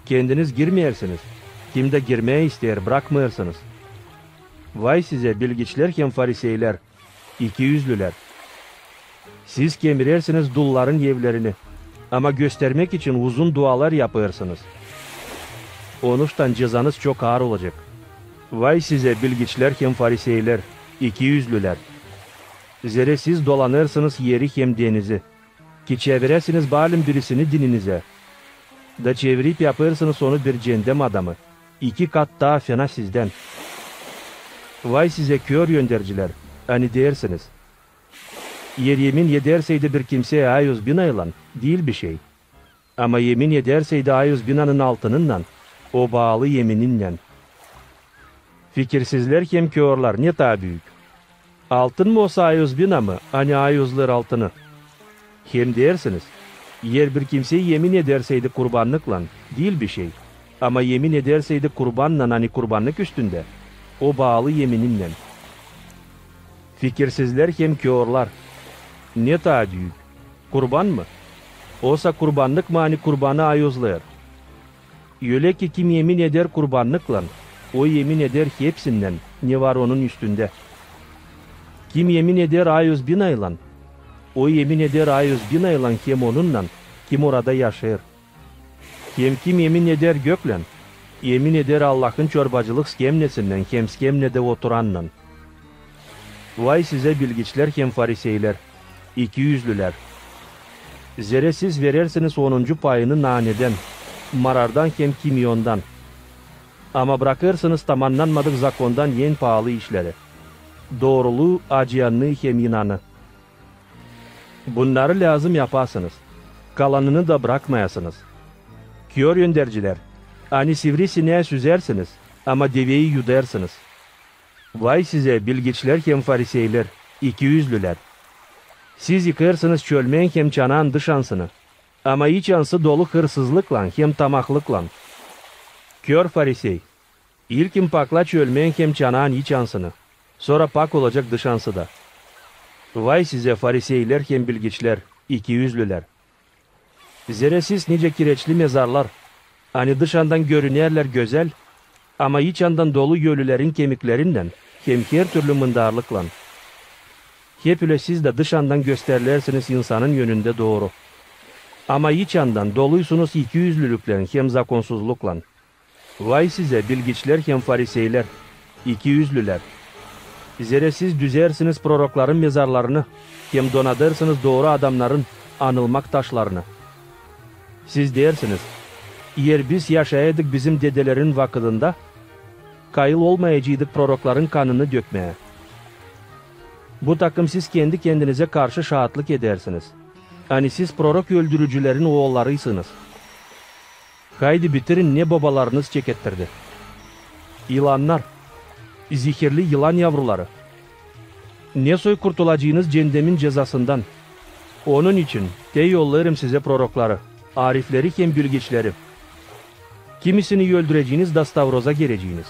Kendiniz girmeersiniz, kim dä girmää isteer, brakmêêrsınız. Vay sizä, bilgiçlär hem fariseylär, ikiüzlülär! Siz kemirersiniz dulların evlerini, ama göstermäk için uzun dualar yapêrsınız. Onuştan cezanız çok aar olacek. Vay sizä, bilgiçlär hem fariseylär, ikiüzlülär! Zerä siz dolanêrsınız eri hem denizi, ki çeviräsiniz baalin birisini dininizä, da çevirip yapêrsınız onu bir cendem adamı, iki kat taa fena sizdän. Vay sizä, kör öndercilär, ani deersiniz: Eer emin edärseydi bir kimsä ayuz binaylan, diil bişey. Ama emin edärseydi ayuz binanın altınınnan, o baalı emininnän. Fikirsizlär hem körlär ne taa büük! Altın mı osa ayuz bina mı, ani ayuzlêêr altını? Hem deersiniz: Eer bir kimsä emin edärseydi kurbannıklan, diil bişey, ama emin edärseydi kurbannan, ani kurbannak üstündä, o baalı emininnän. Fikirsizlär hem körlär ne taa büük! Kurban mı osa kurbannık mı, ani kurbanı ayuzlêêr? Ölä ki kim emin eder kurbannıklan, o emin eder hepsinnän, ne var onun üstündä. Kim emin eder ayuz binaylan, o emin eder ayuz binaylan hem onunnan, kim orada yaşêêr. Hem kim emin eder göklän, emin eder Allahın çorbacılık skemnesinnän hem skemnedä oturannan. Vay sizä, bilgiçlär hem fariseylär, ikiüzlülär! Zerä siz verersiniz onuncu payını nanedän, marardan hem kimyondan, ama brakêrsınız tamannanmadık zakondan en paalı işleri: dooruluu, acıyannıı hem inanı. Bunnarı lääzım yapasınız, kalanını da brakmayasınız. Kör öndercilär, ani sivri sinää süzärsiniz, ama deveyi yudêrsınız. Vay sizä, bilgiçlär hem fariseylär, ikiüzlülär! Siz yıkêrsınız çölmän hem çanaan dış ansını, ama iç ansı dolu hırsızlıklan hem tamahlıklan. Kör farisey, İlkin paklaç ölmän hem çanaan iç ansını, sora pak olacek dış ansı da. Vay sizä, fariseylär hem bilgiçlär, ikiüzlülär! Zerä siz nicä kireçli mezarlar, ani dışandan görünerlär gözäl, ama iç andan dolu ölülerin kemiklerinnän hem hertürlü mındarlıklan. Hep ölä siz dä dışandan gösterilersiniz insanın önündä dooru, ama iç andan doluysunuz ikiüzlülüklän hem zakonsuzluklan. Vay sizä, bilgiçlär hem fariseylär, ikiüzlülär! Zerä siz düzersiniz prorokların mezarlarını hem donadêrsınız dooru adamnarın anılmak taşlarını. Siz deersiniz: eer biz yaşayaydık bizim dedelerin vakıdında, kayıl olmayaceydık prorokların kanını dökmää. Bu takım siz kendi-kendinizä karşı şaatlık edersiniz, ani siz prorok öldürücülerin oollarıysınız. Haydi bitirin, ne bobalarınız çekettirdi. Yılannar, zihirli yılan yavruları! Ne soy kurtulacıınız cennemin cezasından? Onun için te yollêêrım sizä prorokları, arifleri hem bilgiçleri. Kimisini öldüreceniz da stavroza gereceniz,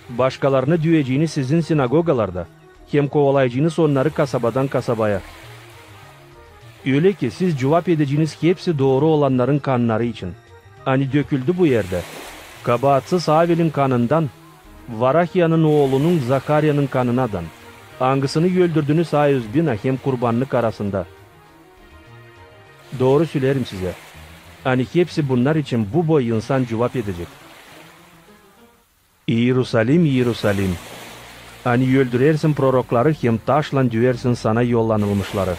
başkalarını düüeceniz sizin sinagogalarda hem kovalayacınız onnarı kasabadan kasabaya. Ölä ki siz cuvap edeceniz hepsi dooru olannarın kannarı için, ani döküldü bu erdä, kabaatsız Avelin kanından Varahiyanın oolunun Zaharyanın kanınadan, angısını öldürdünüz Ayuz Bina hem Kurbanlık arasında. Dooru söleerim sizä, ani hepsi bunnar için bu boy insan cuvap edecek: İerusalim, İerusalim! Ani öldürersin prorokları hem taşlan düüersin sana yollanılmışları!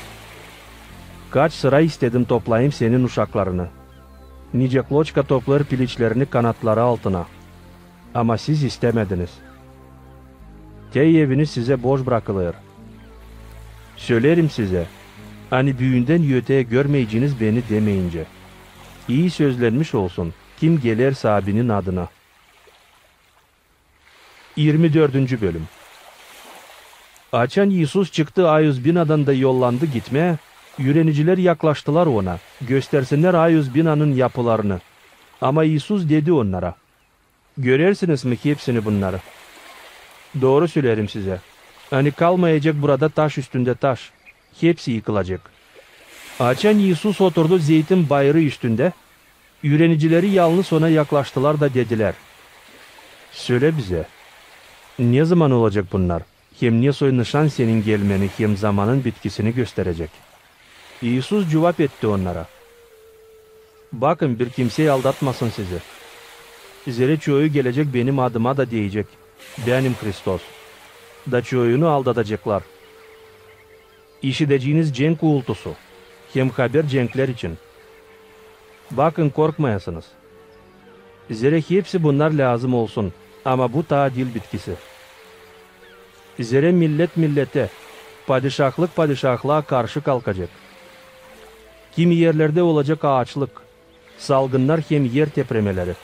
Kaç sıra istedim toplayım senin uşaklarını, nicä kloçka toplêêr piliçlerini kanatları altına, ama siz istämediniz. Te eviniz sizä boş brakılêr. Söleerim sizä, ani büündän öteyä görmeyeceniz beni demeyincä: İi sözlenmiş olsun, kim geler Saabinin adına. İirmi dördüncü bölüm. Açan İisus çıktı Ayuz Binadan da yollandı gitmää, üürenicilär yaklaştılar Ona, göstersinnär Ayuz Binanın yapılarını. Ama İisus dedi onnara: Görersiniz mi hepsini bunnarı? Dooru söleerim sizä, ani kalmayacek burada taş üstündä taş, hepsi yıkılacek. Açan İisus oturdu Zeytin bayırı üstündä, üürenicileri yalnız Ona yaklaştılar da dedilär: Sölä bizä, nezaman olacek bunnar hem ne soy nışan Senin gelmeni hem zamanın bitkisini gösterecek? İisus cuvap etti onnara: Bakın, bir kimsey aldatmasın sizi. Zerä çoyu gelecek Benim adıma da deyecek: Bänim Hristos, da çoyunu aldadaceklar. İşideceniz cenk uultusu hem haber cenklär için. Bakın, korkmayasınız. Zerä hepsi bunnar lääzım olsun, ama bu taa diil bitkisi. Zerä millet milletä, padişahlık padişahlıa karşı kalkacek. Kimi erlerdä olacek aaçlık, salgınnar hem er tepremeleri.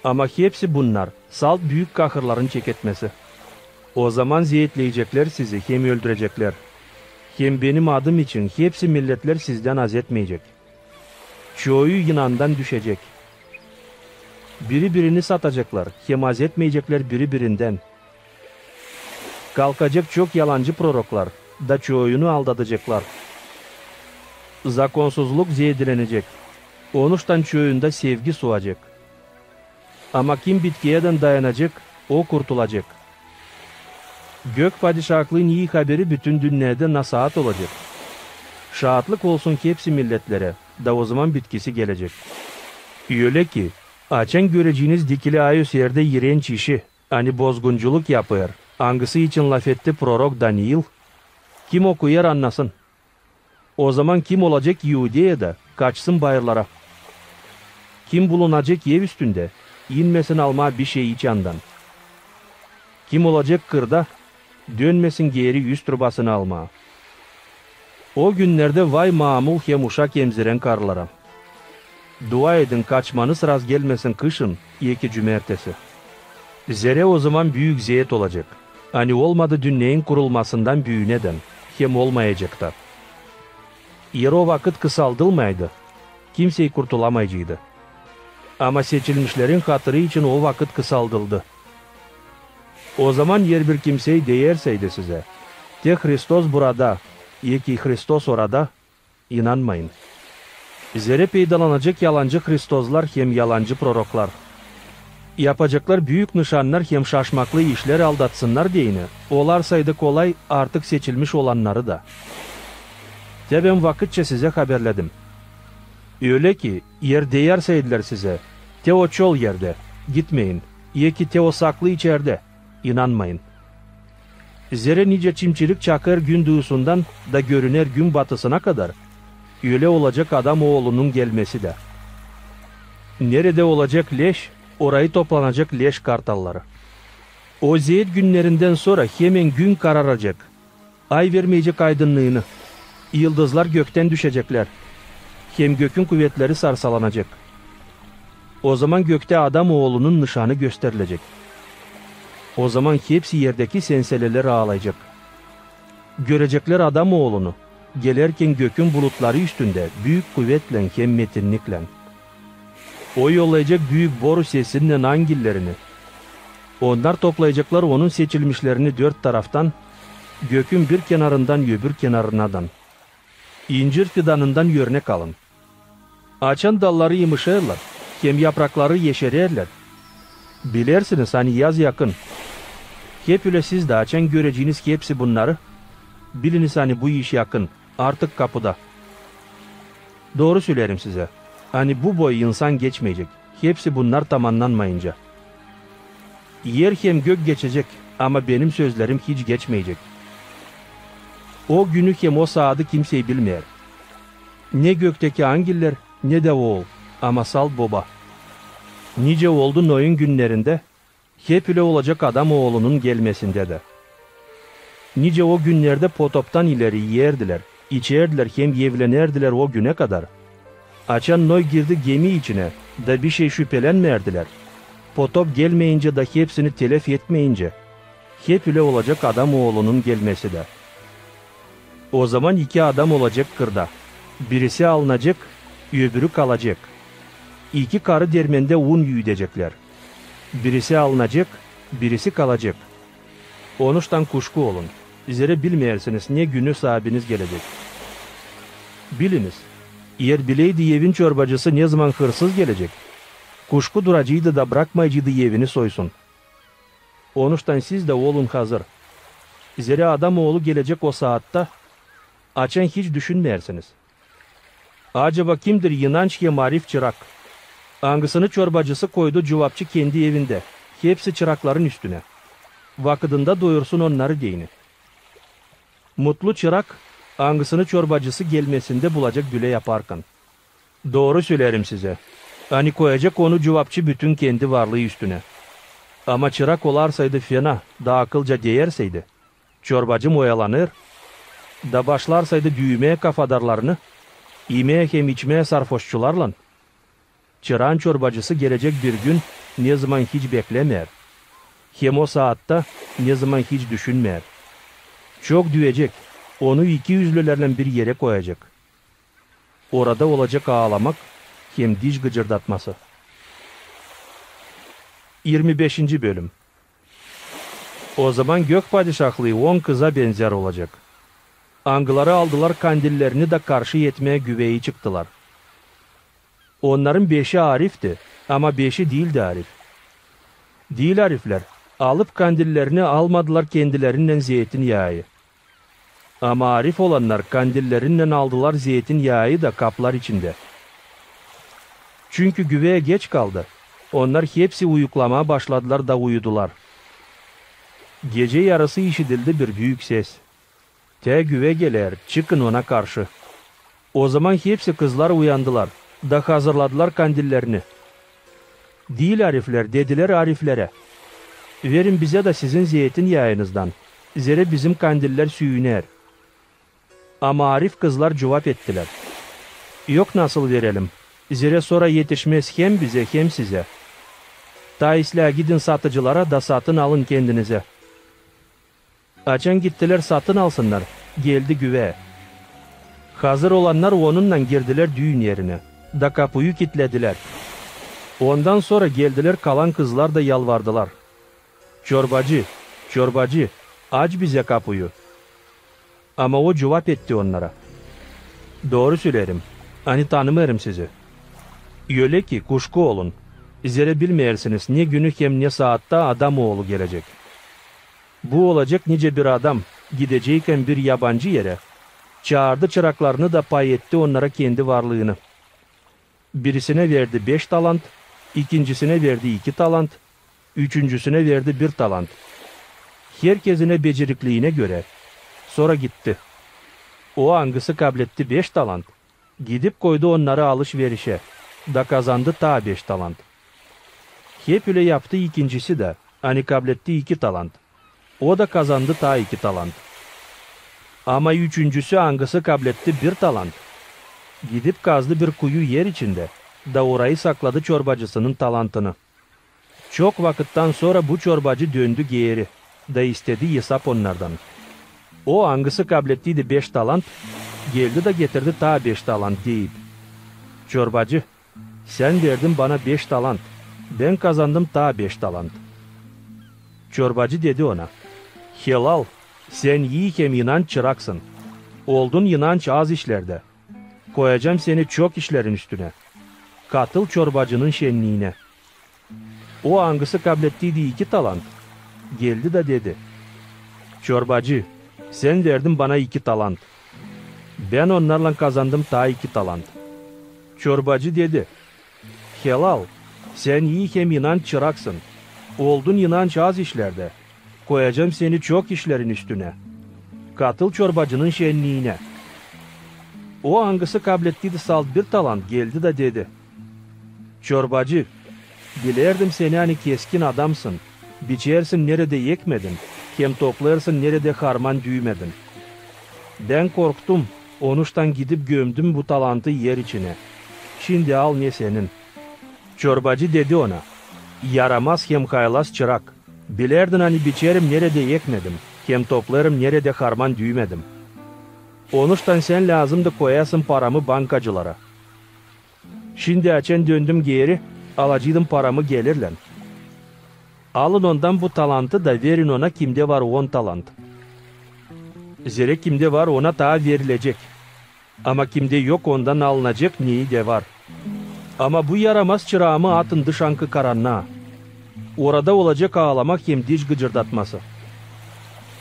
Ama hepsi bunnar salt büük kahırların çeketmesi. Ozaman zeetleyeceklär sizi hem öldüreceklär. Hem Benim adım için hepsi milletlär sizdän azetmeyecek. Çoyu inandan düşecek. Biri-birini sataceklar hem azetmeyeceklär biri-birindän. Kalkacek çok yalancı proroklar da çoyunu aldadaceklar. Zakonsuzluk zeedelenecek, onuştan çoyunda sevgi suacek. Ama kim bitkiyädän dayanacek, o kurtulacek. Gök padişahlıın ii haberi bütün dünnedä nasaat olacek, şaatlık olsun hepsi milletlerä, da ozaman bitkisi gelecek. Ölä ki, açan göreceniz dikili ayuz erdä iirenç işi, ani bozgunculuk yapêr, angısı için lafetti prorok Daniil, kim okuyêr, annasın. Ozaman kim olacek İudeyada, kaçsın bayırlara. Kim bulunacek ev üstündä, inmesin almaa bişey iç andan. Kim olacek kırda, dönmesin geeri üst rubasını almaa. O günnerdä vay maamul hem uşak emzirän karılara. Dua edin, kaçmanız razgelmesin kışın eki cümertesi. Zerä ozaman büük zeet olacek, ani olmadı dünneyin kurulmasından büünedän hem olmayacek ta. Eer o vakıt kısaldılmayaydı, kimsey kurtulamayaceydı. Ama seçilmişlerin hatırı için o vakıt kısaldıldı. Ozaman eer bir kimsey deerseydi sizä: "Te Hristos burada, eki Hristos orada", inanmayın. Zerä peydalanacek yalancı hristozlar hem yalancı proroklar. Yapaceklar büük nışannar hem şaşmaklı işlär, aldatsınnar deyni, olarsaydı kolay, artık seçilmiş olannarı da. Te bän vakıtça sizä haberledim. Ölä ki, eer deerseydilär sizä: "Te o çol erdä, gitmeyin", eki "Te o saklı içerdä", inanmayın. Zerä nicä çimçirik çakêr gündüüzündän da görüner gün batısına kadar, ölä olacek Adam Oolunun gelmesi dä. Neredä olacek leş, orayı toplanacek leş kartalları. O zeet günnerindän sora hemen gün kararacek, ay vermeyecek aydınnıını, yıldızlar göktän düşeceklär, hem gökün kuvetleri sarsalanacek. Ozaman göktä Adam Oolunun nışanı gösterilecek. Ozaman hepsi erdäki senselelär aalayacek. Göreceklär Adam Oolunu, gelerkän gökün bulutları üstündä büük kuvetlän hem metinniklän. O yollayacek büük boru sesinnän angillerini. Onnar toplayaceklar Onun seçilmişlerini dört taraftan, gökün bir kenarından öbür kenarınadan. İncir fidanından örnek alın. Açan dalları yımışêrlar hem yaprakları eşererlär, bilersiniz, ani yaz yakın. Hep ölä siz dä, açan göreceniz hepsi bunnarı, biliniz, ani bu iş yakın, artık kapuda. Dooru söleerim sizä, ani bu boy insan geçmeyecek, hepsi bunnar tamannanmayınca. Er hem gök geçecek, ama Benim sözlerim hiç geçmeyecek. O günü hem o saadı kimsey bilmeer, ne göktäki angiller, ne dä Ool, ama salt Boba. Nicä oldu Noyun günnerindä, hep ölä olacek Adam Oolunun gelmesindä dä. Nicä o günnerdä potoptan ileri ierdilär, içerdilär hem evlenerdilär o günä kadar, açan Noy girdi gemi içinä, da bişey şüpelenmärdilär, potop gelmeyincä da hepsini telef etmeyincä, hep ölä olacek Adam Oolunun gelmesi dä. Ozaman iki adam olacek kırda, birisi alınacek, öbürü kalacek. İki karı dermendä un üüdeceklär. Birisi alınacek, birisi kalacek. Onuştan kuşku olun, zerä bilmeersiniz, ne günü Saabiniz gelecek. Biliniz, eer bileydi evin çorbacısı nezaman hırsız gelecek, kuşku duraceydı da brakmayaceydı evini soysun. Onuştan siz dä olun hazır, zerä Adam Oolu gelecek o saatta, açan hiç düşünmeersiniz. Acaba kimdir inanç hem arif çırak, angısını çorbacısı koydu cuvapçı kendi evindä hepsi çırakların üstünä, vakıdında doyursun onnarı deyni? Mutlu çırak, angısını çorbacısı gelmesindä bulacek bölä yaparkan. Dooru söleerim sizä, ani koyacek onu cuvapçı bütün kendi varlıı üstünä. Ama çırak olarsaydı fena da akılca deerseydi: "Çorbacım oyalanêr", da başlarsaydı düümää kafadarlarını, imää hem içmää sarhoşçularlan, çıraan çorbacısı gelecek bir gün, nezaman hiç beklämeer, hem o saatta, nezaman hiç düşünmeer. Çok düüyecek, onu ikiüzlülerlän bir erä koyacek. Orada olacek aalamak hem diş gıcırdatması. İrmi beşinci bölüm. Ozaman gök padişahlıı on kıza benzär olacek, angıları aldılar kandillerini da karşı etmää güveyi çıktılar. Onnarın beşi arifti, ama beşi diildi arif. Diil ariflär, alıp kandillerini, almadılar kendilerinnän zeetin yaayı. Ama arif olannar kandillerinnän aldılar zeetin yaayı da kaplar içindä. Çünkü güvä geç kaldı, onnar hepsi uyuklamaa başladılar da uyudular. Gecä yarısı işidildi bir büük ses: "Tä güvä geler, çıkın ona karşı!" Ozaman hepsi kızlar uyandılar da hazırladılar kandillerini. Diil ariflär dedilär ariflerä: "Verin bizä dä sizin zeetin yaayınızdan, zerä bizim kandillär süüner." Ama arif kızlar cuvap ettilär: "Yok nasıl verelim, zerä sora etişmäz hem bizä, hem sizä. Taa islää gidin satıcılara da satın alın kendinizä." Açan gittilär satın alsınnar, geldi güvä. Hazır olannar onunnan girdilär düün erinä, da kapuyu kitledilär. Ondan sora geldilär kalan kızlar da yalvardılar: «Çorbacı, çorbacı, aç bizä kapuyu!» Ama o cuvap etti onnara: «Dooru söleerim, ani tanımêêrım sizi. Ölä ki, kuşku olun, zerä bilmeersiniz, ne günü hem ne saatta Adam Oolu gelecek. Bu olacek, nicä bir adam, gidecäykän bir yabancı erä, çaardı çıraklarını da pay etti onnara kendi varlıını. Birisinä verdi beş talant, ikincisinä verdi iki talant, üçüncüsünä verdi bir talant, herkezinä becerikliinä görä, sora gitti. O, angısı kabletti beş talant, gidip koydu onnarı alış-verişä da kazandı taa beş talant. Hep ölä yaptı ikincisi dä, ani kabletti iki talant. O da kazandı taa iki talant. Ama üçüncüsü, angısı kabletti bir talant, gidip kazdı bir kuyu er içindä da orayı sakladı çorbacısının talantını. Çok vakıttan sora bu çorbacı döndü geeri da istedi esap onnardan. O, angısı kablettiydi beş talant, geldi da getirdi taa beş talant, deyip: Çorbacı, sän verdin bana beş talant, bän kazandım taa beş talant. Çorbacı dedi ona: Helal, sän ii hem inanç çıraksın. Oldun inanç az işlerdä, koyacam seni çok işlerin üstünä. Katıl çorbacının şenniinä. O, angısı kablettiydi iki talant, geldi da dedi: Çorbacı, sän verdin bana iki talant, bän onnarlan kazandım taa iki talant. Çorbacı dedi: Helal, sän ii hem inanç çıraksın. Oldun inanç az işlerdä, koyacam seni çok işlerin üstünä. Katıl çorbacının şenniinä. O, angısı kablettiydi salt bir talant, geldi da dedi: Çorbacı, bilärdim seni, ani keskin adamsın, biçersin, neredä ekmedin, hem toplêêrsın, neredä harman düümedin. Bän korktum, onuştan gidip gömdüm bu talantı er içinä. Şindi al, ne senin. Çorbacı dedi ona: Yaramaz hem haylaz çırak! Bilärdin, ani biçerim, neredä ekmedim, hem toplêêrım, neredä harman düümedim. Onuştan sän lääzımdı koyasın paramı bankacılara. Şindi, açan döndüm geeri, alacıydım paramı gelirlän. Alın ondan bu talantı da verin ona, kimdä var on talant. Zerä kimdä var, ona taa verilecek. Ama kimdä yok, ondan alınacek, neyi dä var. Ama bu yaramaz çıraamı atın dışankı karannaa. Orada olacek aalamak hem diş gıcırdatması.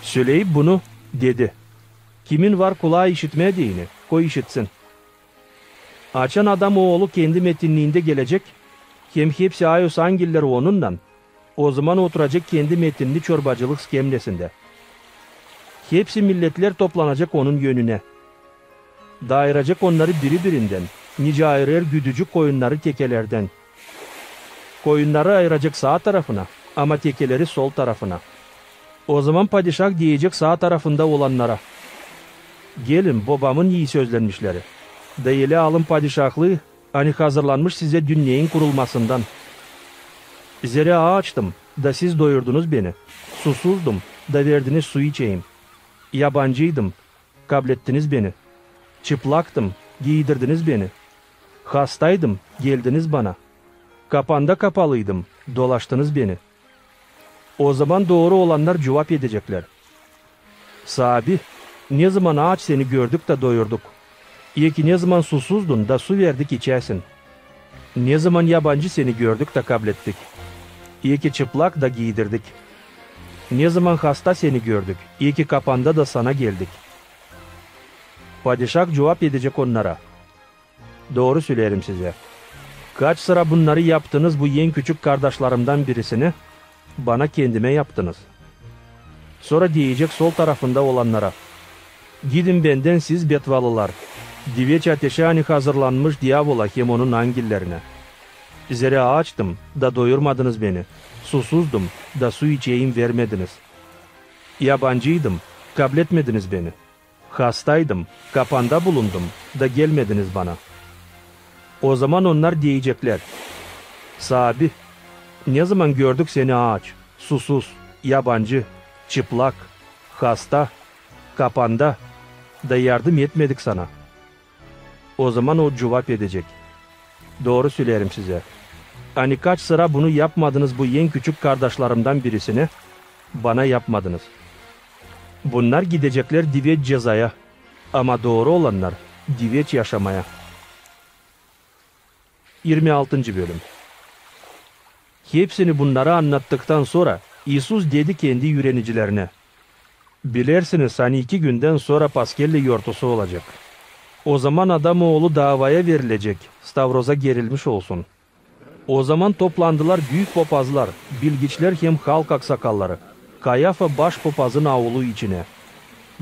Söleyip bunu, dedi: Kimin var kulaa işitmää deyni, koy işitsin. Açan Adam Oolu kendi metinniindä gelecek, hem hepsi ayos angiller onunnan, ozaman oturacek kendi metinni çorbacılık skemnesindä. Hepsi milletlär toplanacek onun önünä. Da ayıracek onnarı biri-birindän, nicä ayırêr güdücü koyunnarı tekelerdän. Koyunnarı ayıracek saa tarafına, ama tekeleri sol tarafına. Ozaman padişah deyecek saa tarafında olannara: Gelin, bobamın ii sözlenmişleri, da elä alın padişahlıı, ani hazırlanmış sizä dünneyin kurulmasından. Zerä aaçtım, da siz doyurdunuz beni, susuzdum, da verdiniz su içeyim, yabancıydım, kablettiniz beni, çıplaktım, giidirdiniz beni, hastaydım, geldiniz bana, kapanda kapalıydım, dolaştınız beni. Ozaman dooru olannar cuvap edeceklär: Saabi, nezaman aaç seni gördük da doyurduk, ya ki nezaman susuzdun da su verdik içäsin? Nezaman yabancı seni gördük da kablettik, ya ki çıplak da giidirdik? Nezaman hasta seni gördük, ya ki kapanda da sana geldik? Padişah cuvap edecek onnara: Dooru söleerim sizä, kaç sıra bunnarı yaptınız bu en küçük kardaşlarımdan birisini, bana, kendimä yaptınız. Sora deyecek sol tarafında olannara: Gidin bendän, siz betvalılar, diveç ateşä, ani hazırlanmış diabola hem onun angillerinä. Zerä aaçtım, da doyurmadınız beni, susuzdum, da su içeyim, vermediniz, yabancıydım, kabletmediniz beni, hastaydım, kapanda bulundum, da gelmediniz bana. Ozaman onnar deyeceklär: Saabi, nezaman gördük seni aaç, susuz, yabancı, çıplak, hasta, kapanda, da yardım etmedik sana? Ozaman o cuvap edecek: Dooru söleerim sizä, Ani kaç sıra bunu yapmadınız bu en küçük kardaşlarımdan birisinä, bana yapmadınız. Bunnar gideceklär diveç cezaya, ama dooru olannar diveç yaşamaya. Hepsini bunnarı annattıktan sora İisus dedi kendi üürenicilerinä: Bilersiniz, ani iki gündän sora Paskelley yortusu olacek. Ozaman Adam Oolu daavaya verilecek, stavroza gerilmiş olsun. Ozaman toplandılar büük popazlar, bilgiçlär hem halk aksakalları, Kayafa baş popazın aulu içinä.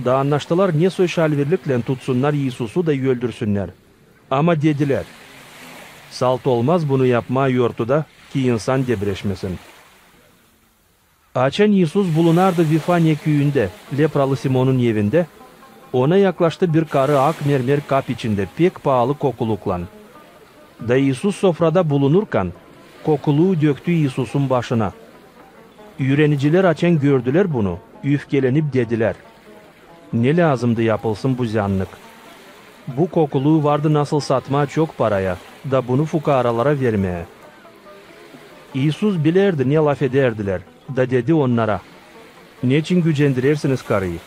Da annaştılar, ne soy şalverliklän tutsunnar İisusu da öldürsünnär. Ama dedilär: Salt olmaz bunu yapmaa yortuda, ki insan debreşmesin. Açan İisus bulunardı Vifaniya küüyündä, lepralı Simonun evindä, Ona yaklaştı bir karı ak mermer kap içindä pek paalı kokuluklan. Da İisus sofrada bulunurkan, kokuluu döktü İisusun başına. Üürenicilär, açan gördülär bunu, üfkelenip dedilär: Ne lääzımdı yapılsın bu zannık? Bu kokuluu vardı nasıl satmaa çok paraya, da bunu fukaaralara vermää. İisus bilärdi, ne lafedärdilär, da dedi onnara: Neçin gücendirersiniz karıyı?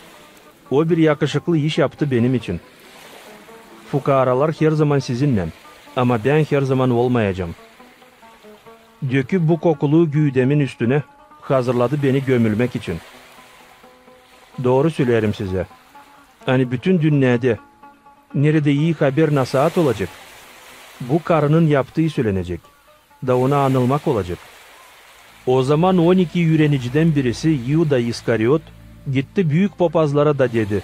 O bir yakışıklı iş yaptı benim için. Fukaaralar herzaman sizinnän, ama bän herzaman olmayacam. Döküp bu kokuluu güüdemin üstünä, hazırladı beni gömülmäk için. Dooru söleerim sizä, ani bütün dünnedä, neredä İi Haber nasaat olacek, bu karının yaptıı sölenecek, da ona anılmak olacek. Ozaman on iki üürenicidän birisi, İuda İskariot, gitti büük popazlara da dedi: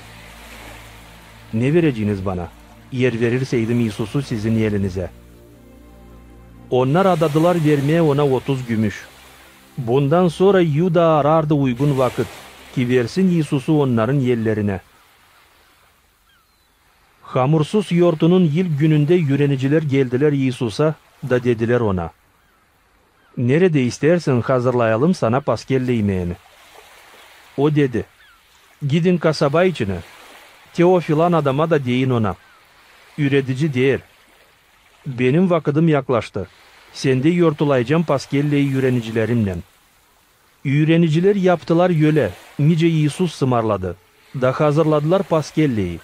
Ne vereceniz bana, eer verirseydim İisusu sizin elinizä? Onnar adadılar vermää ona otuz gümüş. Bundan sora İuda arardı uygun vakıt, ki versin İisusu onnarın ellerinä. Hamursuz yortunun ilk günündä üürenicilär geldilär İisusa da dedilär Ona: Neredä isteersin hazırlayalım Sana Paskelley imeeni? O dedi: Gidin kasaba içinä, te o filan adama da deyin ona: Üüredici deer: Benim vakıdım yaklaştı, Sendä yortulayacam Paskelley üürenicilerimnän. Üürenicilär yaptılar ölä, nicä İisus sımarladı, da hazırladılar Paskelleyi.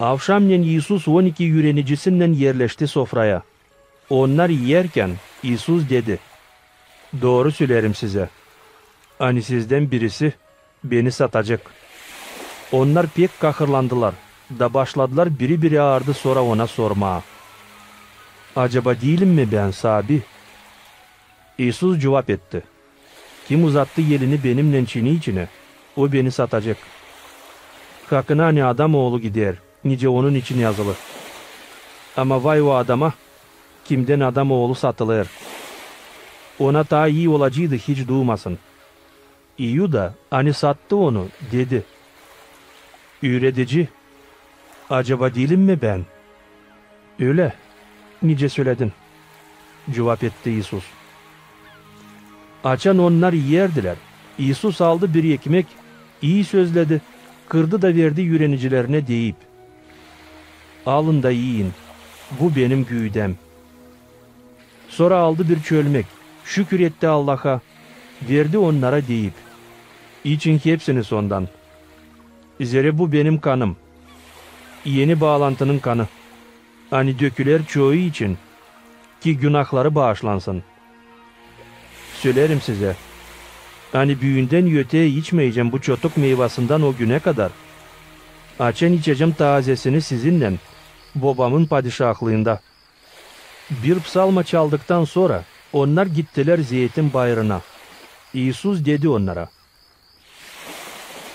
Avşamnän İisus on iki üürenicisinnän erleşti sofraya. Onnar iyärkän, İisus dedi: Dooru söleerim sizä, ani sizdän birisi Beni satacek. Onnar pek kahırlandılar da başladılar biri-biri aardı sora Ona sormaa: Acaba diilim mi bän, Saabi? İisus cuvap etti: Kim uzattı elini Benimnän çini içinä, o Beni satacek. Hakına, ani Adam Oolu gider, nicä Onun için yazılı. Ama vay o adama, kimdän Adam Oolu satılêr! Ona taa ii olaceydı hiç duumasın. İuda, ani sattı Onu, dedi: Üüredici, acaba diilim mi bän? Ölä, nicä söledin, cuvap etti İisus. Açan onnar iyärdilär, İisus aldı bir ekmek, ii sözledi, kırdı da verdi üürenicilerinä, deyip: Alın da iyin, bu Benim güüdäm. Sora aldı bir çölmek, şükür etti Allaha, verdi onnara, deyip: İçin hepsiniz ondan, zerä bu Benim kanım, eni baalantının kanı, ani döküler çoyu için, ki günahları baaşlansın. Söleerim sizä, ani büündän ötää içmeyecäm bu çotuk meyvasından o günä kadar, açan içecäm taazesini sizinnän Bobamın Padişahlıında. Bir psalma çaldıktan sora onnar gittilär Zeytin bayırına. İisus dedi onnara: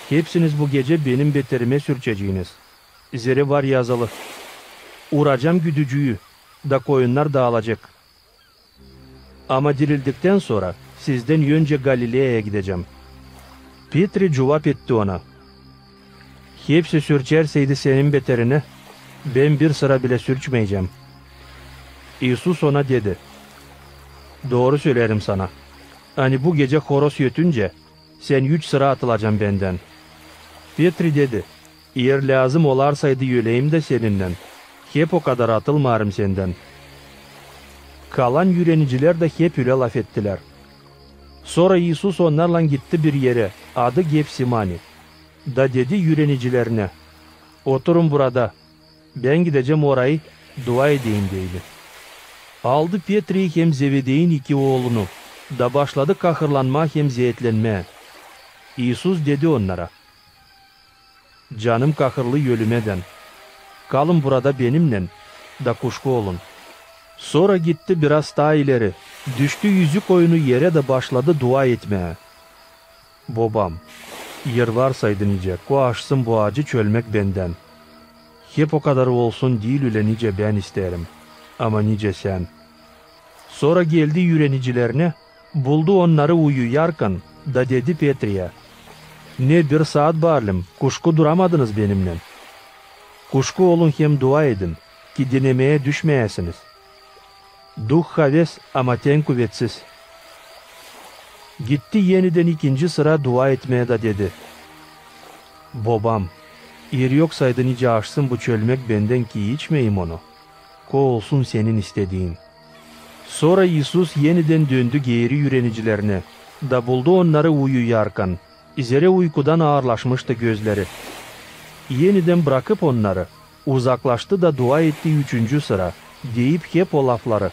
Hepsiniz bu gecä Benim beterimä sürçeceniz, zerä var yazılı: Uracam güdücüyü, da koyunnar daalacek. Ama dirildikten sora sizdän öncä Galileyaya gidecäm. Petri cuvap etti Ona: Hepsi sürçerseydi Senin beterinä, bän bir sıra bilä sürçmeyecäm. İisus ona dedi: Dooru söleerim sana, ani bu gecä horoz ötüncä, sän üç sıra atılacan Bendän. Petri dedi: Eer lääzım olarsaydı öleyim dä Seninnän, hep o kadar atılmarım Sendän. Kalan üürenicilär dä hep ölä lafettilär. Sora İisus onnarlan gitti bir erä, adı Gefsimani, da dedi üürenicilerinä: «Oturun burada, bän gidecäm orayı, dua edeyim deyni». Aldı Petriyi hem Zevedeyin iki oolunu, da başladı kahırlanmaa hem zeetlenmää. İisus dedi onnara: «Canım kahırlêy ölümedän. Kalın burada benimnän, da kuşku olun». Sora gitti biraz taa ileri, düştü üzü koynu erä da başladı dua etmää: «Bobam, yırvarsaydın nicä, ko aşsın bu acı çölmäk bendän. Hep o kadar olsun diil ölä, nicä bän isteerim, ama nicä sän». Sora geldi üürenicilerinä, buldu onnarı uyuyarkan, da dedi Petriyä: «Ne bir saat barlim kuşku duramadınız benimnän? Kuşku olun hem dua edin, ki denemeä düşmeyäsiniz. Duh haves, ama ten kuvetsiz». Gitti enidän ikinci sıra dua etmää da dedi: «Bobam, yıryoksaydı nicä aşsın bu çölmäk bendän, ki içmeyim onu, ko olsun senin istediin». Sora İisus enidän döndü geeri üürenicilerinä, da buldu onnarı uyuyarkan, zerä uykudan aarlaşmıştı gözleri. Enidän brakıp onnarı, uzaklaştı da dua etti üçüncü sıra, deyip hep o lafları.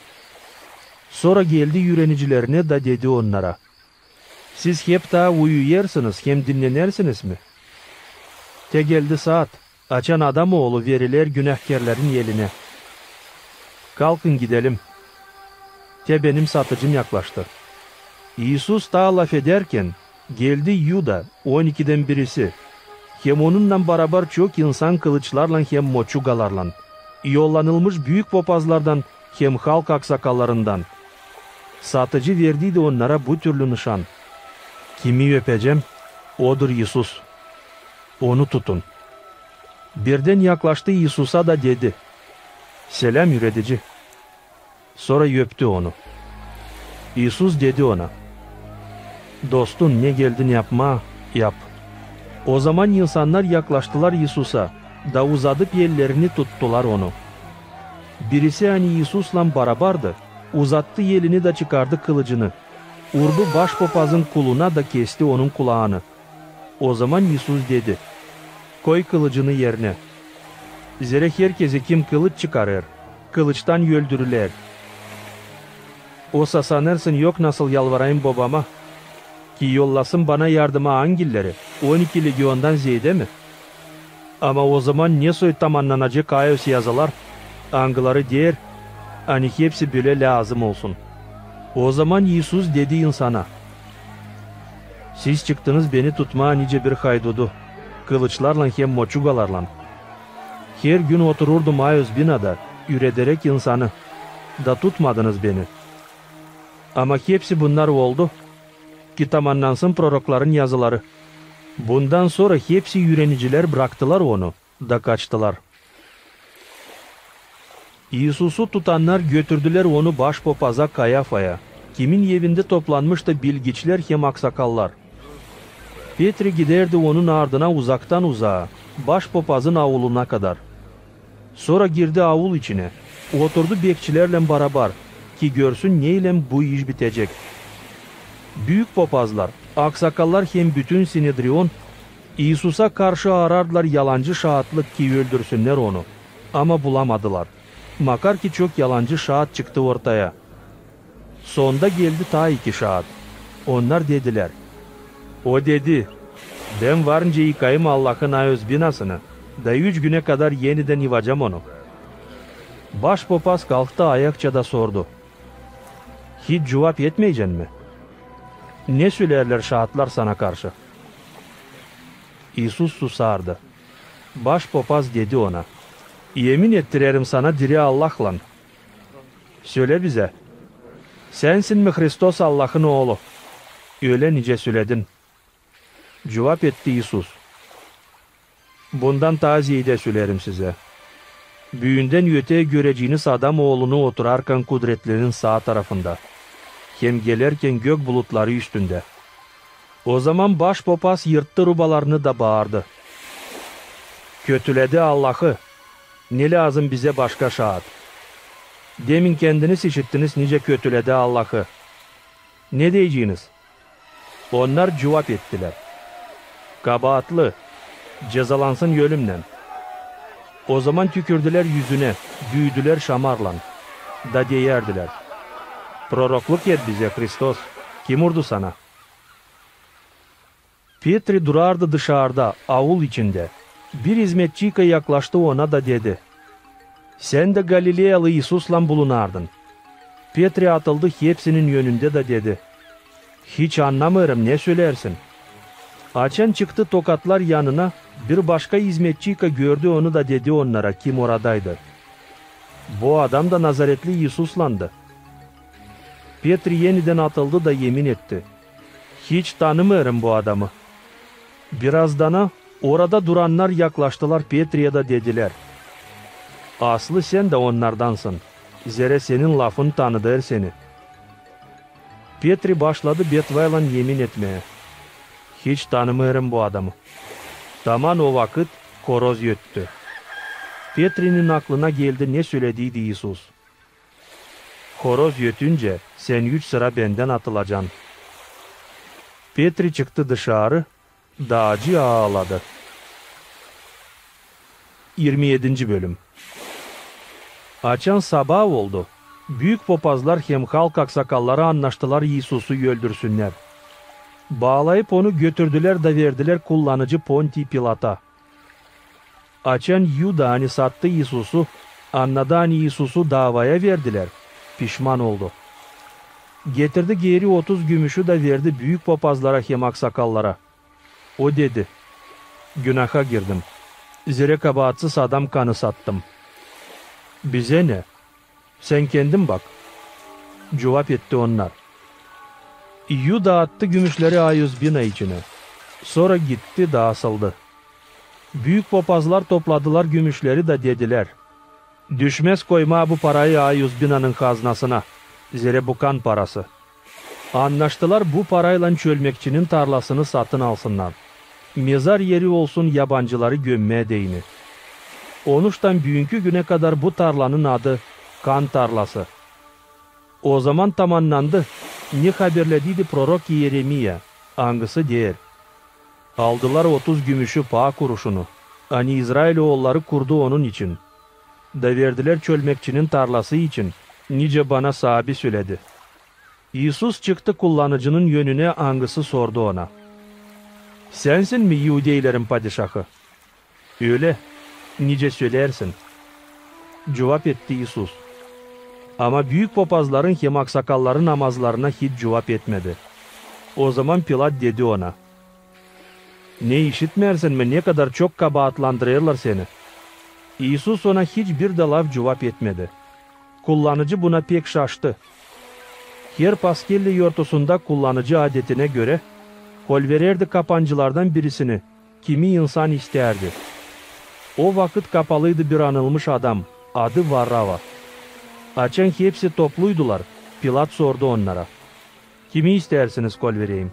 Sora geldi üürenicilerinä da dedi onnara: «Siz hep taa uyuyêrsınız hem dinnenersiniz mi? Te geldi saat, açan Adam Oolu veriler günahkerlerin elinä. Kalkın gidelim. Te benim satıcım yaklaştı». İisus taa lafedärkän, geldi Yuda, on ikidän birisi, hem onunnan barabar çok insan kılıçlarlan hem moçugalarlan, yollanılmış büük popazlardan hem halk aksakallarından. Satıcı verdiydi onnara bu türlü nışan: «Kimi öpecäm, odur İisus. Onu tutun». Birdän yaklaştı İisusa da dedi: «Seläm, Üüredici». Sora öptü onu. İisus dedi ona: «Dostun ne geldin yapmaa, yap». Ozaman insannar yaklaştılar İisusa da uzadıp ellerini tuttular onu. Birisi, ani İisuslan barabardı, uzattı elini da çıkardı kılıcını, urdu baş popazın kuluna da kesti onun kulaanı. Ozaman İisus dedi: «Koy kılıcını erinä. Zerä herkezi, kim kılıç çıkarêr, kılıçtan öldürülär. Osa sanêrsın, yok nasıl yalvarayım Bobama, ki yollasın bana yardıma angilleri, on iki legiondan zeedä mi? Ama ozaman ne soy tamannanacek ayoz yazılar, angıları deer, ani hepsi bölä lääzım olsun?» Ozaman İisus dedi insana: «Siz çıktınız beni tutmaa nicä bir haydudu, kılıçlarlan hem moçugalarlan. Her gün otururdum ayoz binada, üürederäk insanı, da tutmadınız beni. Ama hepsi bunnar oldu, ki tamannansın prorokların yazıları». Bundan sora hepsi üürenicilär braktılar onu da kaçtılar. İisusu tutannar götürdülär onu baş popaza Kayafaya, kimin evindä toplanmıştı bilgiçlär hem aksakallar. Petri gidärdi onun ardına uzaktan-uzaa, baş popazın auluna kadar. Sora girdi aul içinä, oturdu bekçilärlän barabar, ki görsün, neylän bu iş bitecek. Büük popazlar, aksakallar hem bütün Sinedrion İisusa karşı aarardılar yalancı şaatlık, ki öldürsünnär onu, ama bulamadılar, makar ki çok yalancı şaat çıktı ortaya. Sonda geldi taa iki şaat. Onnar dedilär: «O dedi: ‹Bän varınca yıkayım Allahın ayoz binasını, da üç günä kadar enidän yıvacam onu.›» Baş popaz kalktı ayakça da sordu: «Hiç cuvap etmeycän mi? Ne sölärlär şaatlar sana karşı?» İisus susardı. Baş popaz dedi ona: «Emin ettirerim sana diri Allahlan. Sölä bizä, sänsin mi Hristos, Allahın Oolu, ölä nicä söledin?» Cuvap etti İisus: «Bundan taa zeedä söleerim sizä: büündän ötää göreceniz Adam Oolunu oturarkan kudretlinin saa tarafında hem gelärkän gök bulutları üstündä». Ozaman baş popaz yırttı rubalarını da baardı: «Kötülädi Allahı! Ne lääzım bizä başka şaat? Demin kendiniz işittiniz, nicä kötüledi Allahı. Ne deyeceniz? Onnar cuvap ettilär: Kabaatlı, cezalansın ölümnän. Ozaman tükürdülär üzünä, düüdülär şamarlan da deyärdilär: Prorokluk et bizä, Hristos, kim urdu sana? Petri durardı dışarda, aul içindä. Bir izmetçika yaklaştı ona da dedi: Sän dä Galileyalı İisuslan bulunardın. Petri atıldı hepsinin önündä da dedi: Hiç annamêêrım, ne söleersin. Açan çıktı tokatlar yanına, bir başka izmetçika gördü onu da dedi onnara, kim oradaydı: Bu adam da Nazaretli İisuslandı. Petri enidän atıldı da emin etti: Hiç tanımêêrım bu adamı. Birazdana orada durannar yaklaştılar Petriyä da dedilär: Aslı sän dä onnardansın, zerä senin lafın tanıdêr seni. Petri başladı betvaylan emin etmää: Hiç tanımêêrım bu adamı. Taman o vakıt horoz öttü. Petrinin aklına geldi, ne sölediydi İisus: Horoz ötüncä sän üç sıra bendän atılacan. Petri çıktı dışarı da acı aaladı. İrmi edinci bölüm. Açan sabaa oldu, büük popazlar hem halk aksakalları annaştılar İisusu öldürsünnär. Baalayıp onu götürdülär da verdilär kullanıcı Pontiy Pilata. Açan Yuda, ani sattı İisusu, annadı, ani İisusu daavaya verdilär, pişman oldu. Getirdi geeri otuz gümüşü da verdi büük popazlara hem aksakallara. O dedi: Günaha girdim, zerä kabaatsız adam kanı sattım. Bizä ne? Sän kendin bak. Cuvap etti onnar. Yuda attı gümüşleri ayuzbina içinä. Sora gitti da asıldı. Büük popazlar topladılar gümüşleri da dedilär: Düşmäz koymaa bu parayı ayuzbinanın haznasına, zerä bu kan parası. Annaştılar bu paraylan çölmekçinin tarlasını satın alsınnar, mezar eri olsun yabancıları gömmää deyni. Onuştan büünkü günä kadar bu tarlanın adı Kan tarlası. Ozaman tamannandı, ne haberlediydi prorok İeremiya, angısı deer: Aldılar otuz gümüşü paa kuruşunu, ani İzrail oolları kurdu onun için, da verdilär çölmekçinin tarlası için, nicä bana saabi söledi. İisus çıktı kullanıcının önünä, angısı sordu ona: Sänsin mi iudeylerin padişahı? Ölä, nicä söleersin. Cuvap etti İisus. Ama büük popazların hem aksakalların namazlarına hiç cuvap etmedi. Ozaman Pilat dedi ona: Ne işitmeersin mi, nekadar çok kabaatlandırêrlar seni? İisus ona hiç bir dä laf cuvap etmedi. Kullanıcı buna pek şaştı. Her paskellä yortusunda kullanıcı adetinä görä kolverärdi kapancılardan birisini, kimi insan istärdi. O vakıt kapalıydı bir anılmış adam, adı Varava. Açan hepsi topluydular, Pilat sordu onnara: Kimi istärsiniz kolvereyim?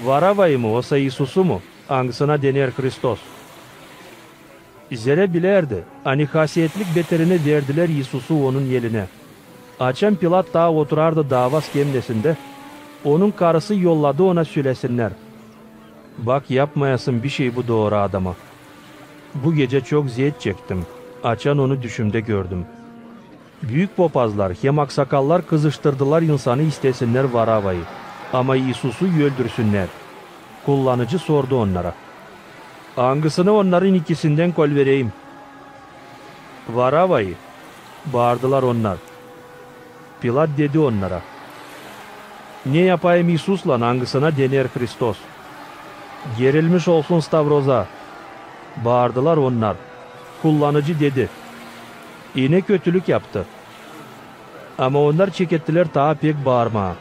Varavayı mı, osa İisusu mu, angısına dener Hristos? Zerä bilärdi, ani hasietlik beterinä verdilär İisusu onun elinä. Açan Pilat taa oturardı daava skemnesindä, onun karısı yolladı ona sölesinnär: Bak, yapmayasın bişey bu dooru adama. Bu gecä çok zeet çektim, açan onu düşümdä gördüm. Büük popazlar hem aksakallar kızıştırdılar insanı istesinnär Varavayı, ama İisusu öldürsünnär. Kullanıcı sordu onnara: Angısını onnarın ikisindän kolvereyim? Varavayı, baardılar onnar. Pilat dedi onnara: Ne yapayım İisuslan, angısına dener Hristos? Gerilmiş olsun stavroza! Baardılar onnar. Kullanıcı dedi: İnä kötülük yaptı. Ama onnar çekettilär taa pek baarmaa: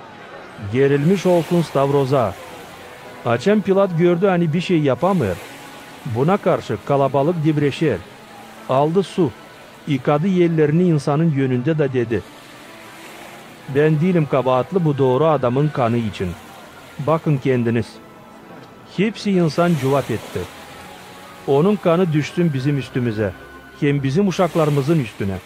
Gerilmiş olsun stavroza! Açan Pilat gördü, ani bişey yapamêêr, buna karşı kalabalık dibreşer, aldı su, yıkadı ellerini insanın önündä da dedi: Bän diilim kabaatlı bu dooru adamın kanı için. Bakın kendiniz. Hepsi insan cuvap etti: Onun kanı düşsün bizim üstümüzä hem bizim uşaklarımızın üstünä.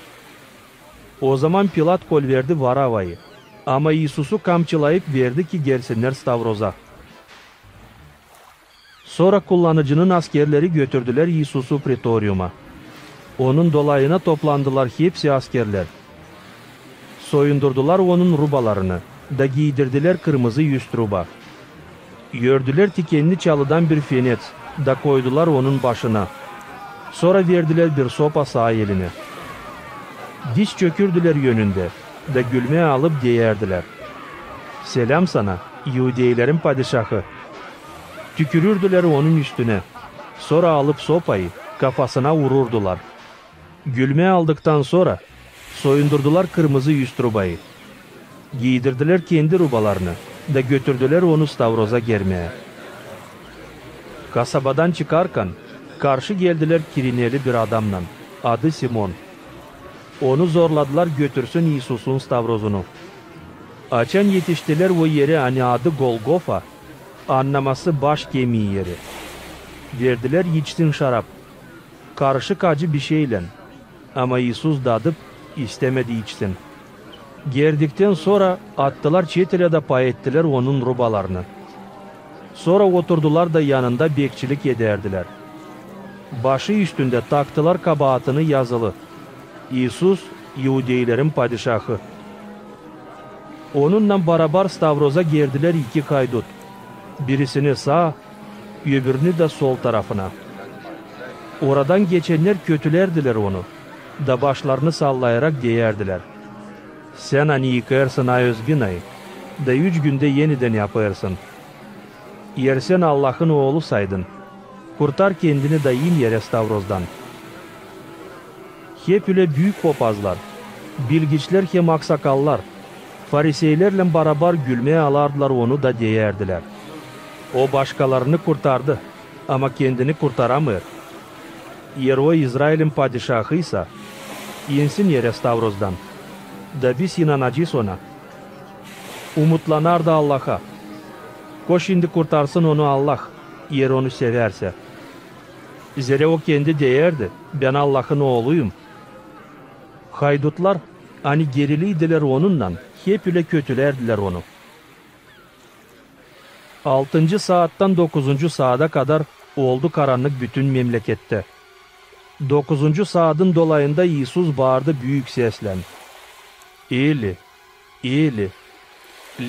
Ozaman Pilat kolverdi Varavayı, ama İisusu kamçılayıp verdi, ki gersinnär stavroza. Sora kullanıcının askerleri götürdülär İisusu pretoriuma. Onun dolayına toplandılar hepsi askerlär. Soyundurdular Onun rubalarını da giidirdilär kırmızı üst ruba. Ördülär tikenni çalıdan bir fenets da koydular Onun başına. Sora verdilär bir sopa saa elinä. Diz çökürdülär önündä da gülmää alıp deyärdilär: «Seläm sana, iudeylerin padişahı!» Tükürürdülär Onun üstünä, sora alıp sopayı kafasına ururdular. Gülmää aldıktan sora soyundurdular kırmızı üst rubayı. Giidirdilär kendi rubalarını da götürdülär Onu stavroza germää. Kasabadan çıkarkan, karşı geldilär Kirineli bir adamnan, adı Simon. Onu zorladılar götürsün İisusun stavrozunu. Açan etiştilär o erä, ani adı Golgofa, annaması Baş kemii eri, verdilär içsin şarap, karışık acı bişeylän, ama İisus dadıp, istämedi içsin. Gerdiktän sora attılar çetilä da pay ettilär Onun rubalarını. Sora oturdular da yanında bekçilik edärdilär. Başı üstündä taktılar kabaatını yazılı: «İisus, iudeylerin padişahı». Onunnan barabar stavroza gerdilär iki haydut, birisini saa, öbürünü dä sol tarafına. Oradan geçennär kötülärdilär Onu da başlarını sallayarak deyärdilär: «Sän, ani yıkêrsın ayoz binayı da üç gündä enidän yapêrsın, eer sän Allahın Oolusaydın, kurtar kendini da in erä stavrozdan». Hep ölä büük popazlar, bilgiçlär hem aksakallar fariseylerlän barabar gülmää alardılar Onu da deyärdilär: «O başkalarını kurtardı, ama kendini kurtaramêêr. Eer O İzrailin padişahıysa, insin erä stavrozdan, da biz inanacez Ona». Umutlanardı Allaha: «Ko şindi kurtarsın Onu Allah, eer Onu sevärsä?» Zerä O kendi deyärdi: «Bän Allahın Ooluyum». Haydutlar, ani geriliydilär Onunnan, hep ölä kötülärdilär Onu. Altıncı saattan dokuzuncu saada kadar oldu karannık bütün memlekettä. Dokuzuncu saadın dolayında İisus baardı büük seslän: «Eli, Eli,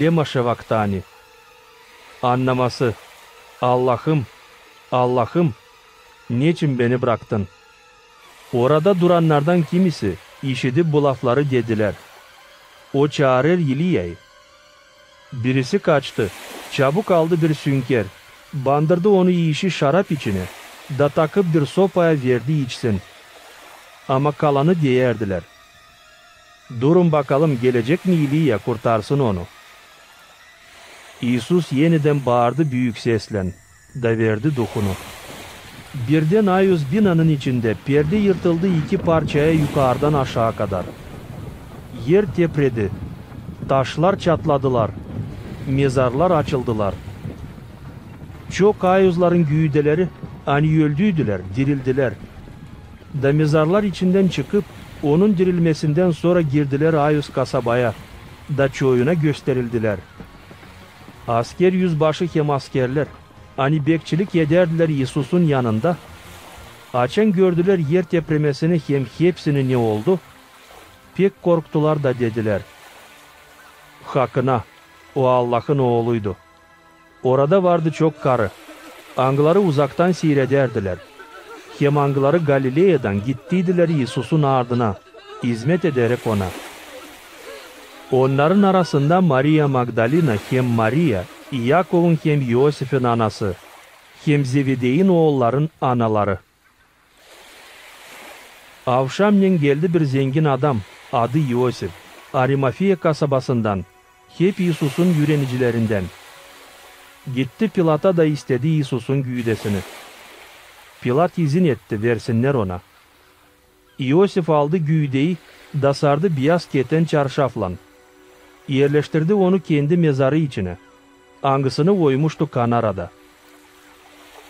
lema şevaktani?» Annaması: «Allahım, Allahım, neçin beni braktın?» Orada durannardan kimisi, işidip bu lafları, dedilär: «O çaarêr İliyayı». Birisi kaçtı, çabuk aldı bir sünkär, bandırdı onu iişi şarap içinä da takıp bir sopaya verdi içsin. Ama kalanı deyärdilär: «Durun bakalım, gelecek mi İliya, kurtarsın onu?» İisus enidän baardı büük seslän da verdi Duhunu. Birdän ayoz binanın içindä perdä yırtıldı iki parçaya yukardan aşaa kadar. Er tepredi, taşlar çatladılar, mezarlar açıldılar. Çok ayozların güüdeleri, ani öldüydülär, dirildilär. Da mezarlar içindän çıkıp, Onun dirilmesindän sora girdilär ayoz kasabaya, da çoyuna gösterildilär. Asker üzbaşı hem askerlär, ani bekçilik edärdilär İisusun yanında, açan gördülär er tepremesini hem hepsini, ne oldu, pek korktular da dedilär: «Hakına, O Allahın Ooluydu». Orada vardı çok karı, angıları uzaktan siiredärdilär, hem angıları Galileyadan gittiydilär İisusun ardına, izmet ederek Ona. Onnarın arasında Mariya Magdalina hem Mariya, İakovun hem İosifin anası, hem Zevedeyin oolların anaları. Avşamnen geldi bir zengin adam, adı İosif, Arimafeya kasabasından, hep İisusun üürenicilerindän. Gitti Pilata da istedi İisusun güüdesini. Pilat izin etti, versinnär ona. İosif aldı güüdeyi da sardı biyaz keten çarşaflan. Erleştirdi onu kendi mezarı içinä, angısını oymuştu kanarada.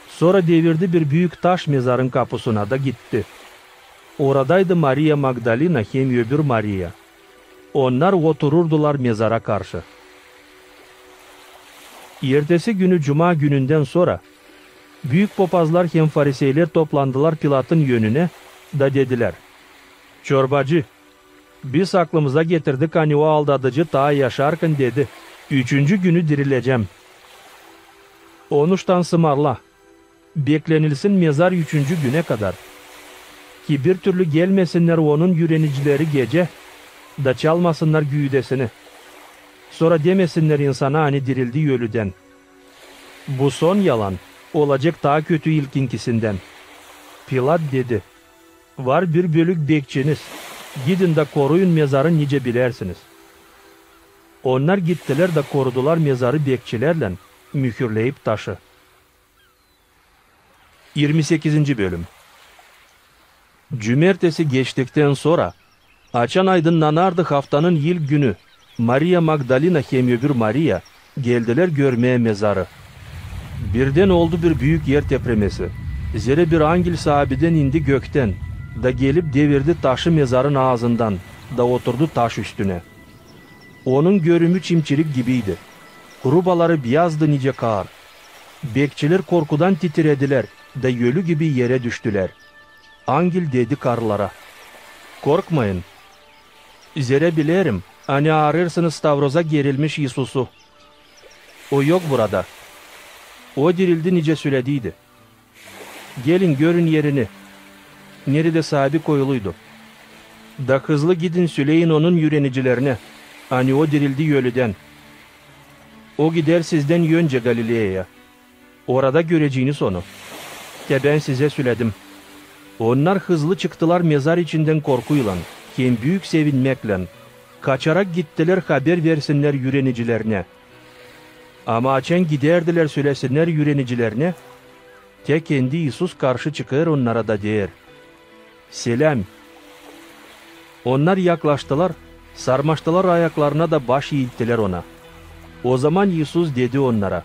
Sora devirdi bir büük taş mezarın kapusuna da gitti. Oradaydı Mariya Magdalina hem öbür Mariya, Onnar otururdular mezara karşı. Ertesi günü, cuma günündän sora, büük popazlar hem fariseyler toplandılar Pilatın önünä da dedilär: «Çorbacı, biz aklımıza getirdik, ani o aldadıcı taa yaşarkan dedi: üşüncü günü dirilecäm. Onuştan sımarla, beklenilsin mezar üşüncü günä kadar, ki bir türlü gelmesinnär onun üürenicileri gecä da çalmasınnar güüdesini. Sora demesinnär insana, ani dirildi ölüdän. Bu son yalan olacek taa kötü ilkinkisindän». Pilat dedi: «Var bir bölük bekçiniz, gidin da koruyun mezarı nicä bilersiniz». Onnar gittilär da korudular mezarı bekçilerlän, mühürleyip taşı. İrmi sekizinci bölüm. Cümertesi geçtiktän sora, açan aydınnanardı haftanın ilk günü, Mariya Magdalina hem öbür Mariya geldilär görmää mezarı. Birdän oldu bir büük er tepremesi, zerä bir angel saabidän indi göktän da gelip devirdi taşı mezarın aazından da oturdu taş üstünä. Onun görümü çimçirik gibiydi. Rubaları biyazdı nicä kaar. Bekçiler korkudan titiredilär da ölü gibi erä düştülär. Angel dedi karılara: «Korkmayın. Zerä bilerim, ani aarêrsınız stavroza gerilmiş İisusu. O yok burada. O dirildi, nicä sölediydi. Gelin, görün erini, neredä saabi koyuluydu. Da hızlı gidin, söleyin onun üürenicilerinä, ani o dirildi ölüdän. O gider sizdän öncä Galileyaya. Orada göreceniz onu. Te bän sizä söledim». Onnar hızlı çıktılar mezar içindän korkuylan hem büük sevinmäklän, kaçarak gittilär haber versinnär üürenicilerinä. Ama açan gidärdilär sölesinnär üürenicilerinä, te kendi İisus karşı çıkêr onnara da deer: «Seläm!» Onnar yaklaştılar, sarmaştılar ayaklarına da baş iilttilär ona. O zaman İisus dedi onnara: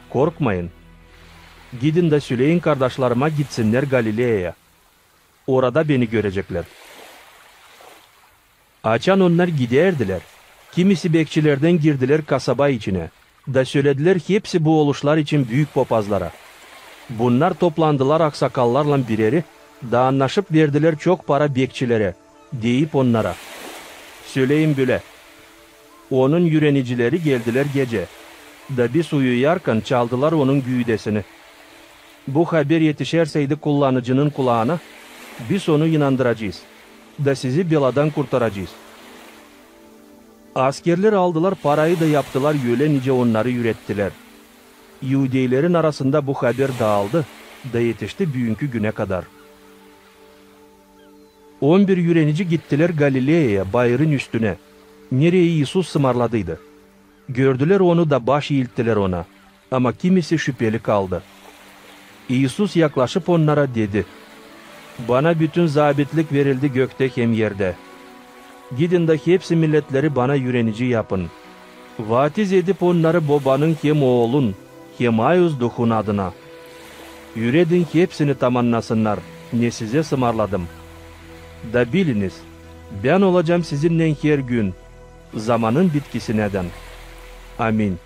«Korkmayın. Gidin da söleyin kardaşlarıma, gitsinnär Galileyaya. Orada beni göreceklär». Açan onnar gidärdilär, kimisi bekçilerdän girdilär kasaba içinä da söledilär hepsi bu oluşlar için büük popazlara. Bunnar toplandılar aksakallarlan bireri da annaşıp verdilär çok para bekçilerä, deyip onnara: «Söleyin bölä: onun üürenicileri geldilär gecä, da biz uyuyarkan çaldılar onun güüdesini. Bu haber etişärseydi kullanıcının kulaana, biz onu inandıracez da sizi beladan kurtaracez». Askerler aldılar parayı da yaptılar ölä, nicä onnarı üürettilär. İudeylerin arasında bu haber daaldı da etişti büünkü günä kadar. On bir üürenici gittilär Galileyaya, bayırın üstünä, nereyi İisus sımarladıydı. Gördülär onu da baş iilttilär ona, ama kimisi şüpeli kaldı. İisus yaklaşıp onnara dedi: «Bana bütün zaabitlik verildi göktä hem erdä. Gidin da hepsi milletleri bana üürenici yapın. Vaatiz edip onnarı Bobanın hem Oolun hem Ayuz Duhun adına. Üüredin hepsini tamannasınnar, ne sizä sımarladım. Da biliniz, bän olacam sizinnän her gün, zamanın bitkisinädän». Amin.